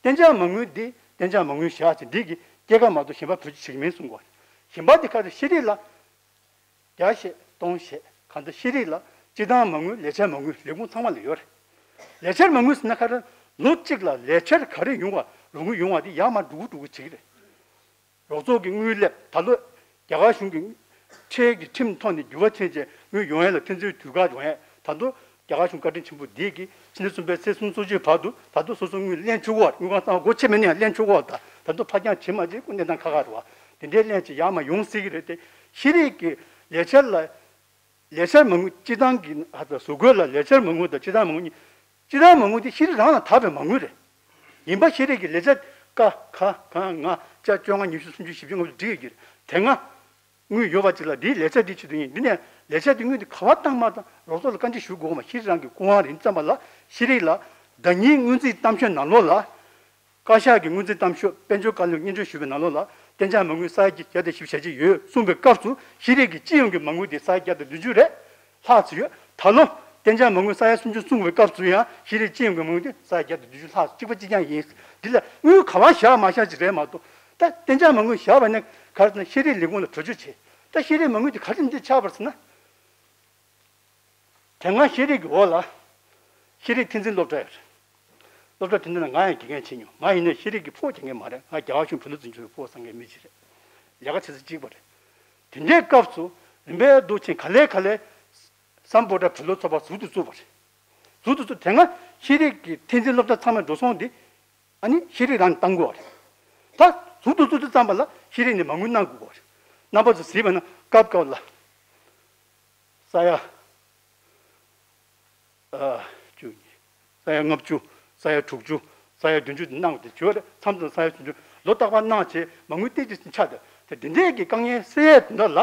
གཏན་འཇགས་མ་དངུལ་འདི་གཏན་འཇགས་མ་དངུལ་བཞག་ཅིང་འདི་གི་སྐྱེད་ཀ་མ་གཏོགས་གཞན་པ་བེད་སྤྱོད་བྱེད་ཀྱི་མིན་གསུང་དགོས། གཞན་པ་འདི་ག་རེ་ཤེས་རིག་ལ། བརྒྱ་བཤད་སྟོང་བཤད་གང་ལྟར་ཤེས་རིག་ལ་སྤྱི་བཏང་མ་དངུལ་ལས་འཆར་མ་དངུལ་ལས་ཁུངས་ཚང་མ་ལ་ཡོད་རེད། ལས་འཆར་མ་དངུལ་ཟེར་ན་ག་རེ་ལོ་གཅིག་ལ་ལས་འཆར་ག་རེ་ཡོང་བ་རོགས་དངུལ་ཡོང་བ་དེ་ཡར་མར་འགྲོ་གི་འགྲོ་གི་བྱེད་ཀྱི་རེད། རོགས་ཚོགས་ཀྱི་དངུལ་སླེབས་ད་ལོ་རྒྱ་གར་གཞུང་གི་ཁྲལ་གྱི་ཁྲིམས་ཐོག་ནས་འགྱུར་བ་ཕྱིན་རྗེས་དངུལ་ཡོང་ཡ་ལ་ཕན་ཚུན་དུས་བཀག་ཡོང་ཡ་ད་དུང་རྒྱ་གར་གཞུང་བཀའ་དྲིན་ཆེན་པོ་འདིས་ཀྱིས་ཕྱི་ཟླ་གསུམ་པའི་ཚེས་སུམ་ཅུ་སོ་གཅིག་བར་དུ་ད་དུང་སོ་སོ་དངུལ་ལེན་ཆོག་གི་ཡོད་རེད། དངུལ་ཁང་ཚང་མ་སྒོ་ཕྱེ་མེད་ན་ཡང་ལེན་ཆོག་གི་ཡོད་རེད། ད་ད་དུང་ཕར་འགྱངས་བྱེད་མ་བྱེད་ཁོ་གནས་སྟངས་ཁག་ཁག་རེད་བ། དེ་འདྲའི་ལེན་ཅིག་ཡར་མར་ཡོང་སྲིད་ཀྱི་རེད་དེ། ཤེས་རིག་གི་ལས་འཆར་ལ་ལས་འཆར་མ་དངུལ་སྤྱི་བཏང་གི་ཧ་ཚ་བཟོ་བཀོད་ལ་ལས་འཆར་མ་དངུལ་དང་སྤྱི་བཏང་མ་དངུལ་གཉིས། སྤྱི་བཏང་མ་དངུལ་དེ་ཤེས་རིག་རང་ལ་དག་པའི་མ་དངུལ་རེད། ཡིན་པ་ཤེས་རིག་གི་ལས་འཆར་ཀ་ཁ་ག་ང་ཅ་བཅོ་ལྔ་ཉི་ཤུ་སུམ་ཅུ་བཞི་བཅུ་ལྔ་བཅུ་འགྲིག་ཡོད་ཀྱི་རེད། དེ་སྔ་ དངུལ་ཡོད་པ་ཅིག་ལ་འདིའི་ལས་བྱ་འདི་བྱེད་དུ་ཡིན། འདི་ནས་ལས་བྱ་འདི་དངུལ་འདི་ག་བ་བཏང་མ་བཏང་རོགས་ཚོགས་ལ་བཀའ་འདྲི་ཞུ་དགོས་མ། ཤེས་རིག་རང་གི་སྐུ་དབང་རེད་ཙམ་པ་ལ། ཤེས་རིག་ལ་ཟླ་ཉིན་སྔོན་རྩིས་གཏམ་བཤད་ནང་ལོགས་ལ། བཀའ་ཤག་གི་སྔོན་རྩིས་གཏམ་ཤོག་དཔལ་འབྱོར་བཀའ་བློན་སྙན་སྒྲོན་ཞུས་པའི་ནང་ལོགས་ལ་གཏན་འཇགས་མ་དངུལ་ས་ཡ་བརྒྱ་དང་བཞི་བཅུ་ཞེ་གཅིག་ཡོད་གསུངས་པའི་སྐབས་སུ་ཤེས་རིག་གི་སྤྱི་ཡོངས་ཀྱི་མ་དངུལ་དེ་ས་ཡ་བརྒྱ་དང་བདུན་ཅུ་རེད། ལྷག་ཙམ་ཡོད། ད་ལོ་གཏན་འཇགས་མ་དངུལ་ས་ཡ་སུམ་ཅུ་གསུངས་པའི་སྐབས་སུ་ཡང་ཤེས་རིག་སྤྱི་ཡོངས་ཀྱི་མ་དངུལ་དེ་ས་ཡ་བརྒྱ་དང་བདུན་ཅུ་ལྷག་གཅིག་པ་གཅིག་རྐྱང་ཡིན། འདི་ལ་དངུལ་ག་བ་བཞག་མ་བཞག་ཅིག་རེད་མ་གཏོགས། ད་གཏན་འཇགས་མ་དངུལ་བཞག་པ་ནས་ག་རེ་ཟེར་ན་ཤེས་རིག་ལས་ཁུངས་ལ་གྲོས་ཆོད་བྱེད། ད་ཤེས་རིག་མ་དངུལ་དེ་ག་རེ་འདི་ཆགས་པར་ཟེར་ན། དེ་སྔ་ཤེས་རིག་གི་འོག་ལ་ཤེས་རིག་འཐུས་འཛིན་སློབ་གྲྭ་ཡོད་རེད། སློབ་གྲྭ་དེ་འདྲ་ལ་ང་ཡང་དགེ་རྒན་བྱེད་མྱོང་། ང་ཡིན་ནའི་ཤེས་རིག་གི་ཕོགས་རྒྱག་མཁན་མ་རེད། ང་རྒྱལ་བ་གཞུང་བོད་སློབ་འཛིན་ཆོས་ཀྱི་ཕོགས་བསགས་མཁན་མི་ཞིག་རེད། ལས་ཀ་བྱེད་ས་གཅིག་པ་རེད། དེ་འདྲའི་སྐབས་སུ་རིམ་པས་འདུག་ཕྱིན་ག་ལེ་ག་ལེ་སམ་བྷོ་ཊ་བོད་སློབ་ཚོགས་པ་ཟུར་དུ་བཙུགས་པ་རེད། ཟུར་དུ་བཙུགས། དེ་སྔ་ཤེས་རིག་གི་འཐུས་འཛིན་སློབ་གྲྭ་ཚང་མའི་འགྲོ་སོང་འདི་ཨ་ནི་ཤེས་རིག་རང་གིས་བཏང་དགོས་པ་རེད། ད་ཟུར་དུ་བཙུགས་དུས་ཙམ་པ་ལ་ཤེས་རིག་ནས་མ་དངུལ་གནང་དགོས་པ་རེད། རྣམ་པ་ཚོས་གཟིགས་པ་ན་སྐབས་སྐབས་ལ་ས་ཡ་ཨ་བཅུ། ས་ཡ་ལྔ་བཅུ། ས་ཡ་དྲུག་ཅུ། ས་ཡ་བདུན་ཅུ་དེ་གནང་བ་དེ་བྱོས་རེད། མཚམས་མཚམས་ས་ཡ་བདུན་ཅུ། ལོ་རྟག་པར་གནང་བྱས་མ་དངུལ་ཏོག་ཙམ་ཆག་འདུག་དེ་འདི་འདྲས་ཀྱི་དཀའ་ངལ་སེལ་ཡས་དེ་འདྲ་ལ།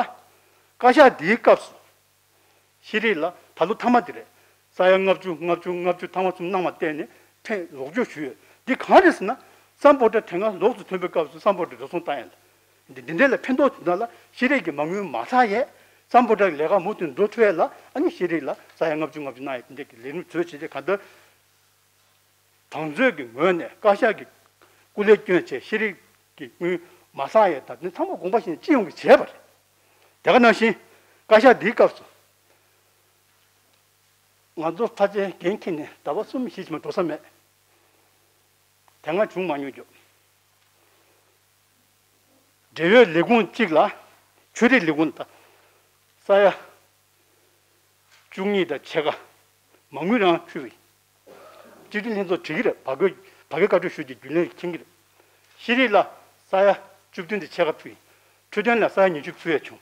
བཀའ་ཤག་འདིའི་སྐབས་སུ་ཤེས་རིག་ལ་ད་ལོ་མཐའ་མ་དེ་རེད། ས་ཡ་ལྔ་བཅུ་ལྔ་བཅུ་ལྔ་བཅུ་མཐའ་མ་གསུམ་གནང་བ་བརྟེན་ནས་ཕན་ལོག་འཇོག་ཞུས་ཡོད། འདི་གང་རེད་ཟེར་ན། སམ་བྷོ་ཊ་དེ་སྔ་ལོགས་སུ་ཐོན་པའི་སྐབས་སུ་སམ་བྷོ་ཊ་འགྲོ་སོང་བཏང་ཡ་ལ། འདི་འདི་འདྲས་ལ་ཕན་ཐོགས་དེ་འདྲ་ལ་ཤེས་རིག་གི་མ་དངུལ་མ་ཚར་ཡས། སམ་བྷོ་ཊ་གི་ལས་ཀ་མུ་མཐུད་འགྲོ་ཐུབ་ཡས་ལ་ཨ་ནི་ཤེས་རིག་ལ་ས་ཡ་ལྔ་བཅུ་ལྔ་བཅུ་གནང་ཡས་དེ་འདྲས་ཀྱི་ལས་རིམ་བཟོས་བྱས་ཏེ། གང་ལྟར་གྲོས་ཚོགས་ཀྱི་ངོས་ནས་བཀའ་ཤག་གི་སྐུ་ལས་བསྐྱོན་བྱས་ཤེས་རིག་གི་དངུལ་མ་བསགས་ཡས་དང་དེ་ཚང་མ་དགོངས་པ་བཞེས་ནས་སྤྱི་ཡོངས་ཀྱིས་བྱས་པ་རེད། དེ་ག་ནང་བཞིན་བཀའ་ཤག་འདིའི་སྐབས་སུ་ང་ཚོ་ཕལ་ཆེར་འགན་འཁྱེར་ནས་ཟླ་བ་གསུམ་བཞི་ཙམ་འགྲོ་ས་མེད། དེ་སྔ་བྱུང་མ་མྱོང་རྒྱུ། འབྲེལ་ཡོད་ལས་ཁུངས་གཅིག་ལ། ཆོས་རིག་ལས་ཁུངས་དང་ས་ཡ་བཅུ་གཉིས་དང་ཕྱེད་ཀ་མ་དངུལ་རང་ཕུལ་བའི་སྤྱི་འཐུས་ལྷན་ཚོགས་དྲིས་ཀྱི་རེད། བར་བརྒལ་བར་བརྒལ་བཀའ་འཁྲོལ་ཞུ་རྒྱུ་རྒྱུན་ལས་མཁྱེན་གྱི་རེད། ཤེས་རིག་ལ་ས་ཡ་བཅུ་བདུན་དང་ཕྱེད་ཀ་ཕུལ། འཕྲོད་བསྟེན་ལ་ས་ཡ་ཉི་ཤུ་ཕུལ་ཡ་བྱུང་།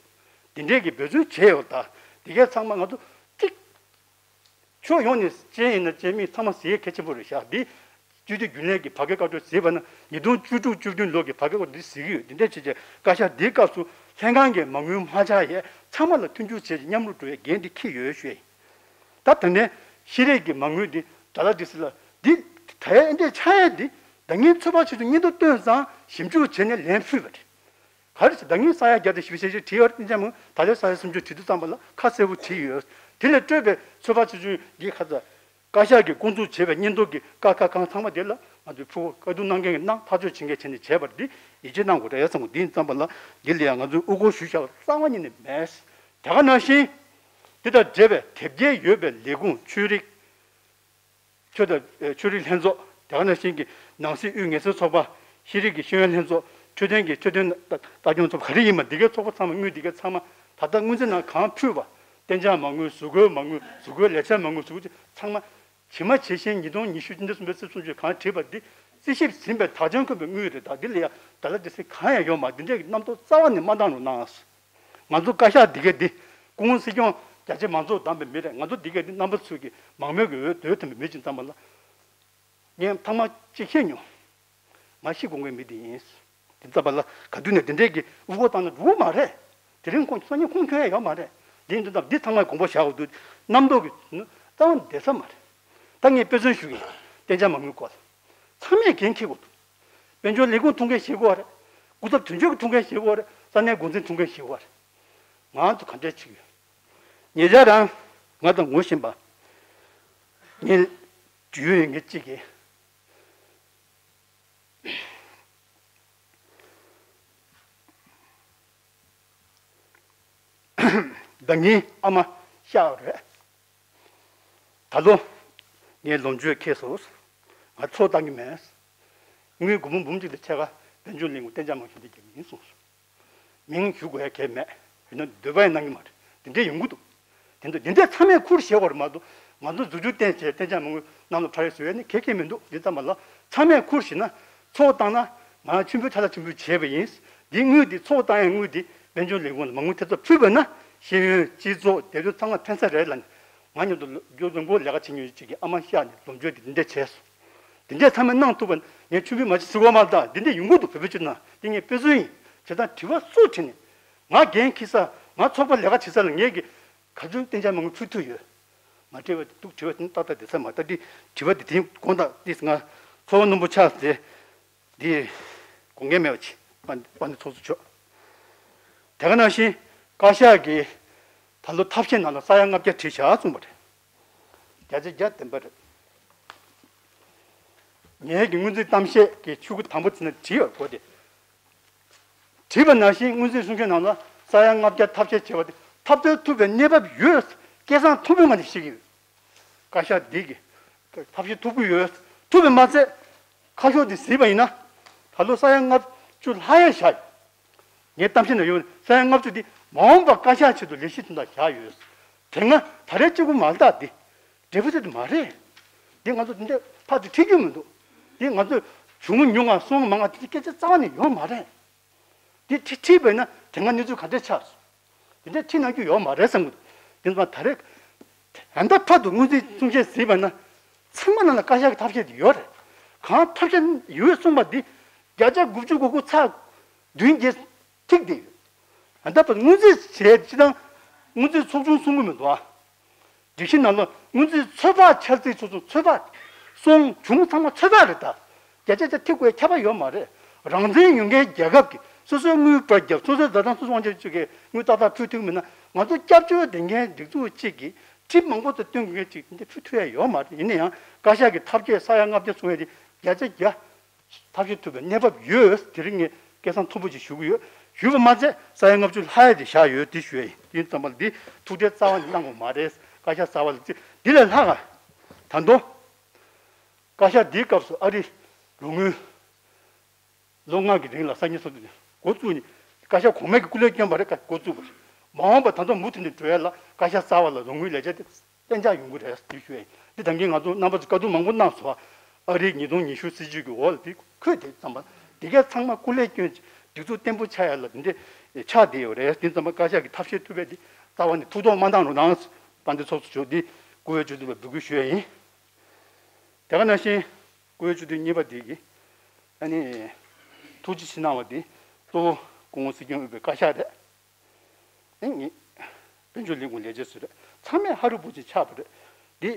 འདི་འདྲས་ཀྱི་འབད་བརྩོན་བྱས་ཡོད། ད་འདི་གས་ཚང་མ་ང་ཚོ་གཅིག་ཕྱོགས་ཡོངས་ནས་བྱས་ཡིན་ན་བྱས་མིན་ཚང་མ་གཟིགས་ཡས་གལ་ཆེན་པོ་རེད་ཤག་འདི་སྤྱི་འཐུས་རྒྱུན་ལས་ཀྱི་བར་བརྒལ་བཀའ་འཁྲོལ་གཟིགས་པ་ན་ཉིས་སྟོང་བཅུ་དྲུག་བཅུ་བདུན་ལོ་གི་བར་བརྒལ་བཀའ་འཁྲོལ་འདི་གཟིགས་ཀྱི་ཡོད། འདི་འདྲས་བྱས་བྱས་བཀའ་ཤག་འདིའི་སྐབས་སུ་ལྷན་ཁང་གི་མ་དངུལ་མ་ཆག་ཡས་ཚང་མ་ལ་མཐུན་འགྱུར་བྱས་ཀྱི་མཉམ་རུབ་འགྲོ་ཡས་འགན་འདི་འཁྱེར་ཡོད་ཞུ་ཡས་ཡིན། ད་དེ་ནས་ཤེས་རིག་གི་མ་དངུལ་འདི་ཌོ་ལར་ཌི་སི་ལ་འདི་ད་ཡས་འདྲས་ཆགས་ཡས་འདི་ཟླ་ཉིན་ཚོད་དཔག་ཆུ་ཚོད་སྙིང་སྟོབས་བཏོན་ཙང་ཞིབ་འཇུག་བྱས་ནས་ལན་ཕུལ་བ་རེད། ག་རེ་ཟེར་ད་ངས་ས་ཡ་བརྒྱ་དང་བཞི་བཅུ་ཞེ་བཞི་བྲིས་ཡོད་རེད། ཅེས་མོ་ད་ལོའི་ས་ཡ་སུམ་ཅུ་བྲིས་དུས་ཙམ་པ་ལ་ཁ་གསལ་པོ་བྲིས་ཡོད། དེ་ལས་སྤྲོས་པའི་ཚོད་དཔག་ཆུ་ཚོད་འདི་ཁ་ཚ། བཀའ་ཤག་གིས་བསྐོ་འཛུགས་བྱས་པའི་སྙན་ཐོ་གི་ཀ་ཁ་གང་ཚང་མ་དེ་ལ་ང་ཚོས་ཕྲུ་གུ་བཀའ་བསྡུར་གནང་མཁན་གྱི་གནང་ཐག་གཅོད་བྱེད་མཁན་བྱས་ནས་བྱས་པ་འདི་ཡིད་ཆེས་གནང་དགོས་རེད་བསམ་གི། འདི་ཡིན་ཙམ་པ་ལ་འདི་ལ་ཡང་ང་ཚོས་དབུ་སྐོར་ཞུ་བྱ་བ་རྩ་བ་ཉིད་ནས་མེད། དེ་ག་ནང་བཞིན་འདི་དང་འབྲེལ་བའི་དེབ་སྐྱེལ་ཡོད་པའི་ལས་ཁུངས་ཆོས་རིག་ཆོས་དང་། ཨེ། ཆོས་རིག་ལྷན་ཚོགས། དེ་ག་ནང་བཞིན་གྱི་ནང་སྲིད་དབུས་ངལ་སེལ་ཚོགས་པ། ཤེས་རིག་གི་ཤེས་ཡོན་ལྷན་ཚོགས། འཕྲོད་བསྟེན་གྱི་འཕྲོད་བསྟེན་ལྟ་ལྟ་སྐྱོང་ཚོགས་པ་ག་རེ་ཡིན་པ་འདི་གའི་ཚོགས་པ་ཚང་མ་དངུལ་འདི་གའི་ཚང་མ་ད་ལྟ་དངུལ་རྩིས་ནང་གང་ཕུལ་བ། གཏན་འཇགས་མ་དངུལ་གཟུགས་སྐུའི་མ་དངུལ་གཟུགས་སྐུའི་ལས་བྱའི་མ་དངུལ་གཟུགས་སྐུ་ཚང་མ་ཇི་མ་ཇི་བཞིན་ཉིས་སྟོང་ཉི་ཤུ་སྤྱི་ཟླ་གསུམ་པའི་ཚེས་སུམ་ཅུ་གང་བྲིས་པ་འདི་རྩིས་ཞིབ་ཟིན་པའི་དག་ཆ་འཁོད་པའི་དངུལ་རེད། ད་འདི་ལ་ཡང་ད་ལྟ་འདི་སེ་གང་ཡང་ཡོད་མ་རེད། འདི་འདྲའི་རྣམ་རྟོག་རྩ་བ་ནས་མ་བཏང་རོགས་གནང་། ང་ཚོ་བཀའ་ཤག་འདི་གས་འདི་སྐུ་ངོ་སྲིད་སྐྱོང་རྒྱ་ཆེ་མང་གཙོ་བདམས་པའི་མི་རེད། ང་ཚོ་འདི་གས་འདི་རྣམ་པ་ཚོས་ཀྱི་མང་མོས་ཀྱི་འོས་བསྡུ་ཐོན་པའི་མི་ཅིག་ཙམ་པ་ལ་ངས་ཐེངས་མ་གཅིག་བཤད་མྱོང་། ང་ཤི་དགོས་མཁན་མི་འདི་ཡིན། དེ་ཙམ་པ་ལ་ག་དུས་ནས་འདི་འདྲས་ཀྱི་དབུ་སྐོར་བཏང་ན་འགྲོ་གི་མ་རེད། དེ་རིང་ཁོང་སང་ཉིན་ཁོང་ཁྱོད་ཡ་ཡོད་མ་རེད། འདི་འདི་ཙམ་འདི་ཚང་མས་དགོངས་པ་བཞག་དགོས་འདུག་རྣམ་རྟོག་གི་རྩ་བ་ནས་བསྡད་ས་མ་རེད། ད་ངས་དཔེ་མཚོན་ཞུ་གི་ཡིན། གཏན་འཇགས་མ་དངུལ་སྐོར་ལ། ཚང་མས་འགན་འཁྱེར་དགོས་འདུག་དཔལ་འབྱོར་ལས་ཁུངས་ཐུག་མཁན་ཞིག་དགོས་རེད། སྐུ་ཚབ་དོན་གཅོད་ཀྱི་ཐུག་མཁན་ཞིག་དགོས་རེད། ས་གནས་འགོ་འཛིན་ཐུག་མཁན་ཞིག་དགོས་རེད། ང་ཚོ་ག་འདྲས་བྱེད་ཀྱི་ཡོད། ཉེ་ཆར་རང་ང་དང་ངོ་ཤེས་པ་ངའི་ཇུས་ཡོད་མཁན་གཅིག་གིས། ཟླ་ཉིན་ཨ་མ་གཤགས་རེད། ད་ལོ་ངས་ལོ་མཆོད་འཁེལ་སོང་། ང་ཚོགས་བཏང་གི་མེད། དངུལ་སྒོར་མོ་འབུམ་གཅིག་ལ་ཕྱེད་ཀ་དཔལ་འབྱོར་ལས་ཁུངས་གཏན་འཇགས་མ་ཞུ་འདི་རྒྱག་གི་ཡིན་གསུངས་སོང་། མིང་ཞུ་དགོས་ཡ་གལ་མེད། ཡིན་ན་འདོད་པ་ཡང་གནང་གི་མ་རེད། འདི་འདྲས་ཡོང་གི་འདུག་དེ་འདྲ་འདི་འདྲས་ཚང་མས་ཁུར་བཞེས་དགོས་རེད་མ་གཏོགས་ང་ཚོ་འཛུགས་སྐྲུན་བརྟེན་བྱས་གཏན་འཇགས་མ་དངུལ་གནམ་ལ་ཕར་བཟོ་ཡ་ནི་གལ་གལ་མི་འདུག་འདི་ཙམ་པ་ལ་ཚང་མས་ཁུར་བཞེས་ན་ཚོགས་བཏང་ན་ང་མཆོད་འབུལ་ཁྲ་ལ་མཆོད་འབུལ་བྱས་པ་ཡིན། འདི་དངུལ་འདི་ཚོགས་བཏང་ཡ་དངུལ་འདི་དཔལ་འབྱོར་ལས་ཁུངས་ལ་མ་དངུལ་ཐེབས་རྩ་ཕུལ་བ་ན་ཤེས་ཡོན་སྤྱི་ཚོགས་སྡེ་ཚོགས་ཚང་མ་ཕན་ས་རེད་ལ་ནི་ང་མཉམ་དུ་རྒྱུ་རྫོང་སྐོར་ལས་ཀ་བྱེད་མྱོང་ཡོད་ཅིག་གིས་ཨ་མ་གཤགས་ནས་ལོ་མཆོད་འདི་འདི་འདྲས་བྱས་སོང་། འདི་འདྲས་ཚང་མས་གནང་ཐུབ་པ་ངས་ཆུ་འབུལ་མ་བྱེད་ཟེར་བ་མ་གཏོགས་འདི་འདྲས་ཡོང་གི་འདུག་བོད་པའི་སྤྱི་ཚོགས་ནང་འདི་ངས་དཔེ་མཚོན་ཡིན། བྱས་ཙང་དྲི་བ་སུ་དྲིས་ནས་ ང་འགན་འཁྱེར་ས། ང་ཚོགས་པ་ལས་ཀ་བྱེད་ས་ལ་ངས་ཀྱི་ག་ཚོད་གཏན་འཇགས་མང་པོ་ཕུལ་ཐུབ་ཡོད། མ་དྲི་བ་དེ་འདུག་དྲི་བ་དེ་ཏག་ཏག་བསྡད་ས་མ་རེད། ད་འདི་དྲི་བ་དེ་དེ་དགོངས་དག་ཏིས་ང་ཚོགས་པ་རྣོན་པོ་ཆགས་ཏེ་འདི་དགོངས་འགལ་མེད་པ་བྱེད། དཔལ་ལྡན་ཚོགས་གཙོ་མཆོག་དེ་ག་ནང་བཞིན་བཀའ་ཤག་གིས་ད་ལོ་ཐབས་ཤེས་ནང་ལ་ས་ཡ་ལྔ་བརྒྱ་བྲིས་བཞག་གསུངས་པ་རེད། བརྒྱ་ཆ་བརྒྱ་བདེན་པ་རེད། ངའི་གི་སྔོན་རྩིས་གཏམ་བཤད་ཀྱི་ཤོག་གུ་དང་པོ་དེ་ན་བྲིས་ཡོད་གོ་དེ། བྲིས་པ་ནང་བཞིན་སྔོན་རྩིས་གསུང་མཁན་ནང་ལ་ས་ཡ་ལྔ་བརྒྱ་ཐབས་ཤེས་བྱས་པ་དེ་ཐབས་འཚོལ་ཐུབ་པའི་གནས་བབ་ཡོད། སྐལ་བཟང་མཐོན་པོའི་ངང་ནས་བཤད་ཀྱི་ཡོད། བཀའ་ཤག་འདི་གི་ཐབས་ཤེས་ཐུབ་ཀྱི་ཡོད། ཐུབ་པས་མ་ཚད་ཁ་ཤོག་འདི་གཟིགས་པ་ཡིན་ན་ད་ལོ་ས་ཡ་ལྔ་བཅུ་ལྷག་ཡ་བཞག་ཡོད། ངའི་གཏམ་བཤད་ནང་ཡོད། ས་ཡ་ལྔ་བཅུ་འདི་མ་འོངས་པར་བཀའ་ཤག་ཆེད་དུ་ལས་གཞི་དོན་དག་བཞག་ཡོད། དེ་སྔ་ད་རེས་གཅིག་པུ་མ་རེད་འདི། འབྲས་བུ་དེ་མ་རེད། འདི་ང་ཚོ་འདི་འདྲ་ཕར་དུ་ཁྲིད་རྒྱུ་མི་འདུག་འདི་ང་ཚོ་བྱུང་མ་མྱོང་ང་སོང་མ་ང་དེ་སྐད་ཆ་རྩ་བ་ནས་ཡོད་མ་རེད། འདི་ཁྲིད་ཁྲིད་པས་ན་དེ་སྔ་གནས་ཚུལ་ག་འདྲ་ཆགས་སོང་། དེ་འདྲ་ཁྲིད་གནང་རྒྱུ་ཡོད་མ་རེད་བསམ་གི་འདུག་དེ་ཚོ་ད་རེས་ད་ལྟ་ཕར་དུ་སྔོན་རྩིས་གསུང་བཤད་གཟིགས་པ་ན་ཚང་མ་ནང་ལ་བཀའ་ཤག་གི་ཐབས་ཤེས་དེ་ཡོད་རེད། གང་ཐབས་ཤེས་ཡོད་གསུངས་པ་འདི་བརྒྱ་ཆ་དགུ་བཅུ་གོ་དགུ་ཚེག་བདུན་བརྒྱད་ཐིག་དེ་ཡོད། ད་ལྟ་བར་སྔོན་རྩིས་བྱས་ཅི་དང་སྔོན་རྩིས་ཚོགས་ཆུང་གསུང་གི་མི་འདུག་ཨ། སྒྲིག་གཞི་ནང་ལ་སྔོན་རྩིས་ཚོད་དཔག་འཆར་རྩིས་ཚོགས་ཆུང་ཚོད་དཔག་སོང་བྱུང་ཚང་མ་ཚོད་དཔག་རེད་ད། བརྒྱ་ཆ་བརྒྱ་ཐིག་དགོས་ཁྱབ་པ་ཡོད་མ་རེད། རང་བཙན་ཡོད་མཁན་རྒྱལ་ཁབ་ཀྱི་སོ་སོའི་དངུལ་འབབ་རྒྱབ་སོ་སོའི་འཛའ་ཐང་སོ་སོ་དབང་ཆ་སྤྱོད་མཁན་དངུལ་ཏག་ཏག་ཕུལ་ཐུབ་མིན་ན་ང་ཚོ་སྐྱབས་བཅོལ་བསྡད་མཁན་སྒྲིག་འཛུགས་གཅིག་གིས་ཁྲིམས་མང་པོ་དང་བསྟུན་དགོས་མཁན་ཅིག་འདི་ཕུལ་ཐུབ་ཡ་ཡོད་མ་རེད། ཡིན་ན་ཡང་བཀའ་ཤག་གི་ཐབས་ཤེས་ས་ཡ་ལྔ་བརྒྱ་གསུང་ཡ་དེ་བརྒྱ་ཆ་བརྒྱ། ཐབས་ཤེས་ཐུབ་པའི་གནས་བབ་ཡོད། དེ་རིང་ངས་སྐད་གསང་མཐོན་པོ་ཅིག་ཞུ་གི་ཡོད། ཞུས་པ་མ་ཚད་ས་ཡ་ལྔ་བཅུ་ལྷག་ཡ་དེ་བཞག་ཡོད་དེ་ཞུ་ཡ་ཡིན། དེ་ཙམ་པ་ལ་འདི་ཐུགས་ཁྲལ་རྩ་བ་ནས་གནང་དགོས་མ་རེད། བཀའ་ཤག་གསར་པ་ལ་བརྩི་འདི་ལས་ལྷག་ག་ད་དུང་བཀའ་ཤག་འདིའི་སྐབས་སུ་ཨ་རིའི་རོགས་དངུལ་ལོ་ལྔ་གི་རིང་ལ་སང་ཉིན་སོ་འདི་འགོ་བཙུགས་ནས་བཀའ་ཤག་གོང་མས་ཀྱི་སྐུ་ལས་བསྐྱོན་པ་རེད། བཀའ་འགོ་བཙུགས་པ་རེད། མ་འོངས་པ་ད་དུང་མུ་མཐུད་ནས་འགྲོ་ཡ་ལ་བཀའ་ཤག་གསར་པ་ལ་རོགས་དངུལ་ལས་བྱ་དེ། གཏན་འཇགས་ཡོང་གི་རེད་དེ་ཞུ་ཡ་ཡིན། འདི་ད་གིན་ང་ཚོ་རྣམ་པ་ཚོ་བཀའ་བསྡུར་མང་པོ་གནང་སོང་། ཨ་རིའི་ཉིས་སྟོང་ཉི་ཤུ་སྲིད་ཇུས་ཀྱི་འོག་ལ་དེ་འཁོད་དེ་ཙམ་པ་དེ་གའི་ཚང་མ་སྐུ་ལས་བསྐྱོན་སྒྲིག་འཛུགས་བརྟན་པོ་ཆགས་ཡ་ལ་དེ་འདྲ་ཆགས་བསྡད་ཡོད་རེད། དེ་ཙམ་པ་བཀའ་ཤག་གི་ཐབས་ཤེས་ཐུབ་པས་དེ་རྩ་བ་ནས་ཐུགས་དོགས་མ་གནང་རོགས་གནང་། དཔལ་ལྡན་ཚོགས་གཙོ་མཆོག་འདི་སྐུ་ངོ་སྤྱི་འཐུས་ལ་འབོད་སྐུལ་ཞུ་ཡ་ཡིན། དེ་ག་ནང་བཞིན་སྐུ་ངོ་སྤྱི་འཐུས་གཉིས་པ་དེ་གིས་ཨ་ནི་ཐུགས་རྗེ་ཆེ་གནང་བ་དེ་གཙོ་བོ་སྐུ་ངོ་སྲིད་སྐྱོང་དབུས་པའི་བཀའ་ཤག་རེད། ཨེ་ངེད་དཔལ་འབྱོར་ལས་ཁུངས་ལས་བྱེད་ཚོ་རེད། ཚང་མས་ཧ་རུ་བུ་ཅིག་ཆགས་པ་རེད། འདི་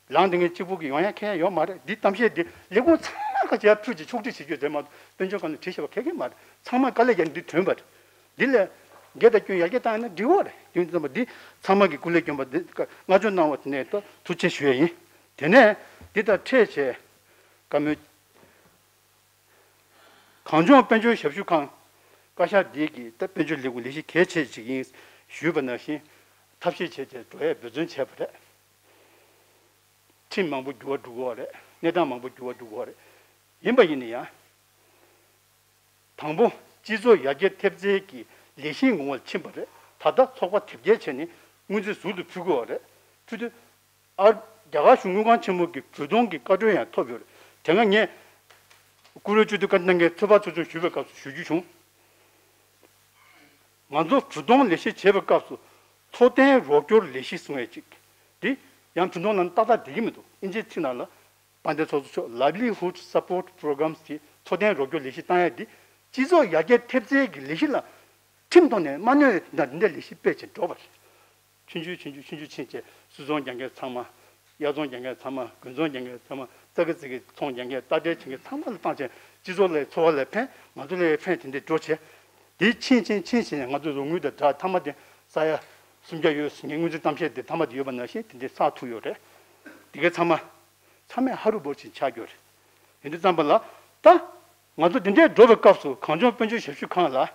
ལངས་དེ་ངས་གཅིག་པུ་གི་ཡོང་ཡ་ཁེལ་ཡ་ཡོད་མ་རེད། འདི་གཏམ་བཤད་འདི་ལས་ཁུངས་ཚང་མ་ག་བྱས་ཕུད་ཀྱི་ཕྱོགས་སྒྲིག་བྱེད་རྒྱུ་རེད་མ་གཏོགས་དཔལ་འབྱོར་ཁང་ནས་བྲིས་བཞག་པ་ཁེལ་གི་མ་རེད། ཚང་མ་དཀའ་ལས་བརྒྱབ་ནས་འདི་ཐོན་པ་རེད། འདི་ལས་འགལ་དང་སྐྱོན་ཡར་རྒྱས་བཏང་ཡ་ན་འགྲིག་འོ་རེད། དེ་ཡིན་ཙམ་པ་འདི་ཚང་མ་གི་སྐུ་ལས་བསྐྱོན་པ་འདི་བསྔགས་བརྗོད་གནང་བ་དེ་ནས་ད་ཐུགས་རྗེ་ཆེ་ཞུ་ཡ་ཡིན། དེ་ནས་འདི་ལྟར་འཕྲད་བྱས་བཀའ་མོལ། གངས་ལྗོངས་དཔལ་འབྱོར་ཞབས་ཞུ་ཁང་། བཀའ་ཤག་འདི་གིས་ད་དཔལ་འབྱོར་ལས་ཁུངས་ལས་གཞི་གལ་ཆེ་ཅིག་ཡིན་ཞུས་པ་ནང་བཞིན་ཐབས་ཤེས་བྱས་བྱས་འགྲོ་ཡས་འབད་བརྩོན་བྱས་པ་རེད། ཁྲིམས་མང་པོ་འགྱུར་བ་འགྲོ་གི་ཡོད་རེད། གནས་སྟངས་མང་པོ་འགྱུར་བ་འགྲོ་གི་ཡོད་རེད། ཡིན་པ་ཡིན་ན་ཡང་། དང་པོ་སྤྱི་ཚོགས་ཡར་རྒྱས་ཐེབས་རྩའི་གི་ལས་གཞིའི་ངོ་བོར་ཕྱིན་པ་རེད། ད་ལྟ་ཚོགས་པ་དེབ་སྐྱེལ་བྱས་ནས་སྔོན་རྩིས་ཟུར་དུ་ཕུལ་དགོས་པ་རེད། ཕུལ་དུས། ཨ། རྒྱ་གར་གཞུང་དངུལ་ཁང་ཆེན་མོ་གི་བུ་སྟོན་གྱི་བཀའ་འཁྲོལ་ཡང་ཐོབ་ཡོད་རེད། དེ་སྔ་ངས་སྐུ་ངོ་སྤྱི་འཐུས་བཀའ་བསྟན་གྱི་ཚོད་དཔག་ཚོགས་ཆུང་ཞུས་པའི་སྐབས་སུ་ཞུ་རྒྱུ་བྱུང་། ང་ཚོ་བུ་སྟོན་ལས་གཞི་བྱེད་པའི་སྐབས་སུ་འཚོ་རྟེན་རོགས་སྐྱོར་ལས་གཞི་གསུང་ཡས་ཅིག་འདི་ཡང་བུ་སྟོན་ནང་ཏག་ཏག་བསྡད་ཀྱི་མི་འདུག་ཨིན་ཇིའི་ཚིག་ནང་ལ་དཔལ་ལྡན་ཚོགས་གཙོ་མཆོག Livelihood Support Programs གྱི་འཚོ་རྟེན་རོགས་སྐྱོར་ལས་གཞི་བཏང་ཡས་འདི་སྤྱི་ཚོགས་ཡར་རྒྱས་ཐེབས་རྩའི་གི་ལས་གཞི་ལ་ཁྲིམས་ཐོག་ནས་མ་གནོད་ན་འདི་འདྲའི་ལས་གཞི་སྤེལ་བྱས་འགྲོ་བ་རེད། ཆུང་ཆུང་ཆུང་ཆུང་ཆུང་ཆུང་ཕྱིན་བྱས་སུད་ཚོང་རྒྱག་མཁན་ཚང་མ། གཡའ་ཚོང་རྒྱག་མཁན་ཚང་མ། དགུན་ཚོང་རྒྱག་མཁན་ཚང་མ། ཙག་གི་ཙིག་གི་ཚོང་རྒྱག་མཁན། རྟ་དྲེལ་བྱེད་མཁན་ཚང་མ་ལ་བཏང་བྱས་སྤྱི་ཚོགས་ལ་འཚོ་བ་ལ་ཕན། ང་ཚོ་ལ་ཕན། དེ་འདྲས་འགྲོ་བྱས། དེ་ཕྱིན་ཕྱིན་ཕྱིན་ཕྱིན་ནས་ང་ཚོ་རོགས་དངུལ་དང་སྦྲགས་མཐའ་མ་དེ་ས་ཡ་སུམ་བརྒྱ་ཡོད་ཟེར་ངས་སྔོན་རྩིས་གཏམ་བཤད་དེ་མཐའ་མ་དེ་ཡོད་པ་ནང་བཞིན་དེ་འདྲས་ཚར་ཐུབ་ཡོད་རེད། དེ་གའི་ཚང་མ། ཚང་མས་ཧ་རུ་བོར་ཕྱིན་ཆགས་རྒྱུ་རེད། དེ་འདྲ་ཙམ་པ་ལ་ད། ང་ཚོ་དེ་འདྲས་འགྲོ་བའི་སྐབས་སུ་གངས་ལྗོངས་དཔལ་འབྱོར་ཞབས་ཞུ་ཁང་ལ།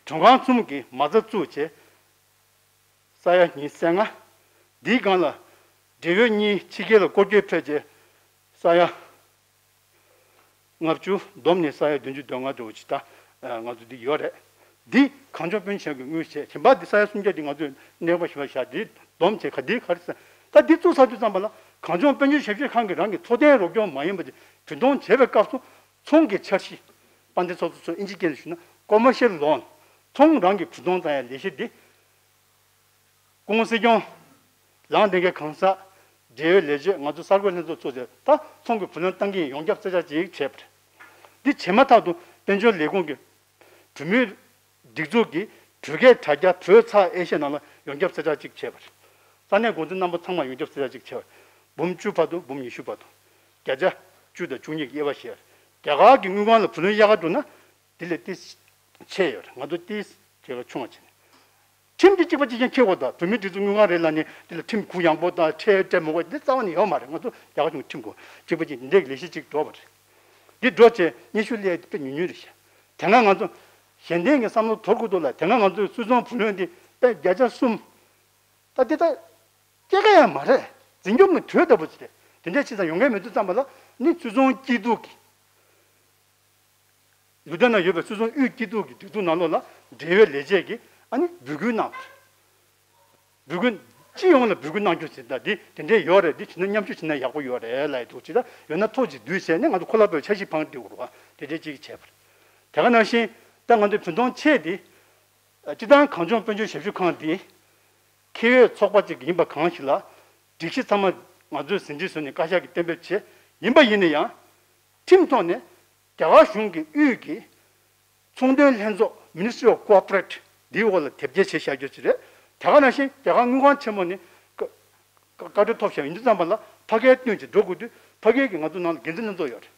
མགྲོན་ཁང་གསུམ་གྱི་མ་རྩ་བཙུགས་བྱས། ས་ཡ་ཉི་ཤུ་རྩ་ལྔ། འདིའི་སྒང་ལ་འབྲེལ་ཡོད་གཉིས་ཕྱི་རྒྱལ་ལ་སྐོར་སྐྱོད་ཕེབས་རྗེས་ས་ཡ་ལྔ་བཅུ་བསྡོམས་ནས་ས་ཡ་བདུན་ཅུ་དོན་ལྔ་འགྲོ་བ་ཅིག་ད་ང་ཚོ་འདི་ཡོད་རེད། འདི་གངས་ལྗོངས་དཔོན་ཆེན་གྱི་དངུལ་བྱས་གཞན་པ་འདི་ས་ཡ་སུམ་བརྒྱ་འདི་ང་ཚོས་གནས་པ་ཞིག་ལ་བཞག་འདི་བསྡོམས་བྱས་ག་འདི་ག་རེ་ཟེར་ད་འདི་བཙུགས་ཚར་དུས་ཙམ་པ་ལ་གངས་ལྗོངས་དཔོན་ཆེན་ཞབས་ཞུ་ཁང་གི་རང་གི་འཚོ་རྟེན་རོགས་སྐྱོར་མ་ཡིན་པ་དེ་བུན་གཏོང་བྱས་པའི་སྐབས་སུ་ཚོང་གི་འཆར་གཞི། དཔལ་ལྡན་ཚོགས་གཙོ་མཆོག་ཨིན་ཇི་སྐད་ནས་ཞུས་ན་commercial loan། ཚོང་རང་གི་བུན་གཏོང་བཏང་ཡ་ལས་གཞི་འདི། སྐུ་ངོ་སྲིད་སྐྱོང་ལངས་དེ་གའི་གང་ཟག་འབྲེལ་ཡོད་ལས་བྱེད་ང་ཚོ་གསར་འགོད་ལྷན་ཚོགས་ཚོགས་ཏེ་ད་ཚོང་གི་བུ་ལོན་གཏང་གི་ཡོངས་ཁྱབ་རྩད་གཅོད་ཅིག་བྱས་པ་རེད། འདི་བྱས་མ་ཐག་ཏུ་དཔལ་འབྱོར་ལས་ཁུངས་ཀྱི་བུ་མོའི་ སྒྲིག་འཛུགས་ཀྱིས་བོད་སྐད་དྲ་རྒྱ་བོད་ཚགས་ཨེ་ཤ་ཡ་ནང་ལ་ཡོངས་ཁྱབ་གསལ་བསྒྲགས་གཅིག་བྱས་པ་རེད། ས་གནས་འགོ་འཛིན་རྣམ་པ་ཚང་མ་ཡོངས་ཁྱབ་གསལ་བསྒྲགས་གཅིག་བྱས་པ་རེད། འབུམ་བཅུ་བར་དུ་འབུམ་ཉི་ཤུ་བར་དུ། བརྒྱ་ཆ་བཅུ་དང་བཅུ་གཉིས་ཀྱི་དབྱེ་བ་བཞག་རྒྱ་གར་གྱི་དངུལ་ཁང་ལ་བུ་ལོན་གཡར་ག་འགྲོ་ན་དེ་ལས་ཏིས་ཆེ་ཡོད་རེད། ང་ཚོ་ཏིས་རྒྱལ་ཁབ་ཆུང་བ་བྱས་ནས། ཁྲིམས་དེ་གཅིག་པ་གཅིག་རྐྱང་འཁྱེར་དགོས་དང་བོད་མིའི་སྒྲིག་འཛུགས་དངུལ་ཁང་རེད་ལབ་ནས་དེ་ལ་ཁྲིམས་གུ་ཡངས་པོ་དང་ཁྲལ་སྤྲད་མི་དགོས་དེ་རྩ་བ་ནས་ཡོད་མ་རེད། ང་ཚོ་རྒྱ་གར་གཞུང་ཁྲིམས་གུ་གཅིག་པ་གཅིག་འདི་འདྲའི་ལས་གཞི་གཅིག་འགྲོ་བ་རེད། འདི་འགྲོ་བྱས་སྙན་ཞུ་སླེབས་དཔེ་ཉུང་ཉུང་རེད་ཤག་དེ་སྔ་ང་ཚོ་གཞན་བརྟེན་གྱི་བསམ་བློ་དོར་དགོས་འདུག་ལ་དེ་སྔ་ང་ཚོའི་སུད་ཚོང་བུ་ལོན་འདི་དཔེ་བརྒྱ་ཆ་གསུམ། ད་འདི་ད་སྐྱེ་ག་ཡང་མ་རེད། འཛིན་སྐྱོང་གི་དུས་ལྟ་བུ་ཅིག་རེད། དེ་འདྲའི་ཕྱི་ཚང་ཡོང་མཁན་མེད་དུས་ཙམ་པ་ལ་ནི་སུད་ཚོང་སྐྱིད་སྡུག་གི་ལུ་ཐེ་ན་ཡོད་པའི་སུད་ཚོང་དབུས་སྐྱིད་སྡུག་གི་སྒྲིག་འཛུགས་ནང་ལོགས་ལ་འབྲེལ་ཡོད་ལས་བྱེད་ཀྱིས་ཨ་ནི་འབོད་སྐུལ་གནང་བ་རེད། འབོད་སྐུལ་སྤྱི་ཡོངས་ལ་འབོད་སྐུལ་གནང་རྒྱུ་ཟེར་ད་འདི་དེ་འདྲས་ཡོད་རེད། འདི་བྱས་ན་མཉམ་ཞུགས་བྱས་ན་ཡག་པོ་ཡོད་རེད་ལབ་ཡ་འདུག་ཅེས་ད་ཡོད་ན་ཐོ་ཅིག་བསྡུས་བྱས་ནས་ང་ཚོ་ཁོ་ལ་བོད་འཆར་གཞི་འཕངས་བསྡད་དགོས་རེད་བ། དེ་འདྲས་ཅིག་བྱས་པ་རེད། དེ་ག་ནང་བཞིན་ད་ང་ཚོའི་བུན་གཏོང་ཆེད་འདི་སྤྱི་བཏང་གངས་ལྗོངས་དཔལ་འབྱོར་ཞབས་ཞུ་ཁང་འདི་ཁེ་ཡོད་ཚོགས་པ་ཅིག་ཡིན་པ་གང་ཞིག་ལ་སྒྲིག་གཞི་ཚང་མ་ང་ཚོས་ཟིན་བྲིས་བཟོས་ནས་བཀའ་ཤག་གིས་གཏན་འབེབས་བྱས་ཡིན་པ་ཡིན་ན་ཡང་ཁྲིམས་ཐོག་ནས་རྒྱ་གར་གཞུང་གི་དབུས་ཀྱི་ཚོང་དོན་ལྷན་ཚོགས་Ministry of Corporate འདིའི་འོག་ལ་དེབ་སྐྱེལ་བྱས་བཞག་རྒྱུ་ཅིག་རེད། དེ་ག་ནང་བཞིན་རྒྱ་གར་དངུལ་ཁང་ཆེན་མོ་ནི་བཀའ་བཀའ་འཁྲོལ་ཐོབ་བཞག་ཡིན་དུས་ཙམ་པ་ལ་ཕ་གིར་བསྟུན་ཅིག་འགྲོ་དགོས་དུས་ཕ་གིར་གྱི་ང་ཚོ་ནང་ལ་འགན་འཛིན་ལྷན་ཚོགས་ཡོད་རེད།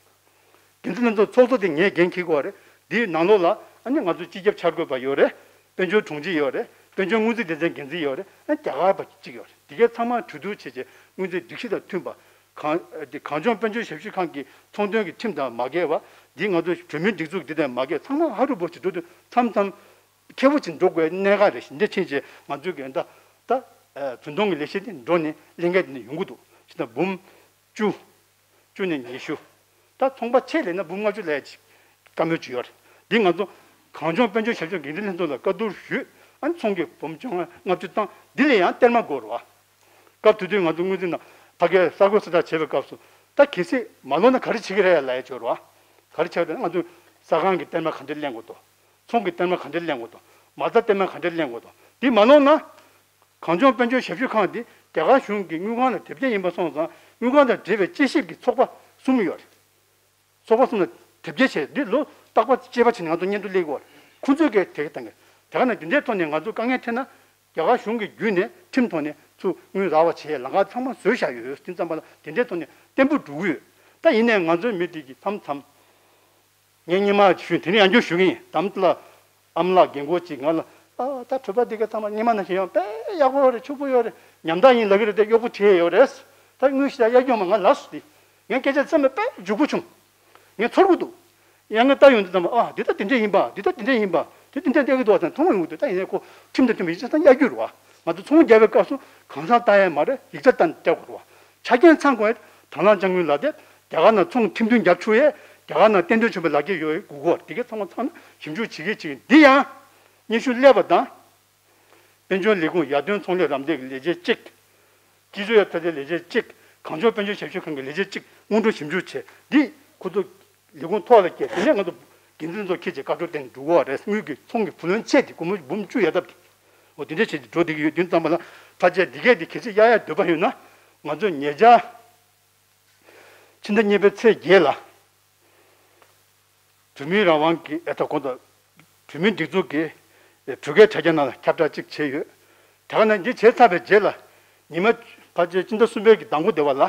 འགན་འཛིན་ལྷན་ཚོགས་ཚོགས་གཙོ་དེ་ངས་འགན་འཁྱེར་དགོས་རེད། འདིའི་ནང་ལོགས་ལ་ཨ་ནི་ང་ཚོ་སྤྱི་ཁྱབ་འཆར་འགོད་པ་ཡོད་རེད། དཔལ་འབྱོར་དྲུང་ཆེ་ཡོད་རེད། དཔལ་འབྱོར་སྔོན་རྩིས་སྡེ་ཚན་འགན་འཛིན་ཡོད་རེད། ཨ་ནི་རྒྱ་གར་པ་གཅིག་ཡོད་རེད། དེ་གའི་ཚང་མ་གྲོས་བསྡུར་བྱས་རྗེས་སྔོན་རྩིས་སྒྲིག་གཞི་དང་མཐུན་པ། གང་དེ་གངས་ལྗོངས་དཔལ་འབྱོར་ཞབས་ཞུ་ཁང་གི་ཚོང་དོན་གྱི་ཁྲིམས་དང་མ་འགལ་བ། འདི་ང་ཚོ་བོད་མིའི་སྒྲིག་འཛུགས་འདི་དང་མ་འགལ། ཚང་མ་ཧ་རུ་བོ་ཞིག་འགྲོ་དུས་མཚམས་མཚམས་ཁེ་བོ་ཅིག་འགྲོ་དགོས་གནད་འགག་རེད། འདི་ཕྱིན་ཆད་ང་ཚོའི་གི་ད་ད་བུན་གཏོང་གི་ལས་གཞི་འདི་འགྲོ་ནས་ལས་འགན་འདི་ནས་ཡོང་གི་འདུག་ཅི་ད་འབུམ་བཅུ། བཅུ་ནས་ཉི་ཤུ། ད་ཚོང་པ་ཆེད་ལས་ན་འབུམ་ལྔ་བཅུ་ལས་ཅིག་བཀའ་མོལ་ཅིག་ཡོད་རེད། འདི་ང་ཚོ་གངས་ལྗོངས་དཔལ་འབྱོར་ཞབས་ཞུ་འགན་འཛིན་ལྷན་ཚོགས་ལ་བཀའ་བསྡུར་ཞུས། ཨ་ནི་ཚོང་གི་འབུམ་བཅོ་ལྔ་ལྔ་བཅུ་བཏང་། འདི་ལས་ཡང་སྟེར་མ་དགོས་རེད་བ། སྐབས་དེ་དུས་ང་ཚོ་དངུལ་རྩིས་ནང་ཕ་གིར་གསར་འགོད་གསལ་བསྒྲགས་བྱེད་པའི་སྐབས་སུ་ད་གལ་སྲིད་མ་ལོན་ན་ག་རེ་བྱེད་ཀྱི་རེད་ལབ་ཡ་ཅིག་ཡོད་རེད་བ། ག་རེ་བྱེད་ཀྱི་རེད། ང་ཚོ་ཟ་ཁང་གི་སྟེར་མ་ག་འདྲ་ལེན་དགོས་འདུག་ཚོང་གི་སྟེར་མ་ག་འདྲ་ལེན་དགོས་འདུག་མ་རྩ་སྟེར་མ་ག་འདྲ་ལེན་དགོས་འདུག་འདི་མ་ལོན་ན། གངས་ལྗོངས་དཔལ་འབྱོར་ཞབས་ཞུ་ཁང་འདི་རྒྱ་གར་གཞུང་གི་དངུལ་ཁང་ལ་དེབ་སྐྱེལ་ཡིན་པ་སོང་ཙང་དངུལ་ཁང་དང་འབྲེལ་བའི་དཔྱད་ཞིབ་ཀྱི་ཚོགས་པ་གསུམ་ཡོད་རེད། ཚོགས་པ་གསུམ་ལ་དེབ་སྐྱེལ་བྱས་འདི་ལོ་རྟག་པར་དཔྱད་པ་བྱས་ནས་ང་ཚོ་སྙན་ཐོ་སླེབས་ཀྱི་ཡོད་རེད། ཁོང་ཚོས་གལ་དེ་ག་བཏང་གི་དེ་ག་ན་དེ་འདྲའི་ཐོག་ནས་ང་ཚོ་དཀའ་ངལ་འཕྲད་ན་རྒྱ་གར་གཞུང་གི་བརྒྱུད་ནས་ཁྲིམས་ཐོག་ནས་ཚུར་དངུལ་རག་པ་བྱེད་ཡས་ལམ་ཁ་ཚང་མ་བཟོས་བཞག་ཡོད། དེ་ཙམ་པ་ལ་དེ་འདྲའི་ཐོག་ནས་བརྟན་པོ་འགྲོ་གི་ཡོད། ད་ཡིན་ནའི་ང་ཚོའི་མི་དེ་གི་མཚམས་མཚམས། ངས་སྔོན་མ་ཞུས་དེ་ནས་ཡང་བསྐྱར་ཞུ་གི་ཡིན། དམ་ལ་ཨ་མ་ལགས་རྒན་གོག་ཅིག་ང་ལ་ཨ་ད་གྲོད་པ་འདི་ག་ཚང་མ་སྔོན་མ་ནང་བཞིན་ཡང་དཔེ་ཡག་པོ་ཡོད་རེད། ཕྱུག་པོ་ཡོད་རེད། ཉམ་ཐག་ཡིན་ལབ་ཀྱི་རེད་དེ་གཡོག་པོ་ཁྲིད་ཡོད་རེད། ད་དངུལ་ཞིག་ད་གཡར་རྒྱུ་མ་ང་ལབ་སོང་སྟེ། ངས་སྐད་ཆ་བཤད་པ་དཔེ་ལྗིད་པོ་བྱུང་། ངས་ཚོར་གི་འདུག་ཡང་ངས་ལྟ་ཡོང་དུས་ཙམ་པ་ཨ་འདི་ད་དེ་འདྲ་ཡིན་པ། འདི་ད་དེ་འདྲ་ཡིན་པ། དེ་དེ་འདྲ་བལྟ་གི་འདུག་བ་དང་མཐོང་ཡོང་གི་འདུག་ད་ཡིན་ནའི་ཁོ་ཁྲིམས་དང་མཐུན་པའི་ཡིག་ཆ་ཚང་གཡར་རྒྱུ་རེད་བ། ང་ཚོ་ཚོང་རྒྱག་པའི་སྐབས་སུ་གང་ཟག་ལྟ་ཡ་མ་རེད། ཡིག་ཆ་ལྟ་ནས་སྤྲད་དགོས་རེད་བ། ཆ་རྐྱེན་ཚང་དགོས། དྭང་བླངས་དཔྱ་དངུལ་ལག་དེབ། རྒྱ་གར་ནང་ཚོང་ཁྲིམས་མཐུན་རྒྱབ་ཆོག་ཡས། རྒྱ་གར་ནང་གཏན་དོན་ཆོད་པའི་ལག་འཁྱེར་ཡོད་ཡས་དགོས་ཀྱི་ཡོད་རེད། དེ་གའི་ཚང་མ་ཚང་ན་ཞིབ་འཇུག་བྱེད་ཀྱི་བྱེད་ཀྱི་འདི་ཡང་། སྙན་ཞུ་སླེབས་པ་དང་། དཔལ་འབྱོར་ལས་ཁུངས་ཡར་ཐོན་ཚོང་ལས་རམ་འདེགས་ཀྱི་ལས་བྱེད་གཅིག་སྤྱི་ཚོགས་ཡར་ཐོན་ཚོང་ལས་བྱེད་གཅིག་གངས་ལྗོངས་དཔལ་འབྱོར་ཞབས་ཞུ་ཁང་གི་ལས་བྱེད་གཅིག་སྔོན་འགྲོ་ཞིབ་འཇུག་བྱས། འདི་ཁོ་ཚོ་ལས་ཁུངས་ཐོག་ལ་སྐྱེལ། དེ་ནས་ང་ཚོ་འགན་འཛིན་ཚོ་འཁྱེར་བྱས་བཀའ་འཁྲོལ་དེ་འགྲོ་གི་ཡོད་རེད། དངུལ་གྱི་ཚོང་གི་བུ་ལོན་ཆད་དེ་སྒོར་མོ་འབུམ་བཅུ་ཡར་བཏབ་དེ། འོ་དེ་འདྲ་བྱས་ཏེ་འགྲོ་བསྡད་ཀྱི་ཡོད་དུས་ཙམ་པ་ལ་ཕལ་ཆེར་འདི་གས་དེ་གལ་སྲིད་གཡར་ཡ་འདོད་པ་ཡོད་ན་ང་ཚོ་ཉེ་ཆར། ཕྱི་ཟླ་གཉིས་པའི་ཚེས་བརྒྱད་ལ། བོད་མིའི་རང་དབང་གི་ཨེ་ཐ་གོང་དུ་བོད་མིའི་སྒྲིག་འཛུགས་ཀྱི་བོད་སྐད་དྲ་རྒྱ་ནང་ལ་ཁྱབ་བསྒྲགས་གཅིག་བྱས་ཡོད། དེ་ག་ནང་འདི་བྱས་ཚར་བའི་རྗེས་ལ་ཉི་མ་ཕལ་ཆེར་སྤྱི་ཟླ་གསུམ་པའི་གི་ཟླ་མགོ་དེ་བ་ལ།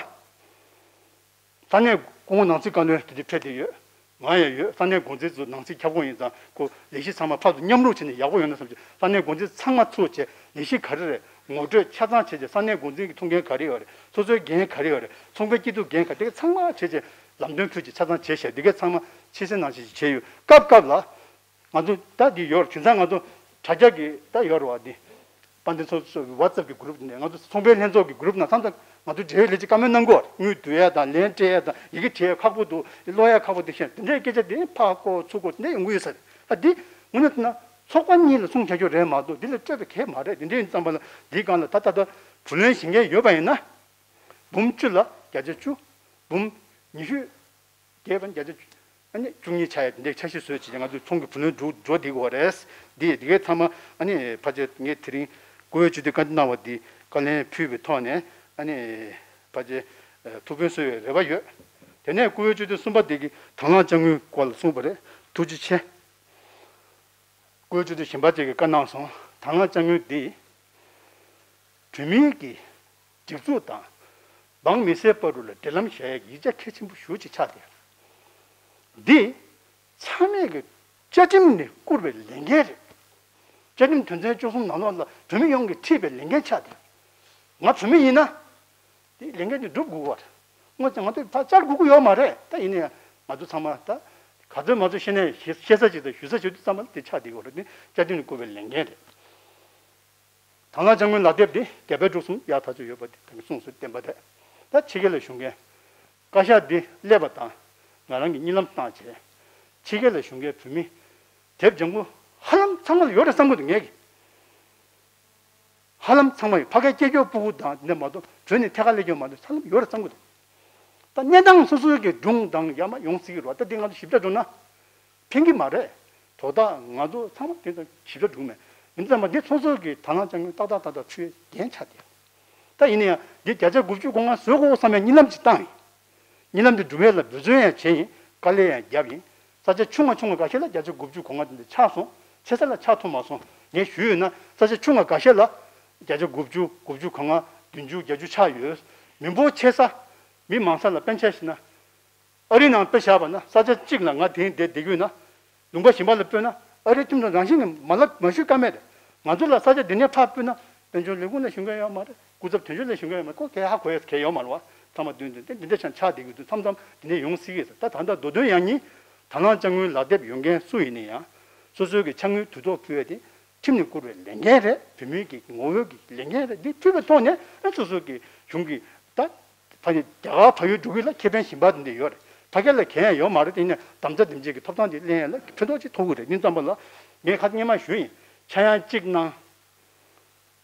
ས་གནས་སྐུ་ངོ་ནང་སྲིད་བཀའ་བློན་དེ་དུས་ཕེབས་བསྡད་ཡོད། ང་ཡང་ཡོད། ས་གནས་འགོ་འཛིན་ཚོ་ནང་སྲིད་ཁྱབ་ཁོངས་ཡིན་ཙང་ཁོ་ལས་གཞི་ཚང་མ་ཕར་ཚུར་མཉམ་རུབ་བྱས་ནས་ཡག་པོ་ཡོང་ན་བསམ་གྱི། ས་གནས་འགོ་འཛིན་ཚང་མ་ཚུར་བྱས་ལས་གཞི་ག་རེ་རེད། ངོ་སྤྲོད་ཆ་ཚང་བྱས་རྗེས་ས་གནས་འགོ་འཛིན་གྱི་ཐུགས་འགན་ག་རེ་ཡོད་རེད། སོ་སོའི་འགན་ག་རེ་ཡོད་རེད། ཚོང་པའི་སྐྱིད་སྡུག་འགན་ག་རེ་ཚང་མ་བྱས་རྗེས་ལམ་སྟོན་ཕུལ་རྗེས་ཆ་ཚང་བྱས་བཞག་འདི་གས་ཚང་མ་ཕྱི་གསལ་ནང་གསལ་ཞིག་བྱས་ཡོད། སྐབས་སྐབས་ལ། ང་ཚོ་ད་འདི་ཡོད་རེད། དེང་སང་ང་ཚོ་དྲ་རྒྱ་གི་ད་ཡོད་རེད་བ་འདི། དཔལ་ལྡན་ཚོགས་གཙོ་གི་ཝ་ཙབ་གི་གུ་རུབ་ནས་ང་ཚོ་ཚོང་པའི་ལྷན་ཚོགས་ཀྱི་གུ་རུབ་ནང་མཚམས་མཚམས་ང་ཚོ་འབྲེལ་ཡོད་ལས་བྱེད་བཀའ་མོལ་གནང་གི་ཡོད་རེད། དངུལ་བསྡུ་ཡ་དང་ལན་སྤྲད་ཡ་དང་ཡི་གེ་བྲིས་ཡ་ཁག་པོ་འདུག་ཀློག་ཡ་ཁག་པོ་འདུག་ཤེས་དེ་འདྲའི་སྐད་ཆ་དེ་ཕར་བཀོད་ཚུར་བཀོད་དེ་འདྲ་ཡོང་གི་ཡོད་ས་རེད། ད་འདི་དངོས་གནས་བྱས་ན་ཚོགས་པ་གཉིས་ལ་སྲུང་བྱ་རྒྱུ་རེད་མ་གཏོགས་འདི་ལས་སྤྲོད་པའི་གེགས་མ་རེད། དེ་འདྲ་ཡིན་ཙམ་པ་ལ་འདིའི་སྒང་ལ་ད་ད་ལྟ་བུ་ལོན་བཞེས་མཁན་ཡོད་པ་ཡིན་ན་འབུམ་བཅུ་ལ་བརྒྱ་ཆ་བཅུ། འབུམ་ཉི་ཤུ། རྒྱལ་ཕན་བརྒྱ་ཆ་ཨ་ནི་བཅུ་གཉིས་ཆགས་ཡ་དེ་འདྲའི་འཆར་གཞི་བཟོས་བྱས་ང་ཚོའི་ཚོང་གི་བུ་ལོན་འགྲོ་འགྲོ་བསྡད་ཀྱི་ཡོད་རེད། འདི་འདི་གའི་ཚང་མ་ཨ་ནི་ཕལ་ཆེར་ངས་དེ་རིང་བཀུར་འོས་སྤྱི་འཐུས་བཀའ་འདྲི་གནང་བ་འདི་བཀའ་ལན་ཕུལ་བའི་ཐོག་ནས་ཨ་ནི་ཕལ་ཆེར་ཐུགས་ཕན་གསོས་པའི་རེ་བ་ཡོད། དེ་ནས་བཀུར་འོས་སྤྱི་འཐུས་གསུམ་པ་དེ་གིས་དང་བླངས་དཔྱ་དངུལ་སྐོར་ལ་གསུངས་པ་རེད། ཐུགས་རྗེ་ཆེ། བཀོལ་སྤྱོད་དུ་གཞན་པ་ཅིག་གིས་བཀའ་གནང་སོང་། དང་བླངས་དཔྱ་དངུལ་འདི་བོད་མིའི་གི་སྒྲིག་འཛུགས་དང་འབངས་མི་སེར་བར་དུ་ལ་འབྲེལ་ལམ་བཞག་ཡག་ཡིག་ཆ་གལ་ཆེན་པོ་ཞེ་ཅིག་ཆགས་ཏེ། འདི་ཚང་མས་ཀྱི་བཅའ་ཁྲིམས་ནས་བསྐུར་བའི་ལས་འགན་རེད། བཅའ་ཁྲིམས་དོན་ཚན་བཅུ་གསུམ་ནང་ལོགས་ལ་བོད་མི་ཡོངས་ཀྱིས་ཁྲིད་པའི་ལས་འགན་ཆགས་ཏེ། ང་བོད་མི་ཡིན་ན། དེ་ལས་འགན་དེ་སྒྲུབ་དགོས་པ་རེད། དངོས་ཀྱང་ང་ཚོས་ཕར་བཅར་དགོས་ཀྱི་ཡོད་མ་རེད། ད་ཡིན་ན་ཡང་ང་ཚོ་ཚང་མ་ད་ག་ཚོད་མ་ཚོད་ཤེས་ནས་ཤེས་ཤེས་ས་ཅིག་དང་ཞུ་ས་ཞུ་དུས་ཙམ་པ་ལ་དེ་ཆགས་བསྡད་ཡོད་རེད། དེ་བཅའ་ཁྲིམས་ནས་བསྐུར་བའི་ལས་འགན་རེད། དང་བླངས་དཔྱ་དངུལ་ལག་དེབ་འདི་རྒྱ་བལ་འབྲུག་གསུམ་ཡག་ཐག་ཆོད་ཡོད་པ་འདི་ད་གིན་གསུངས་སོང་། བདེན་པ་རེད། ད་ཕྱི་རྒྱལ་ལ་བཞུགས་མཁན་བཀའ་ཤག་འདི་སླེབས་པ་དང་ང་རང་གིས་གཉིད་ལམ་བཏང་བྱས། ཕྱི་རྒྱལ་ལ་བཞུགས་མཁན་བོད་མི་དེབ་ལྗང་ཁུ་ཧ་ལམ་ཚང་མ་ལ་ཡོད་རེད་བསམ་གྱི་འདུག་ངས་ཀྱི། ཧ་ལམ་ཚང་མ་ཡོད། ཕ་གིའི་སྐྱེས་མཆོག་ཕྲུ་གུ་དང་འདི་མ་གཏོགས་བྲོས་ནས་ཐད་ཀར་སླེབས་ཀྱི་མ་གཏོགས་ཧ་ལམ་ཡོད་རེད་བསམ་གྱི་འདུག་ད་གནས་སྟངས་སོ་སོའི་གི་སྒྲུང་དང་ཡར་མར་ཡོང་སྲིད་ཀྱི་རེད་བ། ད་འདི་ང་ཚོ་ཞིབ་ཕྲ་འགྲོ་ན་ཕན་གྱི་མ་རེད། དོ་བདག་ང་ཚོ་ཚང་མ་དེ་ཚོ་ཞིབ་ཕྲ་འགྲོ་གི་མེད། ཡིན་ཙང་མ་འདི་སོ་སོའི་གི་དང་བླངས་དཔྱ་དངུལ་ཏག་ཏག་ཏག་ཏག་ཚུད་འགན་ཆགས་བསྡད། ད་ཡིན་ན་ཡང་འདི་བརྒྱ་ཆ་དགུ་བཅུ་གོ་ལྔ་བཟོ་དགོས་བསམ་པའི་གཉིད་ལམ་ཅིག་བཏང་ཡིན། གཉིད་ལམ་དེ་སྒྲུབ་ཡས་ལ་འབད་བརྩོན་ཡང་བྱས་ཡིན། དཀའ་ལས་ཡང་བརྒྱབ་ཡིན། ས་ཆ་ཆུང་ང་ཆུང་ང་འགའ་ཤས་ལ་བརྒྱ་ཆ་དགུ་བཅུ་གོ་ལྔ་དེ་འདྲ་ཆགས་སོང་། ཆེ་ས་ལ་ཆགས་ཐུབ་མ་སོང་། ངས་ཞུས་ཡོད་ན་ས་ཆ་ཆུང་ང་འགའ་ཤས་ལ་བརྒྱ་ཆ་དགུ་བཅུ་དགུ་བཅུ་གོ་ལྔ་བདུན་ཅུ་བརྒྱད་ཅུ་ཆགས་ཡོད། མི་འབོར་ཆེ་ས་མི་མང་ས་ལ་དཔེ་ཆ་བཞག་ན། ཨ་རིའི་ནང་དཔེ་བཞག་པ་ན་ས་ཆ་གཅིག་ལ་ང་དེ་བསྡད་བསྡད་ཀྱི་ཡོད་ན། ལུང་པ་གཞན་པ་ལ་སྤོས་ན་ཨ་རིའི་ཁྲིམས་དང་རང་བཞིན་གྱི་མ་ལབ་མ་ཞུ་ཀ་མེད་རེད། ང་ཚོ་ལ་ས་ཆ་འདི་ནས་ཕར་སྤོས་ན་དཔལ་འབྱོར་ལས་ཁུངས་ལ་ཞུ་མཁན་ཡོད་མ་རེད། སྐུ་ཚབ་དོན་གཅོད་ལ་ཞུ་མཁན་ཡོད་མ་རེད། ཁོ་གས་ཧ་གོ་ཡས་གས་ཡོད་མ་རེད་བ། ཚང་མ་མདུན་དུ་འདི་འདི་འདྲ་ཆགས་ཆགས་བསྡད་ཀྱི་འདུག་མཚམས་མཚམས་འདི་ནས་ཡོང་སྲིད་ཀྱི་རེད། ད་ད་ལྟ་མདོ་དོན་ཡང་སྙིང་དང་བླངས་དཔྱ་དངུལ་ལག་དེབ་ཡོད་མཁན་སུ་ཡིན་ན་ཡང་སོ་སོའི་གི་ཕྱག་དངུལ་དུས་ཐོག་ཕུལ་བས་དེ་ཁྲིམས་ནས་བསྐུར་བའི་ལས་འགན་རེད། བོད་མིའི་གི་ངོ་བོའི་གི་ལས་འགན་རེད། འདི་ཕུལ་བའི་ཐོག་ནས་ཨ་སོ་སོའི་གི་གཞུང་གི་ད། ཕ་གི་རྒྱ་གར་བལ་ཡུལ་འགྲོ་གི་ལ་ཁེ་ཕན་གཞན་པ་དེ་འདྲ་ཡོད་རེད། ཕ་གི་ལ་གང་ཡང་ཡོད་མ་རེད། དེ་ནས་དམ་བཅའ་དེ་འདྲ་གི་ཐོབ་ཐང་དེ་ལེན་ཡ་ལ་ཕན་ཐོགས་ཅིག་ཐོབ་གི་རེད། ཡིན་ཙམ་པ་ལ་ངས་ཁ་སྙན་མ་ཞུ་ཡིན། ཆག་ཡང་གཅིག་གནང་།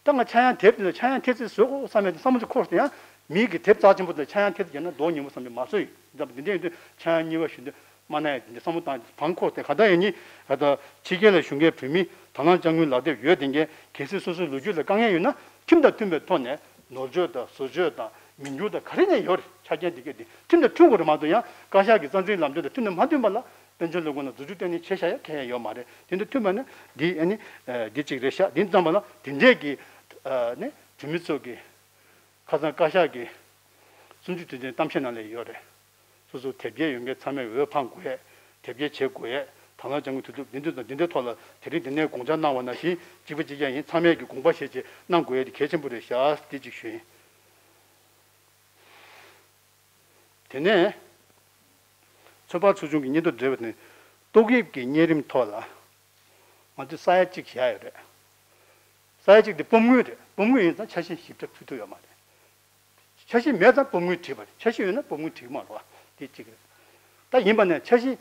ད་ང་ཆག་ཡང་དེབ་དེ་ལ་ཆག་ཡང་ཐེབས་རྩིས་བཟོ་དགོས་བསམ་ཡ་དེ་བསམ་བློ་ཅིག་འཁོར་སོང་། ཡང་མིའི་གི་དེབ་རྩ་ཆེན་པོ་དེ་ལ་ཆག་ཡང་ཐེབས་རྩིས་བརྒྱབ་ན་མདོག་ཉེས་པོ་བསམ་པས་མ་བཟོ་ཡིན། ཡིན་ཙམ་པ་དེ་འདྲ་ཡིན་དུས་ཆག་ཡང་གཉིས་པ་ཞུ་དུས། མ་ན་ཡ་དེ་འདྲ་བསམ་བློ་བཏང་བང་ཁོག་དེ་ག་ད་ཡིན་ནི། ད་ལྟ་ཕྱི་རྒྱལ་ལ་བཞུགས་མཁན་བོད་མི་དང་བླངས་དཔྱ་དངུལ་ལག་དེབ་ཡོད་དེ་འགན་གལ་སྲིད་སོ་སོའི་ལོ་རྒྱུས་ལ་དཀའ་ངལ་ཡོད་ན་ཁྲིམས་དང་མཐུན་པའི་ཐོག་ནས་ནོར་བཅོས་དང་བཟོ་བཅོས་དང་མི་འགྱུར་དང་ག་རེ་ནས་ཡོད་རེད། ཆ་རྐྱེན་དེ་གས་དེ་ཁྲིམས་དང་མཐུན་དགོས་རེད་མ་གཏོགས་ཡང་བཀའ་ཤག་གི་རྩ་འཛིན་ལམ་སྟོན་དང་མཐུན་ནས་མ་མཐུན་པ་ལ་དཔལ་འབྱོར་ལས་ཁུངས་ནང་བསྡུ་རྒྱུ་གཏན་ནས་བྱེད་བཞག་ཡ་གང་ཡང་ཡོད་མ་རེད། དེ་འདྲ་མཐུན་པ་ནི་འདི་ཨ་ནི་འདི་གཅིག་རེད་ཤག་དེ་ཙམ་པ་ལ་དེ་འདྲས་ཀྱི་ནི་བོད་མི་ཚོ་གི་ཁ་སང་བཀའ་ཤག་གི་གསུམ་བཅུ་དོན་ཚན་གཏམ་བཤད་ནང་ལ་ཡོད་རེད། སོ་སོ་དེབ་སྐྱེལ་ཡོད་མཁན་ཚང་མས་འོས་འཕང་དགོས་ཡས། དེབ་སྐྱེལ་བྱེད་དགོས་ཡས། དང་བླངས་དཔྱ་དངུལ་དུས་ཚོད་འདི་འདི་དང་འདི་འདྲའི་ཐོག་ལ་དེ་རིང་འདི་ནས་དགོངས་འཆར་གནང་བ་ནང་བཞིན་གཅིག་པ་གཅིག་རྐྱང་ཡིན། ཚང་མས་ཀྱི་དགོངས་པ་བཞེས་བྱས་གནང་དགོས་ཡས་དེ་གལ་ཆེན་པོ་རེད་ཤག་དེ་གཅིག་ཞུ་ཡིན། དེ་ནས་ཚོད་དཔག་ཚོགས་ཆུང་གི་སྙན་ཐོ་བྲིས་པ་ནི་ཏོག་དབྱིབས་ཀྱི་གཉན་རིམས་ཐོག་ལ་ང་ཚོས་ས་ཡ་གཅིག་བཞག་ཡོད་རེད། ས་ཡ་གཅིག་དེ་སྤོམ་དངུལ་རེད། སྤོམ་དངུལ་ཡིན་ཙང་ཆ་ཤས་ཞིབ་ཕྲ་ཕུལ་ཐུབ་ཡོད་མ་རེད། ཆ་ཤས་མེད་ཙང་སྤོམ་དངུལ་བྲིས་པ་རེད། ཆ་ཤས་ཡོད་ན་སྤོམ་དངུལ་བྲིས་མ་རེད་བ། དེ་གཅིག་རེད། ད་ཡིན་པ་ནས་ཆ་ཤས་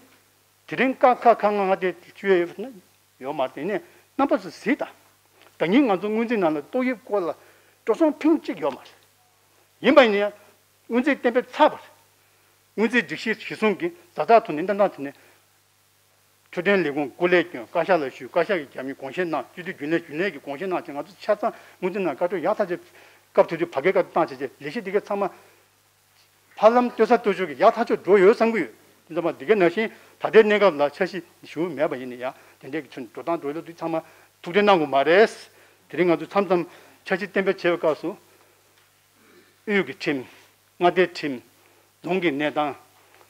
དེ་རིང་ཀ་ཁ་ག་ང་ང་དེ་བཅུ་ཡོད་ན་ཡོད་མ་རེད། དེ་ནས་རྣམ་པ་ཚོ་གཟིགས་དང་། ད་ཉིན་ང་ཚོ་སྔོན་རྩིས་ནང་ལ་ཏོག་དབྱིབས་སྐོར་ལ་སྤྲོ་སོང་ཕིང་གཅིག་ཡོད་མ་རེད། ཡིན་པ་ཡིན་ན་ཡང་སྔོན་རྩིས་གཏན་འབེབས་ཚར་བ་རེད། སྔོན་རྩིས་སྒྲིག་གཞི་གཞིར་བཟུང་གིས་བཟའ་ཚང་ཐོག་ནས་གནས་སྟངས་དེ་ནས། འཕྲོད་བསྟེན་ལས་ཁུངས་སྐུ་ལས་བསྐྱོན། བཀའ་ཤག་ལ་ཞུས། བཀའ་ཤག་གིས་རྒྱབ་གཉེར་དགོངས་བཞེས་གནང་། སྤྱི་འཐུས་རྒྱུན་ལས་རྒྱུན་ལས་ཀྱིས་དགོངས་བཞེས་གནང་བྱས་ང་ཚོ་ཆ་ཚང་སྔོན་རྩིས་ནང་བཀའ་འཁྲོལ་ཡག་ཐག་ཆོད། སྐབས་དེ་དུས་བར་བརྒལ་བཀའ་འཁྲོལ་བཏང་བྱས་རྗེས་ལས་གཞི་འདི་གའི་ཚང་མ་ཧ་ལམ་ལྟོས་ས་ལྟོས་ཆོག་གི་ཡག་ཐག་ཆོད་འགྲོ་ཡོད་བསམ་གྱི་ཡོད། དེ་ཚང་མ་འདི་གའི་ནང་བཞིན་ད་ལྟའི་གནས་སྐབས་ལ་འཆར་གཞི་ཞུ་མེད་པ་ཡིན་ན་ཡང་དེ་འདྲའི་གི་ཚུན་འགྲོ་སྟངས་འགྲོ་ཡོད་དུས་ཚང་མ་ཐུགས་ཁྲལ་གནང་དགོས་མ་རེད། དེ་རིང་ང་ཚོ་མཚམས་མཚམས་འཆར་གཞི་གཏན་འབེབས་བྱེད་པའི་སྐབས་སུ། དབུས་ཀྱི་ཁྲིམས། མངའ་སྡེའི་ཁྲིམས། རྫོང་གི་གནས་སྟངས།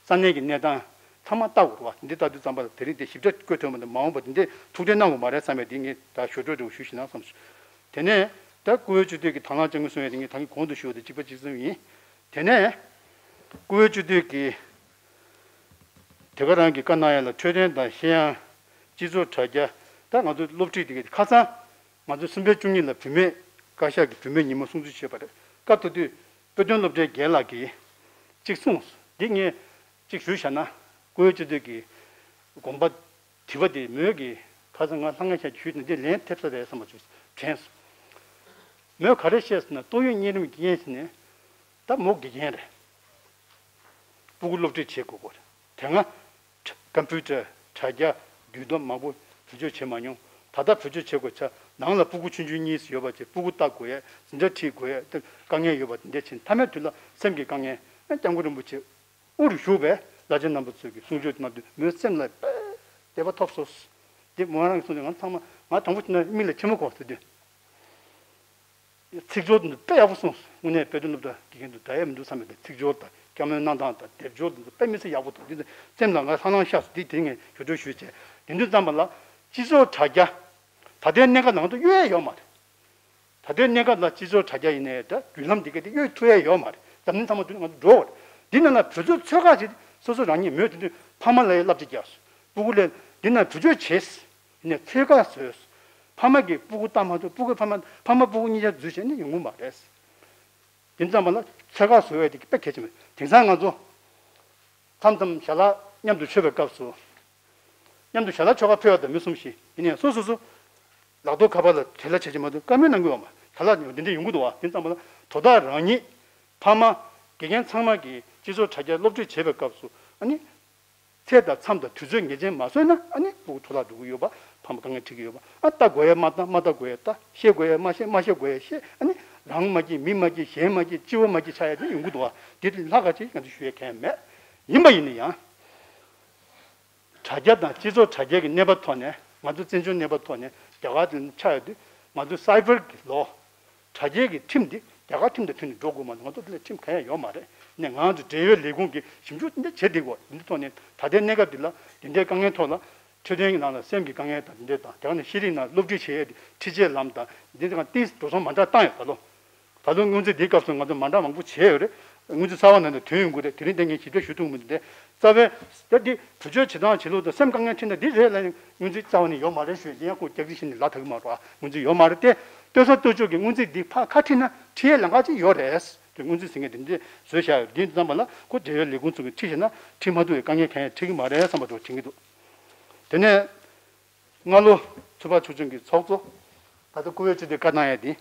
ས་གནས་ཀྱི་གནས་སྟངས་ཚང་མ་ལྟ་དགོས་རེད་བ། འདི་ལྟ་དུས་ཙམ་པ་ལ་དེ་རིང་འདི་ཞིབ་ཕྲ་བཀོད་ཐུབ་མ་ཐུབ་མ་འོངས་པ་འདི་འདྲའི་ཐུགས་ཁྲལ་གནང་དགོས་མ་རེད་བསམ་པའི་འདི་ངས་ད་ཞོར་འཕྲོས་འདྲ་བོ་ཞུ་ཞིག་ན་བསམ་སོང་། དེ་ནས་ད་བཀུར་འོས་སྤྱི་འཐུས་ཀྱི་དང་བླངས་དཔྱ་དངུལ་གསུང་ཡས་དེ་ངས་ད་གིན་གོང་དུ་ཞུས་པ་དང་གཅིག་པ་གཅིག་མཚུངས་ཡིན། དེ་ནས་བཀུར་འོས་སྤྱི་འཐུས་ཀྱི་དེ་ག་རང་གི་བཀའ་གནང་ཡ་ལ་འཕྲོད་བསྟེན་དང་ཤེས་ཡོན། སྤྱི་ཚོགས་དྲ་རྒྱ། ད་ང་ཚོ་སློབ་ཁྲིད་དེ་ག་ཁ་སང་ང་ཚོ་གསུམ་པའི་བཅུ་གཉིས་ལ་བུད་མེད་བཀའ་ཤག་གི་བུད་མེད་ཉིན་མོ་སྲུང་བརྩི་བྱས་པ་རེད། སྐབས་དེ་དུས་དཔེ་སྟོན་སློབ་གྲྭའི་རྒན་ལགས་ཀྱིས་གཅིག་གསུངས། འདི་ངས་གཅིག་ཞུས་བཞག་ན་བཀུར་འོས་སྤྱི་འཐུས་ཀྱི་དགོངས་པ་དྲི་བ་དེ་མོས་ཀྱིས་ཁ་སང་ང་ལྷང་ངེ་ཤ་ཞུས་ནས་འདི་ལན་ཐེབས་ས་རེད་བསམ་པ་ཞུས་དྲན་སོང་། མོས་ག་རེ་བཤད་ཟེར་ན་ཏོག་དབྱིབས་གཉན་རིམས་ཀྱི་རྐྱེན་བྱས་ནས་ད་མོ་དགེ་རྒན་རེད། སྤུ་གུ་སློབ་ཁྲིད་བྱེད་དགོས་སྐོར། དེ་སྔ་ཀམ་པུ་ཊར་དྲ་རྒྱ་བརྒྱུད་གཏམ་མང་པོ་བེད་སྤྱོད་བྱེད་མ་མྱོང་། ད་ལྟ་བེད་སྤྱོད་བྱེད་དགོས་ཆ་ནང་ལ་སྤུ་གུ་ཆུང་ཆུང་གཉིས་ཡོད་པ་བྱས་སྤུ་གུ་ལྟ་དགོས་ཡས་འཛིན་གྲྭ་ཁྲིད་དགོས་ཡས་དཀའ་ངལ་ཡོད་པ་དེ་འདྲ་ཕྱིན་མཐའ་མའི་དུས་ལ་སེམས་ཀྱི་དཀའ་ངལ་སྐྱབས་མགོན་རིན་པོ་ཆེ་དབུ་རུ་བཞུགས་པའི་བླ་ཆེན་རྣམ་པ་ཚོས་ཀྱི་གསུང་ཆོས་གནང་དུས་མོའི་སེམས་ལ་དཔེ་དད་པ་ཐོབ་སོང་། འདི་མོ་རང་གི་གསུང་ཆོས་ང་ཚང་མ་ ང་དང་པོ་བྱས་ན་མིག་ལ་ཆི་མོ་གོ་ཟེར་དུས། ཚིག་སྦྱོར་དེ་ཚོ་དཔེ་ཡག་པོ་གསུངས། དངོས་གནས་དཔེ་སྟོན་སློབ་གྲྭ་དགེ་རྒན་དུ་འདྲ་ཡ་མི་འདུག་བསམ་པའི་ཚིག་སྦྱོར་དང་བཀའ་མོལ་གནང་སྟངས་དང་སྡེབ་སྦྱོར་དེ་ཚོ་དཔེ་མི་སྲིད་ཡག་པོ་འདུག་འདི་ཚོ་སེམས་ལ་ང་ལྷང་ལྷང་ཤར་སོང་། འདི་དེ་ངས་ཞུ་གཏུག་ཞུས་བྱས། དེ་དུས་ཙམ་པ་ལ་སྤྱི་ཚོགས་དྲ་རྒྱ་ད་ལྟའི་གནས་སྐབས་ནང་དུ་གཡོལ་ཡ་ཡོད་མ་རེད། ད་ལྟའི་གནས་སྐབས་ལ་སྤྱི་ཚོགས་དྲ་རྒྱ་ཡིན་ནའི་འདྲ་བརྒྱུད་ལམ་འདི་ག་དེ་གཡོལ་ཐུབ་ཡ་ཡོད་མ་རེད། འཛམ་གླིང་ཚང་མ་དུས་ནང་དུ་འགྲོ་བ་རེད། འདི་ནང་ལ་བུ་ཚོ་ཚོད་དཀའ་ཞིག་སོ་སོ་རང་ཉིད་མོས་དེ་དུས་ཕ་མ་ལ་ཡ་བསླབ་བྱ་རྒྱག་སོང་། སྤུ་གུ་ལ་འདི་ན་བུ་བཅོལ་བྱས། ཡིན་ནའི་ཚོད་དཀའ་བཟོས། ཕ་མ་གིས་སྤུ་གུ་ལྟ་མ་ཐུབ། སྤུ་གུས་ཕ་མ་ཕ་མ་སྤུ་གུ་གཉིས་ཆ་འཛུལ་བྱས་ནས་ཡོང་གི་མ་རེད། དེ་ཙམ་པ་ལ་ཚོད་དཀའ་བཟོ་ཡས་དེ་དཔེ་གལ་ཆེན་པོ་རེད། དེང་སང་ང་ཚོ་མཚམས་མཚམས་ཞལ་ལག་མཉམ་དུ་མཆོད་པའི་སྐབས་སུ། མཉམ་དུ་ཞལ་ལག་མཆོད་གར་ཕེབས་པ་དང་མི་གསུམ་བཞི་ཡིན་ནའི་སོ་སོ་སོ་ལག་ཐོག་ཁ་པར་ལ་བྲེལ་བ་བྱེད་ཀྱི་མ་གཏོགས་བཀའ་མོལ་གནང་གི་ཡོད་མ་རེད། ཞལ་ལག་འདི་འདྲ་ཡོང་གི་འདུག་བ། དེ་ཙམ་པ་ལ་དོ་བདག་རང་ཉིད་ཕ་མ་དགེ་རྒན་ཚང་མ་གིས་སྤྱི་ཚོགས་དྲ་རྒྱར་སློབ་ཁྲིད་བྱེད་པའི་སྐབས་སུ་ཨ་ནི། ཚད་དང་མཚམས་དང་དུས་ཚོད་ངེས་ཅན་མ་བཟོས་ན་ཨ་ནི་སྤུ་གུ་འཕྲོ་བརླག་འགྲོ་གི་ཡོད་པ། ཕ་མ་དཀའ་ངལ་འཕྲད་ཀྱི་ཡོད་པ། ཨ་ལྟ་དགོས་ཡས་མ་ལྟ། མ་ལྟ་དགོས་ཡས་ལྟ། བཤད་དགོས་ཡས་མ་བཤད། མ་བཤད་དགོས་ཡས་བཤད། ཨ་ནི་རང་མ་སྐྱིད་མི་མ་སྐྱིད་གཞན་མ་སྐྱིད་སྤྱི་བོ་མ་སྐྱིད་ཆགས་ཡས་དེ་ཡོང་གི་འདུག་བ། དེ་དེ་ལྷག་ག་ཅིག་ང་ཚོས་ཞུ་ཡས་གང་ཡང་མེད། ཡིན་པ་ཡིན་ན་ཡང་། དྲ་རྒྱ་དང་སྤྱི་ཚོགས་དྲ་རྒྱ་གི་གནས་བབ་ཐོག་ནས་ང་ཚོ་བཙན་བྱོལ་གནས་བབ་ཐོག་ནས་རྒྱ་གར་དུ་ཆགས་ཡོད་དུས་ང་ཚོ་སའི་བར་གྱི་ལོ། དྲ་རྒྱའི་གི་ཁྲིམས་འདི་རྒྱ་གར་ཁྲིམས་དང་མཐུན་ནས་འགྲོ་དགོས་མ་གཏོགས་ང་ཚོ་འདི་ལ་ཁྲིམས་གང་ཡང་ཡོད་མ་རེད། ནས་ང་ཚོ་འབྲེལ་ཡོད་ལས་ཁུངས་ཀྱིས་ཞིབ་འཇུག་འདི་བྱེད་བསྡད་དགོས། འདི་ཐོག་ནས་ད་ལྟའི་གནས་སྐབས་འདི་ལ་འདི་འདྲའི་དཀའ་ངལ་ཐོག་ལ་འཕྲོད་བསྟེན་གྱི་ནང་ལ་སེམས་ཀྱི་དཀའ་ངལ་དང་འདི་འདྲའི་དང་དེ་ག་ནས་ཤེས་རིག་ནང་སློབ་ཁྲིད་བྱེད་ཡས་འདི་ཁྲིད་ཆས་ལམ་དང་འདི་དང་ཏིས་འགྲོ་སོང་མ་འདྲ་བཏང་ཡོད་ད་ལོ། ད་ལོ་སྔོན་རྩིས་འདིའི་སྐབས་སུ་ང་ཚོ་མ་འདྲ་མང་པོ་བྱས་ཡོད་རེད། སྔོན་རྩིས་གསར་བ་ནང་ནས་ཐོན་ཡོང་གི་རེད། དེ་རིང་འདི་ངས་ཞིབ་ཕྲ་ཞུ་ཐུབ་མི་འདུག་སྟེ། རྩ་བའི་ད་འདི་བུ་བཅོལ་བྱེད་སྟངས་བྱེད་ལུགས་དང་སེམས་དཀའ་ངལ་འཕྲད་ན་འདི་རེད་ལབ་ནས་སྔོན་རྩིས་རྩ་བ་ནས་ཡོད་མ་རེད་ཞུས། འདི་ཡང་ཁོ་སྐྱག་རྫུན་བཤད་ནས་ལ་ཐག་གི་མ་རེད་བ། སྔོན་རྩིས་ཡོད་མ་རེད་དེ། སྟོད་ས་སྟོད་ཕྱོགས་ཀྱི་སྔོན་རྩིས་འདི་ཕར་ཁ་ཁྲིད་ན་ཁྲིད་ཡས་ལམ་ཁ་ཅིག་ཡོད་རེད། དེ་སྔོན་རྩིས་ཟེར་མཁན་དེ་འདི་བཟོས་བཞག་ཡོད། འདི་ཙམ་པ་ལ་ཁོ་འབྲེལ་ཡོད་ལས་ཁུངས་ཚོ་གིས་ཁྲིད་བྱས་ན་ཁྲིད་མ་ཐུབ་པའི་དཀའ་ངལ་གང་ཡང་འཕྲད་ཀྱི་མ་རེད་བསམ་པ་འདྲ་དྲན་གྱི་འདུག་དེ་ནས། སྔ་ལོ་ཚོད་དཔག་ཆུང་ཆུང་གི་ཚོགས་གཙོ་ད་ལྟ་ཀུ་ཝེད་སྤྱི་མཐུན་བཀའ་གནང་ཡ་དེ།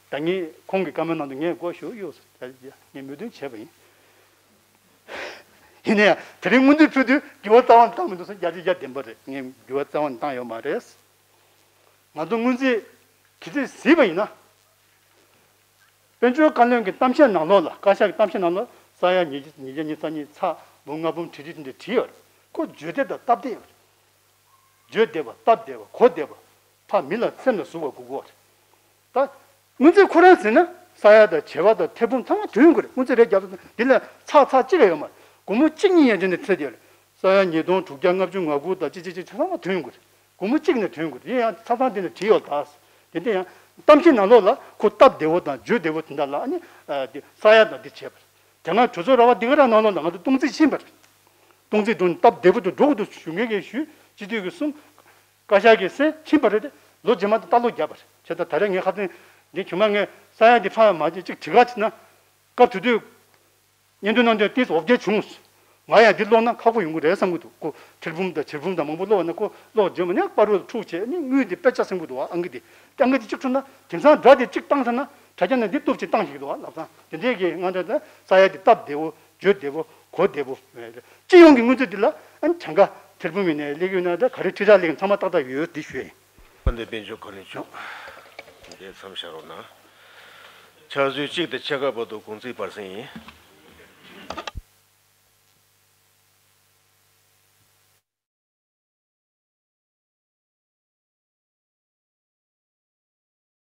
ད་ངས་ཁོང་གི་བཀའ་མོལ་ནང་དུ་ངས་མགོ་གཞུག་གཡུགས་སོང་། ད་ངས་མོས་མཐུན་བྱས་པ་ཡིན། ཡིན་ན་ཡང་དེ་རིང་སྔོན་རྩིས་ཕུལ་དུས་འགྱུར་བ་རྩ་བ་ནས་བཏང་མི་འདུག་ཟེར། བརྒྱ་ཆ་བརྒྱ་བདེན་པ་རེད། ངས་འགྱུར་བ་རྩ་བ་ནས་བཏང་ཡོད་མ་རེད། ང་ཚོ་སྔོན་རྩིས་གལ་སྲིད་གཟིགས་པ་ཡིན་ན། དཔལ་འབྱོར་བཀའ་བློན་གྱི་གཏམ་བཤད་ནང་ལོགས་ལ། བཀའ་ཤག་གི་གཏམ་བཤད་ནང་ལོགས་ས་ཡ་ཉིས་བརྒྱ་ཉིས་བརྒྱ་ཉི་ཤུ་རྩ་གཉིས་ཚེག་འབུམ་ལྔ་འབུམ་དྲུག་ཅུ་དེ་འདྲ་བྲིས་ཡོད་རེད། ཁོ་བརྗོད་བདེ་དང་སྟབས་བདེ་ཡོད་རེད། བརྗོད་བདེ་བ་སྟབས་བདེ་བ་གོ་བདེ་བ་ཕར་མི་ལ་སེམས་ལ་ཟུག་པ་དགོས་ཀྱི་ཡོད་རེད། ད་སྔོན་རྩིས་ཁོ་རང་ཟེར་ན་ས་ཡ་དང་བྱེ་བ་དང་ཐེར་འབུམ་ཚང་མ་ཐོན་དགོས་རེད། སྔོན་རྩིས་རེ་རྒྱབ་ཚར་ན་འདི་ལ་ཚེག་ཚེག་གཅིག་ལས་ཡོད་མ་རེད། སྒོར་མོ་གཅིག་གཉིས་ཡན་ཆད་ནས་ཚད་བསྡད་ཡོད་རེད། ས་ཡ་ཉིས་སྟོང་དྲུག་བརྒྱ་ལྔ་བཅུ་ང་དགུ་དང་ཅི་ཅི་ཅི་ཚང་མ་ཐོན་དགོས་རེད། སྒོར་མོ་གཅིག་ནས་ཐོན་དགོས་རེད། ཡིན་ཡང་ཆ་ཚང་དེ་ནས་བྲིས་ཡོད་ད། དེ་འདྲ་ཡང་གཏམ་གཞི་ནང་ལོགས་ལ་ཁོ་སྟབས་བདེ་བོ་དང་བརྗོད་བདེ་བོ་དེ་འདྲ་ལ་ཨ་ནི་ཨ་དེ་ས་ཡ་དང་དེ་བྱས་པ་རེད། དེ་སྔ་གྲོས་ཚོགས་ར་བ་འདི་ག་ར་ནང་ལོགས་ལ་ང་ཚོ་སྟངས་འཛིན་ཕྱིན་པ་རེད། སྟངས་འཛིན་དུ་སྟབས་བདེ་བོ་དང་འགྲོ་གི་འདུག་ཞུ་མཁན་གྱིས་ཞུས། སྤྱི་འཐུས་ཀྱིས་གསུངས། བཀའ་ཤག་གིས་གསན། ཕྱིན་པ་རེད་དེ། ལོ་རྗེས་མ་དེ་ལྟ་ཀློག་བརྒྱབ་པ་རེད། བྱས་ཙང་ད་རེས་ངས་ཁ་སང་འདི་ཆུང་མ་ངས་ས་ཡ་འདི་ཕར་མ་ཅིག་ཅིག་བྲིས་ག་ཕྱིན་ན། སྐབས་དེ་དུས། སྙན་ཐོ་གནང་དུས་ཏིས་འོ་བརྒྱལ་བྱུང་། ང་ཡང་འདི་ཀློག་ན་ཁག་པོ་ཡོང་གི་རེད་བསམ་གྱི་འདུག་ཁོ་ཐེར་འབུམ་དང་བྱེར་འབུམ་དང་མང་པོ་ཀློག་པ་ན་ཁོ་ཀློག་རྗེས་མ་ནས་པ་རུ་འཁྲུག་བྱས་ནས་དངུལ་འདི་དཔེ་ཆ་ཟིན་གྱི་འདུག་ཨང་ཀི་འདི། ཨང་ཀི་འདི་གཅིག་འཁྲུག་ན་དེང་སང་སྒྲ་འདི་གཅིག་བཏང་ཚར་ན་དྲ་རྒྱ་ནས་འདི་གཏུབ་ཅིག་བཏང་ཤེས་ཀྱི་འདུག་ལབ་ཙང་དེ་འདྲའི་གི་ང་འདྲ་ས་ཡ་འདི་སྟབས་བདེ་བོ་བརྗོད་བདེ་བོ་གོ་བདེ་བོ། སྤྱི་ཡོངས་ཀྱི་སྔོན་ཚུད་འདི་ལ་ཨ་ནི་གྲངས་ཀ་ཐེར་འབུམ་ཡིན་ནའི་ལེགས་ཡོད་ན་འདྲ་ག་རེ་ཁྲི་ཕྲག་ལེགས་ཚང་མ་ཏག་ཏག་ཡོད་འདི་ཞུ་ཡིན། དཔལ་ལྡན་དཔལ་འབྱོར་བཀའ་བློན་མཆོག་འདིར་མཚམས་བཞག་རོགས་གནང་། ཕྱག་ཚོད་གཅིག་དང་ཕྱེད་ཀ་བར་དུ་དགུང་ཚིགས་བར་གསེང་ཡིན།